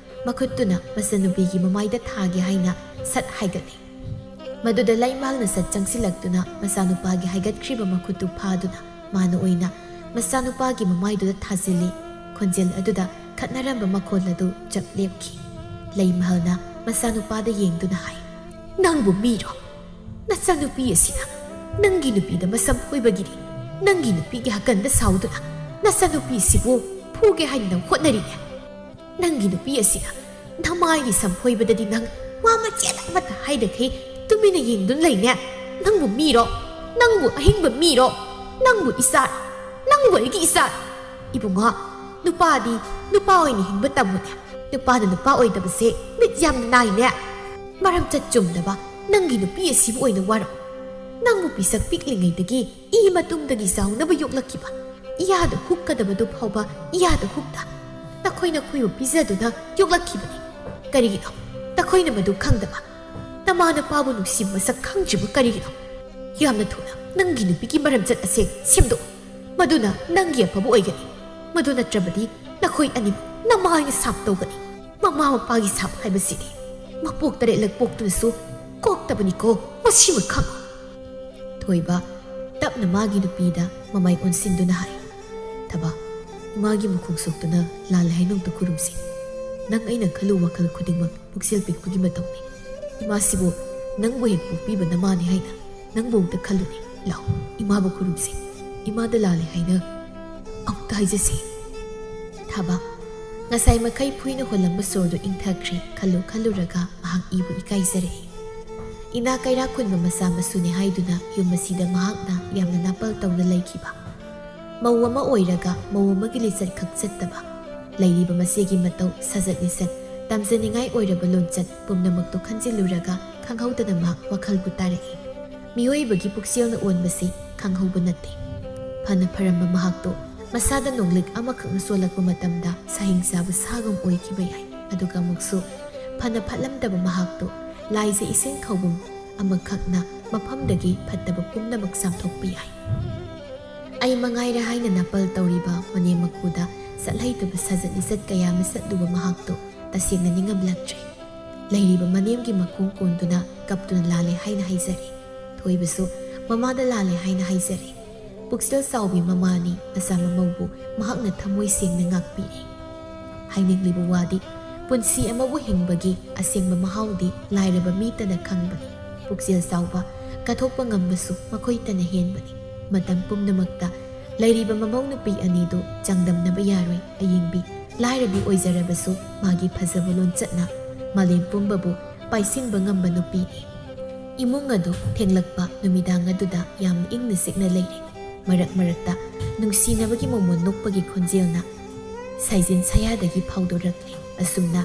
ꯃꯈꯨꯠꯇꯨꯅ ꯃꯆꯥꯅꯨꯄꯤꯒꯤ ꯃꯃꯥꯏꯗ ꯊꯥꯒꯦ ꯍꯥꯏꯅ ꯁꯠ ꯍꯥꯏꯒꯠꯂꯤ꯫ ꯃꯗꯨꯗ ꯂꯩꯃꯍꯜꯅ ꯁꯠ ꯆꯪꯁꯤꯜꯂꯛꯇꯨꯅ ꯃꯆꯥꯅꯨꯄꯥꯒꯤ ꯍꯥꯏꯒꯠꯈ꯭ꯔꯤꯕ ꯃꯈꯨꯠꯇꯨ ꯐꯥꯗꯨꯅ ꯃꯥꯅ ꯑꯣꯏꯅ ꯃꯆꯥꯅꯨꯄꯥꯒꯤ ꯃꯃꯥꯏꯗꯨꯗ ꯊꯥꯖꯤꯜꯂꯤ꯫ ꯈꯣꯟꯖꯦꯜ ꯑꯗꯨꯗ ꯈꯠꯅꯔꯝꯕ ꯃꯈꯣꯜ ꯑꯗꯨ ꯆꯞ ꯂꯦꯞꯈꯤ꯫ ꯂꯩꯃꯍꯜꯅ ꯃꯆꯥꯅꯨꯄꯥꯗ ꯌꯦꯡꯗꯨꯅ ꯍꯥꯏ, "ꯅꯪꯕꯨ ꯃꯤꯔꯣ? ꯅꯆꯥꯅꯨꯄꯤ ꯑꯁꯤꯅ ꯅꯪꯒꯤ ꯅꯨꯄꯤꯗ ꯃꯁꯝ ꯐꯣꯏꯕꯒꯤꯅꯤ꯫ ꯅꯪꯒꯤ ꯅꯨꯄꯤꯒꯤ ꯍꯀꯟꯗ ꯁꯥꯎꯗꯨꯅ ꯅꯆꯥꯅꯨꯄꯤ ꯑꯁꯤꯕꯨ ꯐꯨꯒꯦ ꯍꯥꯏꯅ ꯅꯪ ꯍꯣꯠꯅꯔꯤꯅꯦ꯫ ꯅꯪꯒꯤ ꯅꯨꯄꯤ ꯑꯁꯤꯅ ꯅꯃꯥꯏꯒꯤ ꯁꯝ ꯐꯣꯏꯕꯗꯗꯤ ꯅꯪ ꯋꯥ ꯃꯆꯦꯠ ꯑꯃꯠꯇ ꯍꯥꯏꯗꯈꯩ ꯇꯨꯃꯤꯟꯅ ꯌꯦꯡꯗꯨꯅ ꯂꯩꯅꯦ꯫ ꯅꯪꯕꯨ ꯃꯤꯔꯣ? ꯅꯪꯕꯨ ꯑꯍꯤꯡꯕ ꯃꯤꯔꯣ? ꯅꯪꯕꯨ ꯏꯆꯥꯔꯣ? ꯅꯪꯕꯨ ꯑꯩꯒꯤ ꯏꯆꯥꯔꯣ?" "ꯏꯕꯨꯡꯉꯣ, ꯅꯨꯄꯥꯗꯤ ꯅꯨꯄꯥ ꯑꯣꯏꯅ ꯍꯤꯡꯕ ꯇꯝꯃꯨꯅꯦ꯫ ꯅꯨꯄꯥꯅ ꯅꯨꯄꯥ ꯑꯣꯏꯗꯕꯁꯦ ꯃꯤꯠ ꯌꯥꯝꯅ ꯅꯥꯏꯅꯦ꯫ ꯃꯔꯝꯆꯠ ꯆꯨꯝꯗꯕ ꯅꯪꯒꯤ ꯅꯨꯄꯤ ꯑꯁꯤꯕꯨ ꯑꯣꯏꯅ ꯋꯥꯔꯧ꯫ ꯅꯪꯕꯨ ꯄꯤꯁꯛ ꯄꯤꯛꯂꯤꯉꯩꯗꯒꯤ ꯏ ꯃꯇꯨꯡꯗꯒꯤ ꯆꯥꯎꯅꯕ ꯌꯣꯛꯂꯛꯈꯤꯕ, ꯏꯌꯥꯗ ꯍꯨꯛꯀꯗꯕꯗꯨ ꯐꯥꯎꯕ ꯏꯌꯥꯗ ꯍꯨꯛꯇ, ꯅꯈꯣꯏ ꯅꯈꯣꯏꯕꯨ ꯄꯤꯖꯗꯨꯅ ꯌꯣꯛꯂꯛꯈꯤꯕꯅꯤ꯫ ꯀꯔꯤꯒꯤꯅꯣ ꯅꯈꯣꯏꯅ ꯃꯗꯨ ꯈꯪꯗꯕ? ꯅꯃꯥ ꯅꯄꯥꯕꯨ ꯅꯨꯡꯁꯤꯕ ꯃꯁꯛ ꯈꯪꯗ꯭ꯔꯤꯕ ꯀꯔꯤꯒꯤꯅꯣ? ꯌꯥꯝꯅ ꯊꯨꯅ ꯅꯪꯒꯤ ꯅꯨꯄꯤꯒꯤ ꯃꯔꯝꯆꯠ ꯑꯁꯦ ꯁꯦꯝꯗꯣꯛꯎ꯫ ꯃꯗꯨꯅ ꯅꯪꯒꯤ ꯑꯐꯕ ꯑꯣꯏꯒꯅꯤ꯫ ꯃꯗꯨ ꯅꯠꯇ꯭ꯔꯕꯗꯤ ꯅꯈꯣꯏ ꯑꯅꯤꯃꯛ ꯅꯃꯥꯏꯅ ꯁꯥꯞ ꯇꯧꯒꯅꯤ꯫ ꯃꯃꯥ ꯃꯄꯥꯒꯤ ꯁꯥꯞ ꯍꯥꯏꯕꯁꯤꯗꯤ ꯃꯄꯣꯛ ꯇꯔꯦꯠꯂꯛ ꯄꯣꯛꯇꯨꯅꯁꯨ ꯀꯣꯛꯇꯕꯅꯤꯀꯣ, ꯃꯁꯤꯃ ꯈꯪꯉꯨ"꯫ ꯊꯣꯏꯕ ꯇꯞꯅ ꯃꯥꯒꯤ ꯅꯨꯄꯤꯗ ꯃꯃꯥꯏ ꯑꯣꯟꯁꯤꯟꯗꯨꯅ ꯍꯥꯏ, "ꯊꯕꯥ, ꯏꯃꯥꯒꯤ ꯃꯈꯣꯡ ꯁꯣꯛꯇꯨꯅ ꯂꯥꯜꯂꯦ ꯍꯥꯏꯅ ꯑꯃꯨꯛꯇ ꯈꯨꯔꯨꯝꯁꯤ꯫ ꯅꯪ ꯑꯩꯅ ꯈꯜꯂꯨ ꯋꯥꯈꯜ ꯈꯨꯗꯤꯡꯃꯛ ꯄꯨꯛꯆꯦꯜ ꯄꯤꯛꯄꯒꯤ ꯃꯇꯧꯅꯤ꯫ ꯏꯃꯥꯁꯤꯕꯨ ꯅꯪꯕꯨ ꯍꯦꯛ ꯄꯣꯛꯄꯤꯕ ꯅꯃꯥꯅꯤ ꯍꯥꯏꯅ ꯅꯪꯕꯨ ꯑꯃꯨꯛꯇ ꯈꯜꯂꯨꯅꯦ꯫ ꯂꯥꯎ, ꯏꯃꯥꯕꯨ ꯈꯨꯔꯨꯝꯁꯤ꯫ ꯏꯃꯥꯗ ꯂꯥꯜꯂꯦ ꯍꯥꯏꯅ ꯑꯃꯨꯛꯇ ꯍꯥꯏꯖꯁꯤ"꯫ ꯊꯕꯥ ꯉꯁꯥꯏ ꯃꯈꯩ ꯐꯨꯏꯅ ꯍꯣꯜꯂꯝꯕ ꯁꯣꯔꯗꯨ ꯏꯪꯊꯈ꯭ꯔꯦ꯫ ꯈꯜꯂꯨ ꯈꯜꯂꯨꯔꯒ ꯃꯍꯥꯛ ꯏꯕꯨ ꯏꯀꯥꯏꯖꯔꯛꯏ꯫ ꯏꯅꯥ ꯀꯩꯔꯥꯛ ꯈꯨꯟꯕ ꯃꯆꯥ ꯃꯁꯨꯅꯤ ꯍꯥꯏꯗꯨꯅ ꯌꯨꯝ ꯑꯁꯤꯗ ꯃꯍꯥꯛꯅ ꯌꯥꯝꯅ ꯅꯥꯄꯜ ꯇꯧꯅ ꯂꯩꯈꯤꯕ꯫ ꯃꯧ ꯑꯃ ꯑꯣꯏꯔꯒ ꯃꯧ ꯑꯃꯒꯤ ꯂꯤꯆꯠ ꯈꯛ ꯆꯠꯇꯕ, ꯂꯩꯔꯤꯕ ꯃꯆꯦꯒꯤ ꯃꯇꯧ, ꯁꯥꯖꯠ ꯂꯤꯆꯠ, ꯇꯝꯖꯅꯤꯡꯉꯥꯏ ꯑꯣꯏꯔꯕ ꯂꯣꯟꯆꯠ ꯄꯨꯝꯅꯃꯛꯇꯨ ꯈꯟꯖꯤꯜꯂꯨꯔꯒ ꯈꯪꯍꯧꯗꯅ ꯃꯍꯥꯛ ꯋꯥꯈꯜꯕꯨ ꯇꯥꯔꯛꯏ꯫ ꯃꯤꯑꯣꯏꯕꯒꯤ ꯄꯨꯛꯆꯦꯜꯅ ꯑꯣꯟꯕꯁꯤ ꯈꯪꯍꯧꯕ ꯅꯠꯇꯦ꯫ ꯐꯅ ꯐꯔꯝꯕ ꯃꯍꯥꯛꯇꯨ ꯃꯁꯥꯗ ꯅꯣꯡꯂꯤꯛ ꯑꯃꯈꯛꯅ ꯆꯣꯜꯂꯛꯄ ꯃꯇꯝꯗ ꯁꯥꯍꯤꯡ ꯆꯥꯕ ꯁꯥꯒꯨꯝ ꯑꯣꯏꯈꯤꯕ ꯌꯥꯏ꯫ ꯑꯗꯨꯒ ꯑꯃꯨꯛꯁꯨ ꯐꯅ ꯐꯠꯂꯝꯗꯕ ꯃꯍꯥꯛꯇꯨ ꯂꯥꯏꯖ ꯏꯁꯤꯡ ꯈꯧꯕꯨꯝ ꯑꯃꯈꯛꯅ ꯃꯐꯝꯗꯒꯤ ꯐꯠꯇꯕ ꯄꯨꯝꯅꯃꯛ ꯆꯥꯝꯊꯣꯛꯄ ꯌꯥꯏ꯫ ꯑꯩ ꯃꯉꯥꯏꯔꯦ ꯍꯥꯏꯅ ꯅꯥꯄꯜ ꯇꯧꯔꯤꯕ ꯃꯅꯦꯝ ꯃꯀꯨꯗ ꯆꯠꯍꯩꯗꯕ ꯁꯥꯖꯠ ꯂꯤꯆꯠ ꯀꯌꯥ ꯑꯃ ꯆꯠꯂꯨꯕ ꯃꯍꯥꯛꯇꯨ ꯇꯁꯦꯡꯅ ꯅꯤꯡꯉꯝꯂꯛꯇ꯭ꯔꯦ꯫ ꯂꯩꯔꯤꯕ ꯃꯅꯦꯝꯒꯤ ꯃꯈꯣꯡ ꯀꯣꯟꯗꯨꯅ ꯀꯞꯇꯨꯅ ꯂꯥꯜꯂꯦ ꯍꯥꯏꯅ ꯍꯥꯏꯖꯔꯦ꯫ ꯊꯣꯏꯕꯁꯨ ꯃꯃꯥꯗ ꯂꯥꯜꯂꯦ ꯍꯥꯏꯅ ꯍꯥꯏꯖꯔꯦ꯫ ꯄꯨꯛꯆꯦꯜ ꯆꯥꯎꯕꯤ ꯃꯃꯥꯅꯤ ꯃꯆꯥ ꯃꯃꯧꯕꯨ ꯃꯍꯥꯛꯅ ꯊꯃꯣꯏ ꯁꯦꯡꯅ ꯉꯥꯛꯄꯤꯔꯤ꯫ ꯍꯥꯏꯅꯤꯡꯂꯤꯕ ꯋꯥꯗꯤ, ꯄꯨꯟꯁꯤ ꯑꯃꯕꯨ ꯍꯤꯡꯕꯒꯤ ꯑꯁꯦꯡꯕ ꯃꯍꯥꯎꯗꯤ ꯂꯥꯏꯔꯕ ꯃꯤꯇꯅ ꯈꯪꯕꯅꯤ꯫ ꯄꯨꯛꯆꯦꯜ ꯆꯥꯎꯕ, ꯀꯠꯊꯣꯛꯄ ꯉꯝꯕꯁꯨ ꯃꯈꯣꯏꯇꯅ ꯍꯦꯟꯕꯅꯤ꯫ ꯃꯇꯝ ꯄꯨꯝꯅꯃꯛꯇ ꯂꯩꯔꯤꯕ ꯃꯃꯧ ꯅꯨꯄꯤ ꯑꯅꯤꯗꯨ ꯆꯥꯡꯗꯝꯅꯕ ꯌꯥꯔꯣꯏ꯫ ꯑꯌꯤꯡꯕꯤ, ꯂꯥꯏꯔꯕꯤ ꯑꯣꯏꯖꯔꯕꯁꯨ ꯃꯥꯒꯤ ꯐꯖꯕ ꯂꯣꯟꯆꯠꯅ ꯃꯥꯂꯦꯝ ꯄꯨꯝꯕꯕꯨ ꯄꯥꯏꯁꯤꯟꯕ ꯉꯝꯕ ꯅꯨꯄꯤꯅꯤ꯫ ꯏꯃꯨꯡ ꯑꯗꯨ ꯊꯦꯡꯂꯛꯄ ꯅꯨꯃꯤꯗꯥꯡ ꯑꯗꯨꯗ ꯌꯥꯝ ꯏꯪꯅ ꯆꯤꯛꯅ ꯂꯩꯔꯦ꯫ ꯃꯔꯛ ꯃꯔꯛꯇ ꯅꯨꯡꯁꯤꯅꯕꯒꯤ ꯃꯃꯣꯟ ꯅꯣꯛꯄꯒꯤ ꯈꯣꯟꯖꯦꯜꯅ ꯁꯥꯏꯖꯤꯟ ꯁꯌꯥꯗꯒꯤ ꯐꯥꯎꯗꯣꯔꯛꯂꯦ꯫ ꯑꯁꯨꯝꯅ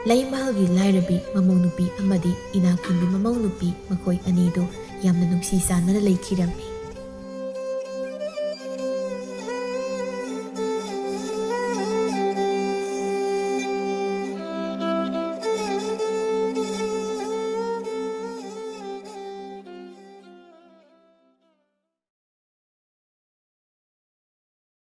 ꯂꯩꯃꯍꯜꯒꯤ ꯂꯥꯏꯔꯕꯤ ꯃꯃꯧ ꯅꯨꯄꯤ ꯑꯃꯗꯤ ꯏꯅꯥꯛ ꯈꯨꯟꯕꯤ ꯃꯃꯧ ꯅꯨꯄꯤ ꯃꯈꯣꯏ ꯑꯅꯤꯗꯨ ꯌꯥꯝꯅ ꯅꯨꯡꯁꯤ ꯆꯥꯟꯅꯅ ꯂꯩꯈꯤꯔꯝꯃꯤ꯫